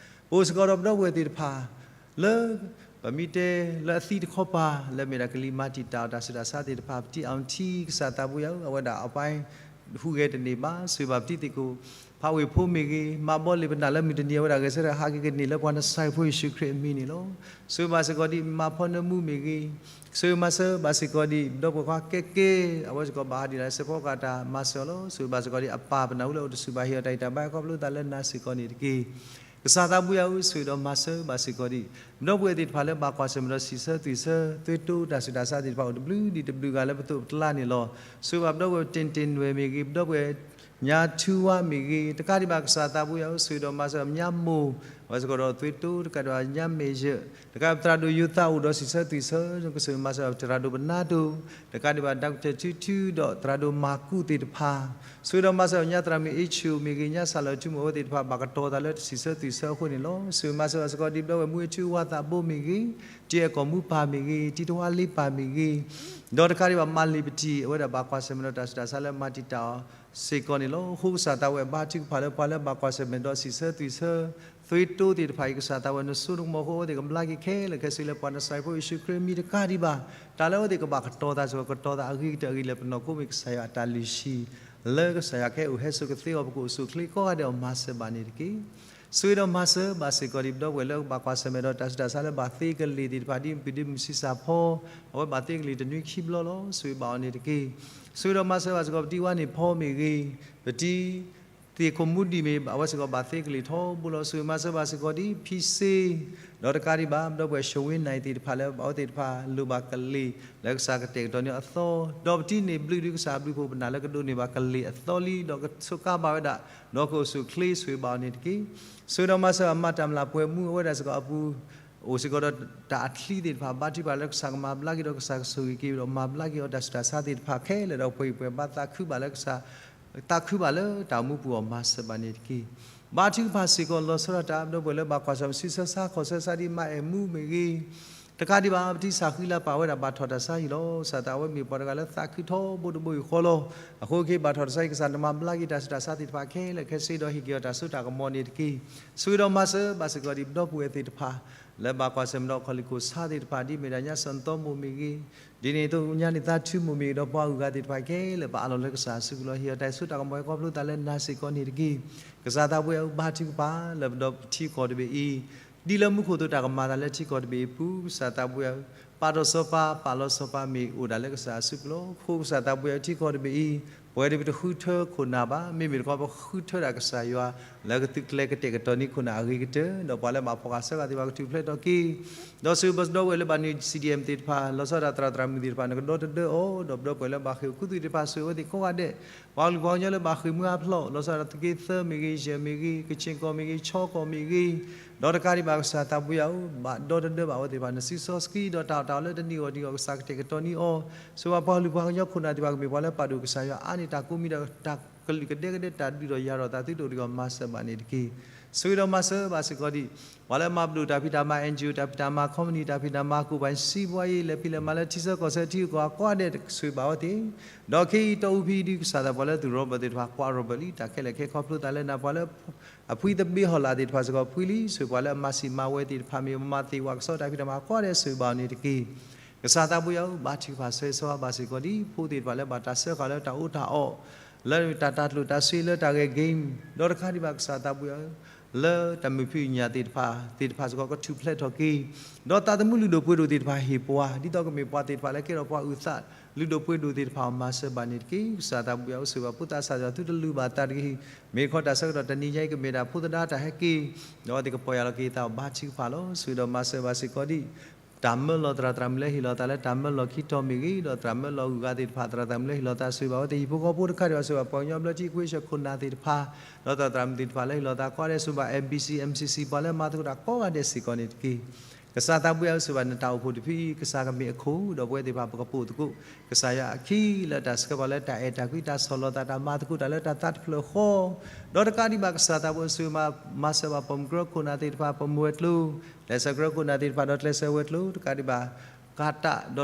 ပအိၣ်စ့ၢ်ကီးဒီးပဒီပုၢ်ဝဲၢ်သ့ၣ်တဖၣ် လၢ ပမ့ၢ်တဲလၢအသံတခီပၤ လၢမ့ၢ်ဒၣ်ကလံၤမၤတံာ်တာ်အီၤတၢ်ဆူးတၢ်ဆါသ့ၣ်တဖၣ် ပတံၤအီထံ ကစၢ်သးဘိယွၤဧၢ အဝဲဒၣ်အပၢ်ဟူးဂဲၤတန့ၢ်ဘၣ် ဆိၣ်ဂ့ၤဘၣ်ပတံၤသကိး ဖးဝ့ၢ်ဖိမ့ၢ်ဂ့ၤ မၤဘီလ့ၣ်ပနာ်လၢမုၢ်တနံၤအဝဲဒၣ်ဂဲၤဆၢထၢၣ်ဟးက့ၤကန့ၢ်လၢပှၤနစၤရ့းဖိယ့ၣ်ၡူးခရံာ်အမံၤန့ၣ်လီၤ. ဆိၣ်ဂ့ၤဘၣ်စ့ၢ်ကီးဒံး မၤဖီနၢမူမ့ၢ်ဂ့ၤ ဆိၣ်ဂ့ၤမၤစၢၤဘၣ်စ့ၢ်ကီးဒံး ဒီပုၢ်ဝဲၢ်ခွါကဲကဲ အဝဲစ့ၢ်ကီးဘၣ်ဟးဒံးလၢစဲးဖီကၤတၢ်မၤစၢၤအီၤလီၤ. ဆိၣ်ဂ့ၤဘၣ်စ့ၢ်ကီးဒံး အပၢ်ပနၢ်ဟူလၢအိၣ်တဆူၣ်ဘၣ် ဟ့ၣ်အီၤတၢ်ဂံၢ်တၢ်ဘါဟဲခီဖျိသးလၢနၤစ့ၢ်ကီးန့ၣ်တက့ၢ်. ကစၢ်သးဘိယွၤဧၢ ဆိၣ်ဂ့ၤဒီးမၤစၢၤဘၣ်စ့ၢ်ကီးဒံး ဒီပုၢ်ဝဲၢ်သ့ၣ်တဖၣ်လၢဘၣ်ကွၢ်ဆၢၣ်မဲာ်ဒီးစံးဆၢသွံၣ်ဆၢ သွ့တိတၢ်ဆူးတၢ်ဆါသ့ၣ်တဖၣ် အိၣ်တဘျုးဒံးတဘျုးဂၤလၢပသိးပတလါန့ၣ်လီၤ. ဆိၣ်ဂ့ၤဘၣ်ပဒီပုၢ်ဝဲၢ်တ့ၢ်တ့ၢ်နွဲၣ်မ့ၢ်ဂ့ၤ ပဒီပုၢ်ဝဲၢ် ညါထူဝါမ့ၢ်ဂ့ၤ တကးဒံးဘၣ်ကစၢ်သးဘိယွၤဧၢ ဆိၣ်ဂ့ၤဒီးမၤစၢၤ မၠါမိၢ် အဝဲစ့ၢ်ကီးဒီးသွ့တိ တကးဒံးဘၣ်ညါမဲာ်ယၢၢ် တကးဒံးဘၣ်သရၣ်ဒိၣ်ယိၤသးအိၣ်ဒီးစံးဆၢသွံၣ်ဆၢ ကဆိၣ်ဂ့ၤမၤစၢၤသရၣ်ဒိၣ်ပနါတိၢ် တကးဒံးဘၣ် ဒီကတၢၢ်ထူထူဒီးသရၣ်ဒိၣ်မၤကူးသ့ၣ်တဖၣ် ဆိၣ်ဂ့ၤဒီးမၤစၢၤညါသရၣ်မုၣ်အ့ဆူၣ်မ့ၢ်ဂ့ၤ ညါစၢ်လီၤထူမိၣ်အဝဲသ့ၣ်တဖၣ် ဘၣ်ကတီၤသးလၢတစံးဆၢသွံၣ်ဆၢအဃိန့ၣ်လီၤ. ဆိၣ်ဂ့ၤမၤစၢၤဘၣ်စ့ၢ်ကီးဒံး ပဒီပုၢ်ဝဲၢ်မူအ့ထူဝါသးဘိမ့ၢ်ဂ့ၤ တံၤအဲၣ်ကီၢ်မူပၢ်မ့ၢ်ဂ့ၤ တံၤတဝါလ့ပၢ်မ့ၢ်ဂ့ၤ ဒီးတကးဒံးဘၣ်မၤလ့ၤပတံၤ အဝဲဒၣ်ဘၣ်ကွၢ်ဆၢၣ်မဲာ်ဒီးတၢ်ဆူးတၢ်ဆါလၢမၤတံာ်တာ်အီၤစ့ၢ်ကီးန့ၣ်လီၤ. အဃိကစၢ်သးဝဲဘါထုကဖၣ်လၢပှၤလၢဘၣ်ကွၢ်ဆၢၣ်မဲာ်ဒီးစံးဆၢသွံၣ်ဆၢ သွ့တိသ့ၣ်တဖၣ်အံၤ ကစၢ်သးဝဲနစိနကမီၤအဃိ အဝဲသ့ၣ်ကဘျါက့ၤခဲလၢာ်ခဲဆ့လၢပှၤနစၤရ့းဖိယ့ၣ်ၡူးခရံာ်အမံၤတကးဒံးဘၣ် တၢ်လၢအဝဲသ့ၣ်ကဘၣ်ကတီၤသးစ့ၢ်ကီး ကတီၤသးအဂ့ၤကတၢၢ်အဂ့ၤလၢပနီၢ်ခိမ့ၢ်ကစၢ်ယွၤအတၢ်လုၢ်ဟံၣ် လၢကစၢ်ယွၤကဟဲအိၣ်ဟဲစိာ်ကသ့အီၤ ပကအိၣ်ဆူၣ်အိၣ်ချ့ကိးဂၤဒဲးအီၤမၤစၢၤဘၣ်န့ၣ်တက့ၢ်. ဆိၣ်ဂ့ၤဒီးမၤစၢၤဘၣ်စ့ၢ်ကီးဒံး ပဒီပုၢ်ဝဲၢ်လၢဘၣ်ကွၢ်ဆၢၣ်မဲာ်ဒီးတၢ်ဆူးတၢ်ဆါလၢဘၣ်သ့ကလ့ၢ်သ့ၣ်တဖၣ် ဒ်ပဒုးမုၢ်ဆံးစၢ်ဖီ အဝဲဘၣ်သ့ကလ့ၢ်တနွံခံဘျီလီၤ. ဆိၣ်ဂ့ၤဘၣ်အီၤန့ၣ်တက့ၢ်. ဆိၣ်ဂ့ၤဒီးမၤစၢၤဘၣ်စ့ၢ်ကီး ပတံၤဝါန့ၢ်ဖီမ့ၢ်ဂ့ၤ ပတံၤ သ့ၣ်ခိၣ်မူဒံးမ့ၢ် အဝဲစ့ၢ်ကီးဘၣ်သ့ကလ့ၢ်ထီဘိလီၤ. ဆိၣ်ဂ့ၤမၤစၢၤဘၣ်စ့ၢ်ကီးဒံး ဖံစ့ ဒီးတကးဒံးဘၣ် ပဒီပုၢ်ဝဲၢ် ရှဝ့နၢ်သ့ၣ်တဖၣ်လၢ အဝဲသ့ၣ်တဖၣ်လိၣ်ဘၣ်ကလ့ၢ် လၢကစၢ်ကတဲာ်ကတီၤန့ၢ်အသီ ဒီးပတံၤန့ၣ်ဘျုးဒုးကစၢ်ဘျုးဖှိၣ်ပနာ်လၢကဒိးန့ၢ်ဘၣ်ကလ့ၢ်အသီလံ ဒီးကဆိးကါဘၣ်ဝဲဒၣ် ဒီးကအိၣ်ဆူၣ်အိၣ်ချ့ ဆိၣ်ဂ့ၤဘၣ်အီၤန့ၣ်တက့ၢ်. ဆိၣ်ဂ့ၤဒီးမၤစၢၤဘၣ်မၤတၢ်မျၢ်ပှဲၤမူ အဝဲဒၣ်စ့ၢ်ကီးအပူၤ အိၣ်စ့ၢ်ကီးဒီးတၢ်အချံသ့ၣ်တဖၣ် ဘါထုကဖၣ်လၢကစၢ်ကမၤဘျါက့ၤဒီး ကစၢ်ကဆိၣ်ဂ့ၤက့ၤဒီး မၤဘျါက့ၤအီၤတၢ်ဆူးတၢ်ဆါသ့ၣ်တဖၣ်ခဲလၢာ်ဒီး ပှၤအံၤပှၤဘါသးခုဘၣ်လၢကစၢ် သးခုဘၣ်လၢတၢ်အိၣ်မူပူၤအီၤမၤစၢၤဘၣ်န့ၣ်တက့ၢ်. ဘါထုကဖၣ်စ့ၢ်ကီးလီၤဆီဒၣ်တၢ် ဒီပုၢ်ဝဲၢ်လၢဘၣ်ကွၢ်ဆၢၣ်မဲာ်ဆံးဆၢဆါခီၣ်ဆၢဆါဒ်မၤအဲၣ်မူမ့ၢ်ဂ့ၤ တကးဒံးဘၣ် ပတံၢ်စၢ်ဃံလၤပာ်ဝဲဒၣ်ဘၣ်ထီၣ်တၢ်ဆါဟံၣ်လီၤ. ကစၢ်သးဝဲမ့ၢ်ပှၤတဂၤလၢသးခုထီဘိတဘိယူၢ်ဃီလီၤ. အဃိက့ၤဘၣ်ထီၣ်တၢ်ဆါဟံၣ် ကစၢ်နမၤဘျါက့ၤတၢ်ဆူးတၢ်ဆါသ့ၣ်တဖၣ်ခဲလၢာ်ခဲဆ့ဒီး ဟ့ၣ်က့ၤအီၤတၢ်စိတၢ်ကမီၤန့ၣ်တက့ၢ်. ဆိၣ်ဂ့ၤဒီးမၤစၢၤဘၣ်စ့ၢ်ကီးဒံး ပဒီပုၢ်ဝဲၢ်သ့ၣ်တဖၣ် လၢဘၣ်ကွၢ်ဆၢၣ်မဲာ်ဒီးခီၣ်လံၣ်ခိၣ်ဆါသ့ၣ်တဖၣ် ဒ်မ့ၢ်ဒၣ်ညါစၢၤနသီမိၢ်မ့ၢ်ဂ့ၤ ဒ်န့ၣ်အသိးညါန့ၣ်သးထူမိၢ်မ့ၢ်ဂ့ၤဒီး ပှၤအုၣ်ဂၤသ့ၣ်တဖၣ်ခဲလၢာ် ပအးလီၤလၢကစၢ်အစုပူၤလီၤ. ဟ့ၣ်အီၤတၢ်စိတၢ်ကမီၤဟဲခီဖျိသးလၢနၤစ့ၢ်ကီးန့ၣ်တက့ၢ်. ကစၢ်သးပှဲၤအု ဘါထုကဖၣ်လၢပဒီပထံကီၢ်တဘ့ၣ်အံၤ ဒ်လၢမူခိၣ်သိးတၢ်ကမၤသးလၢထံကီၢ်တဘ့ၣ်အံၤပူၤ ကစၢ်သးပှဲၤအု ပာ်ထီၣ်စီၤပၤ ပာ်လီၤစီၤပၤမ့ၢ်အိၣ်ဒၣ်လၢကစၢ်အစုပူၤလီၤ. အဃိကစၢ်သးပှဲၤအု ထံကီၢ်တဘ့ၣ်အံၤ ပဝဲဒၣ်ပတဃုထၢခိၣ်နၢ်ဘၣ် မ့မ့ၢ်တခီပဃုထၢဒၣ်ကစၢ်ယွၤ လၢကသုးကျဲၤကတဲာ်ကတီၤန့ၢ်ခိၣ်နၢ်အဂ့ၤကတၢၢ် ဒီးပှၤလၢဘၣ်ဖီၣ်ဃာ်ဆှၢဃာ်သ့ၣ်တဖၣ်ကထူၣ်ဖျဲးထီၣ်က့ၤ ဒီးဆိၣ်ဂ့ၤပဒီပုၢ်ဝဲၢ်လၢဘၣ်နုာ် CDM သ့ၣ်တဖၣ် လီၤဆီဒၣ်တၢ်သရၣ်သရၣ်မုၣ်သ့ၣ်တဖၣ် နကဒီတဒၢအီၤ ဒီးပဒီပုၢ်ဝဲၢ်လၢဘၣ်ဃ့ၢ်အိၣ်ခူသူၣ်သ့ၣ်တဖၣ် ဆိၣ်ဂ့ၤအဝဲသ့ၣ်ကိးဂၤဒဲး ပှၤကလုာ်ပှၤကညီလၢဘၣ်ဃ့ၢ်မုၢ်အါဖျီၣ် လီၤဆီဒၣ်တၢ်သုးက့သၢမ့ၢ်ဂ့ၤ ယဲၢ်မ့ၢ်ဂ့ၤ ကခ့ၣ်ကီၢ်မ့ၢ်ဂ့ၤ ခၠီကီၢ်မ့ၢ်ဂ့ၤ ဒီးတကးဒံးဘၣ်ကစၢ်သးပှဲၤအု ဘၣ်ဒီတဒၢဘၣ်အဝဲသ့ၣ်တဖၣ် နစုစီဆှံဒီးတၢ်အီၣ်တၢ်အီလၢတနံၤဂီၢ်တနံၤဂီၢ် ကစၢ်ကတဲာ်ကတီၤန့ၢ်အီၤ ဆိၣ်ဂ့ၤပှၤကလုာ်ပှၤကညီခိၣ်နၢ်သ့ၣ်တဖၣ် ကမ့ၢ်ပှၤလၢပာ်ဒိၣ်ကစၢ်ယွၤအါန့ၢ်တၢ်ကိးမံၤဒီး တၢ်ကလုၢ်ကဒဲကဒဲတၢ်ဒုးဒီးယၤဒီးသးသုတအိၣ်တဂ့ၤ မၤစၢၤဘၣ်န့ၣ်တက့ၢ်. ဆိၣ်ဂ့ၤဒီးမၤစၢၤဘၣ်စ့ၢ်ကီးဒံး ပှၤလၢမၤပဒိၣ်တၢ်ဖံးတၢ်မၤ NGO တၢ်ဖံးတၢ်မၤ company တၢ်ဖံးတၢ်မၤ ကိးပၤစံးပှၤအံၤ လဲၤဖံးလဲၤမၤလၢထံဆၢကီၢ်ဆၢထံဂုၤကီၢ်ဂၤကိးဂၤဒဲး ဆိၣ်ဂ့ၤဘၣ်အဝဲသ့ၣ် ဒီးခဲအံၤတီအူဖံဒုး ကစၢ်သးပှဲၤလၢသုးရီဘၢၣ်သ့ၣ်တဖၣ် ကွၢ်ရီဘၢၣ်လံ တၢ်ခဲလၢာ်ခဲခီဖျိသးလၢနၤ ပှၤလၢ အဖှံသဘ့ဟီၣ်လာ်သ့ၣ်တဖၣ်စ့ၢ်ကီး ဖှံလံ ဆိၣ်ဂ့ၤပှၤလၢအမၤစံးမၤဝဲသ့ၣ်တဖၣ် မ့ၢ်မၤသ့ၣ်ဝဲကစီၣ်တၢ်ဖံးတၢ်မၤကိးဂၤဒဲး ဆိၣ်ဂ့ၤဘၣ်အီၤန့ၣ်တက့ၢ်. ကစၢ်သးပှဲၤအု ဘါထုကဖၣ်ဆၢဂ့ၤဆၢဝါဘၣ်စ့ၢ်ကီးဒ် ဖိသ့ၣ်တဖၣ်လၢဘၣ်တၢ်စၢဃာ်လၢတၢ်အိၣ်တၢ်အီၣ် လၢတၢ်တၢ်ကျိၣ်တၢ်စ့လၢတၢ်ဂဲၤ game ဒီးတကးဒံးဘၣ်ကစၢ်သးပှဲၤအု လၢတၢ်မုာ်ဖံးညၣ်သ့ၣ်တဖၣ် သ့ၣ်တဖၣ်စ့ၢ်ကီး ကထူၣ်ဖျဲးထီၣ်က့ၤ ဒီးသးသမူလုၢ်ဒိၣ်ပှ့ၤဒိၣ်သ့ၣ်တဖၣ်ဟ့ၣ်ပှၤ ဒ်သိးကမ့ၢ်ပှၤသ့ၣ်တဖၣ်လၢကဲထီၣ်ပှၤအုၣ်သး လုၢ်ဒိၣ်ပှ့ၤဒိၣ်သ့ၣ်တဖၣ်အီၤ မၤစၢၤဘၣ်န့ၣ်တက့ၢ်. ကစၢ်သးပှဲၤအု ဆိၣ်ဂ့ၤဘၣ်ဖိသးစၢ်ယွၤ သုတလုၢ်ဘၣ်သးတဂ့ၤ မ့ၢ်တခီတၢ်ဆၢကတီၢ်တနံၤညါအံၤ ကမ့ၢ်ဒၣ်ဖိသဒါတၢ်ဟဲက့ၤ ဒီးအဝဲသ့ၣ်ကပီၢ်ယၢ်လီၤက့ၤသးအီၤ ဘါထုကဖၣ်လီၤ. ဆိၣ်ဂ့ၤဒီးမၤစၢၤဘၣ်စ့ၢ်ကီးဒ် တၢ်မၢလီၤသရၣ်သရၣ်မုၣ်လၢဟ့ၣ်လီၤသးလၢတၢ်မၢလီၤခံတီၤမ့ၢ်ဂ့ၤ ဒီးသရၣ်မၢလီၤအုၣ်ဂၤသ့ၣ်တဖၣ် သရၣ်သရၣ်မုၣ်လၢဟ့ၣ်လီၤသး ဆိၣ်ဂ့ၤဘၣ်အဝဲသ့ၣ် ဟံၣ်ဖိဃီဖိတခါဒံးဘၣ် ဆိၣ်ဂ့ၤဘၣ်ပှၤကညီဘျၢထံခဝ့ၡၢၣ်ခိၣ်နၢ်သ့ၣ်တဖၣ် ဒီးသရၣ်သရၣ်မုၣ်သ့ၣ်တဖၣ်လၢဟ့ၣ်လီၤသးကိးဂၤဒဲး ဆိၣ်ဂ့ၤဘၣ် MBC MCC ပှၤလၢမၤသကိးတၢ်ကိးဂၤဒဲးစ့ၢ်ကီးန့ၣ်တက့ၢ်. ကစၢ်သးပှဲၤအု ဆိၣ်ဂ့ၤဘၣ်နတၢ်အိၣ်ဖှိၣ်တဖုအံၤ ကစၢ်ကမ့ၢ်အခိၣ် ဒီးပဝဲသ့ၣ်တဖၣ်ပကပိာ်သကိး ကစၢ်ယွၤအခံ လၢတၢ်ဆှၢပှၤလၢတၢ်အဲၣ်တၢ်ကွံ တၢ်ဆီၣ်လီၤသး တၢ်မၤသကိးတၢ်လၢတၢ်သးတဖျၢၣ်ဃီ ဒီးတကးဒံးဘၣ်ကစၢ်သးပှဲၤအု ဆိၣ်ဂ့ၤမၤစၢၤဘၣ်ပိာ်မုၣ်ကရၢခိၣ်နၢ်သ့ၣ်တဖၣ် ပိာ်မုၣ်ဝဲၤကျိၤ ကျဲးစၢးကရၢခိၣ်နၢ်သ့ၣ်တဖၣ် ဒီးကျဲးစၢးဝဲၤကျိၤ တကးဒံးဘၣ် ကးတးဒီ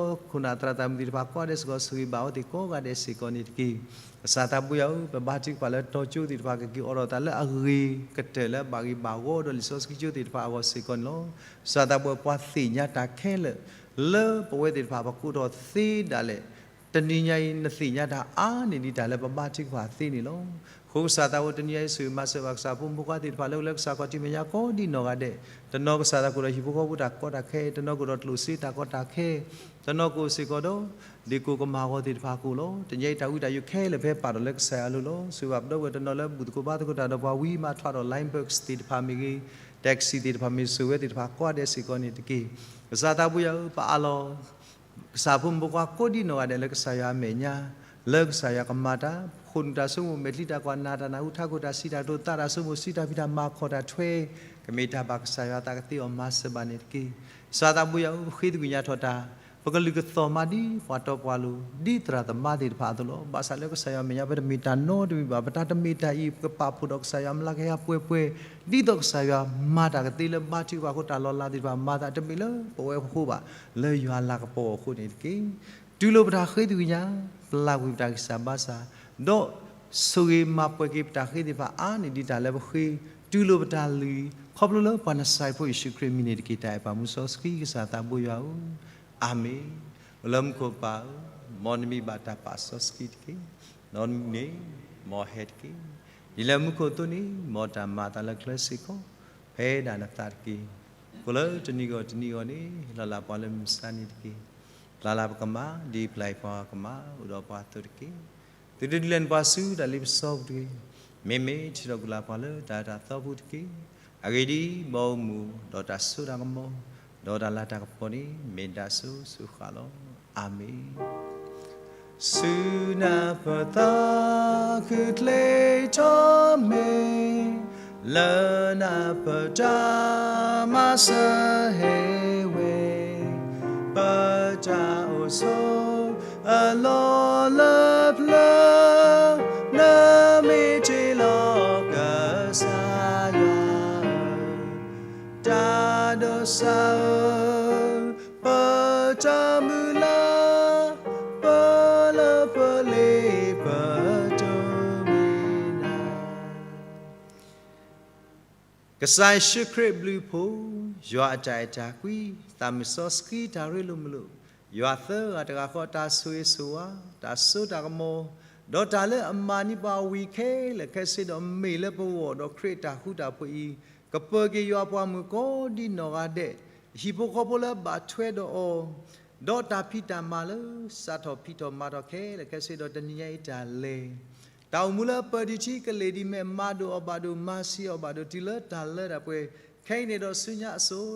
းတီၤဘျီခိၣ်နၢ် သရၣ်သရၣ်မုၣ်သ့ၣ်တဖၣ်ကိးဂၤဒဲးစ့ၢ်ကီး ဆိၣ်ဂ့ၤဘၣ်အဝဲသ့ၣ်ကိးဂၤဒဲးစ့ၢ်ကီးန့ၣ်တက့ၢ်. ကစၢ်သးပှဲၤအု ပဘါထုကဖၣ်လၢတီၤကၠိသ့ၣ်တဖၣ် ကက့ၤအိးထီၣ်သးလၢအဂ့ၤကတၢၢ်လၢအဘၣ်ဂ့ၤဘၣ်ဂီၤ ဒီးလံာ်စီဆှံကၠိသ့ၣ်တဖၣ်အဂီၢ်စ့ၢ်ကီးန့ၣ်လီၤ. ကစၢ်သးပှဲၤအု ပှၤသ့ၣ်ညါတၢ်ခဲလၢာ် လၢပဝဲသ့ၣ်တဖၣ်ပကိးထီၣ်သ့ဒၣ်လဲာ် တနံၤညါအံၤ နသ့ၣ်ညါတၢ်အါန့ၢ်ဒံးတၢ်လၢပဘါထုကဖၣ်သ့န့ၣ်လီၤ. အဃိကစၢ်သးပှဲၤအု တနံၤညါအံၤ ဆိၣ်ဂ့ၤမၤစၢၤဘၣ်ကစၢ်ဖိမုၣ်ဖိခွါသ့ၣ်တဖၣ်လၢအိၣ်လၢကစၢ်ခီၣ်ထံးမဲာ်ညါကိးဒံနီၢ်ဂၤဒဲး တနီၤကစၢ်သးကအိၣ်ဒီးဟံၣ်ဖိဃီဖိတၢ်ကီတၢ်ခဲ တနီၤကအိၣ်ဒီးကျိၣ်စ့တၢ်ကီတၢ်ခဲ တနီၤကအိၣ်စ့ၢ်ကီးဒီး ဒ့ၣ်ကိၣ်ကမၢ်ဂီၤသ့ၣ်တဖၣ်ကအိၣ်လီၤ. တနံၤညါအံၤတၢ်ဝံတၢ်ယိးခဲလၢာ်ဖဲပာ်ထီၣ်လၢကစၢ်ယွၤအလိၤလီၤ. ဆိၣ်ဂ့ၤဘၣ်ပဒီပုၢ်ဝဲၢ်တနီၤလၢဘူၣ်သကိးဘါသကိးတၢ်ဒီးပှၤဝံမၤထွးဒီး Line Bus သ့ၣ်တဖၣ်မ့ၢ်ဂ့ၤ taxi သ့ၣ်တဖၣ်မ့ၢ်ဂ့ၤ ဆိၣ်ဂ့ၤဝဲသ့ၣ်တဖၣ်ကိးဂၤဒဲးစ့ၢ်ကီးန့ၣ်တက့ၢ်. ကစၢ်သးပှဲၤအု ပအးလီၤ ကစၢ်ဖိမုၣ်ဖိခွါကိးဒံနီၢ်ဂၤဒဲးလၢကစၢ်ယွၤအမဲာ်ညါ လၢကစၢ်ယွၤကမၤတၢ် ဃိာ်နုာ်တၢ်ဆိကမိၣ် မဲာ်ချံတၢ်ကွၢ် နၢ်တၢ်နၢ်ဟူ ထးခိၣ်တၢ်စံးတၢ်ကတိၤ သးတၢ်ဆိကမိၣ် စံးတၢ်ဖံးတၢ်မၤ ခီၣ်တၢ်ထွဲ ကမ့ၢ်တၢ်ဘၣ်ကစၢ်ယွၤသးကသ့အီၤ မၤစၢၤဘၣ်န့ၣ်တက့ၢ်. ကစၢ်သးပှဲၤအု ပဃ့သကွံၢ်ညါထီၣ်တၢ် ပကလုၢ်ကသီၣ်မးဒ်ပှၤတီပှၤလိၤ ဒ်သရၣ်သမါသ့ၣ်တဖၣ်အသိးလီၤ. ဘၣ်ဆၣ်လၢကစၢ်ယွၤအမဲာ်ညါ ပတမ့ၢ်တၢ်နီတမံၤဘၣ် ပတၢ်တမ့ၢ်တၢ်အံၤ ပကပာ်ဖှိၣ်ဒီးကစၢ်ယွၤ မျးကယၤပှဲၤပှဲၤ ဒ်သိးကစၢ်ယွၤမၤတၢ်ကသ့လၢဘါထုကဖၣ်အဃိ တၢ်လီၤလးသ့ၣ်တဖၣ် မၤသးတမ့ၢ်လၢပဝဲပဃိဘၣ် လၢယွၤလၤကပီၤအဃိန့ၣ်တက့ၢ်. တူၢ်လိာ်ပတၢ်ဃ့သကွံၢ်ညါ ပျၢ်ကွံာ်ပတၢ်ဂံၢ်စၢ်ဘါစၢ် ဒီးဆိၣ်ဂ့ၤမၤပှဲၤက့ၤပတၢ်ဃ့သ့ၣ်တဖၣ်အါန့ၢ်ဒံးတၢ်လၢပဃ့ တူၢ်လိာ်ပတၢ်လုၢ် ခီဖျိလၢပှၤနစၤရ့းဖိယ့ၣ်ၡူးခရံာ်အမံၤန့ၣ်တက့ၢ်. တၢ်အဲၣ်ပာ်မူစီဆှံကစၢ်သးဘိယွၤဧၢ, အၤမ့ၣ်. အိၣ်လၢမူခိၣ်ပၢ်ဧၢ, မ်နမံၤဘၣ်တၢ်ပာ်စီဆှံတက့ၢ်. နီၢ်နံၤန့ၣ် မ်ဟဲတက့ၢ်. ဒ်လၢမူခိၣ်အသိးန့ၣ် မ်တၢ်မၤအသးလၢကျဲစ့ၢ်ကီး ဖဲဒၣ်နသးတက့ၢ်. ကိးလၢတနံၤဂီၢ်တနံၤဂီၢ်န့ၣ် ဟ့ၣ်လီၤလၢပှၤလၢမုၢ်မဆါန့ၣ်တက့ၢ်. ပျၢ်လၢပကမၢ် ဒ်ပျၢ်အံၤပှၤကမၢ် အိၣ်ဒီးပှၤအသိးတက့ၢ်. သုတဒုးလဲၤနပှၤဆူတၢ်လ့ပစီပူၤတဂ့ၤ. မ့မ့ၢ်ထံၣ်ထီၣ်ကွံာ်လၢပှၤလၢတၢ်အၢတၢ်သီပူၤတက့ၢ်. အဂ့ၢ်ဒ်အံၤ, မ်အအိၣ်မူဒီးတၢ်စိတၢ်ကမီၤ, ဒီးတၢ်လၤတၢ်ကပီၤန့ၣ် မ့ၢ်ဒၣ်စိစိဃၣ်လီၤ. အၤမ့ၣ်. ဆူနၢ်ပၢၢ်သးခုချ့ထီၣ်မ့ၢ် လၢနပတၢ်မၤစၢၤဟဲဝဲ, ပတၢ်အိၣ်ဆိးအလီၢ်လၢပျၢၤ, နမ့ၢ်တ့လီၤကစၢ်ယွၤဧၢ, တၢ်ဒိးစၢ်ဧၢ, ပတၢ်မုၢ်လၢ်, ပလၢပလ့ပတိၢ်မံၤနၤ ကစၢ်ယ့ၣ်ၡူးခရံာ်အဘျုးအဖှိၣ်, ယွၤအတၢ်အဲၣ်တၢ်ကွံ, သးမုၢ်စီဆှံတၢ်ရ့လိာ်မုာ်လိာ်, ယွၤသၢဂၤတဂၤဃီတၢ်ဆိၣ်ဂ့ၤဆိၣ်ဝါ, တၢ်စိတၢ်ကမီၤ, ဒီးတၢ်လၢအမၤန့ၢ်ပှၤဝံၤခဲလၢာ်ခဲဆ့ဒီးမ့ၢ်လၢပဂီၢ်ဒီးခရံာ်အတၢ်ဃူတၢ်ဖိးအံၤ, ကပၢၤက့ၤယွၤပှၤမုၣ်ကိးဒံနီၢ်ဂၤဒဲး, ဟံၣ်ဖိဃီဖိလၢဘၣ်ထွဲဒီးအီၤ ဒီးတၢ်ဖံးတၢ်မၤလၢစးထီၣ်ဖံးထီၣ်မၤထီၣ်ခဲလၢာ်ခဲဆ့ဒီးတနံၤညါအံၤတၢ်လဲၤ, တၢ်အိၣ်မူလၢပၢၤဒံးထံကလ့ၢ်ဒံးမဲာ် မၤဒိၣ်အီၤဘၣ်ဒိၣ်မၤဆံးအီၤဘၣ်ဒိၣ်တုၤလၢတၢ်လၢတၢ်ပှဲၤ, ခဲအံၤန့ၣ်ဒီးဆူညါအစိၤ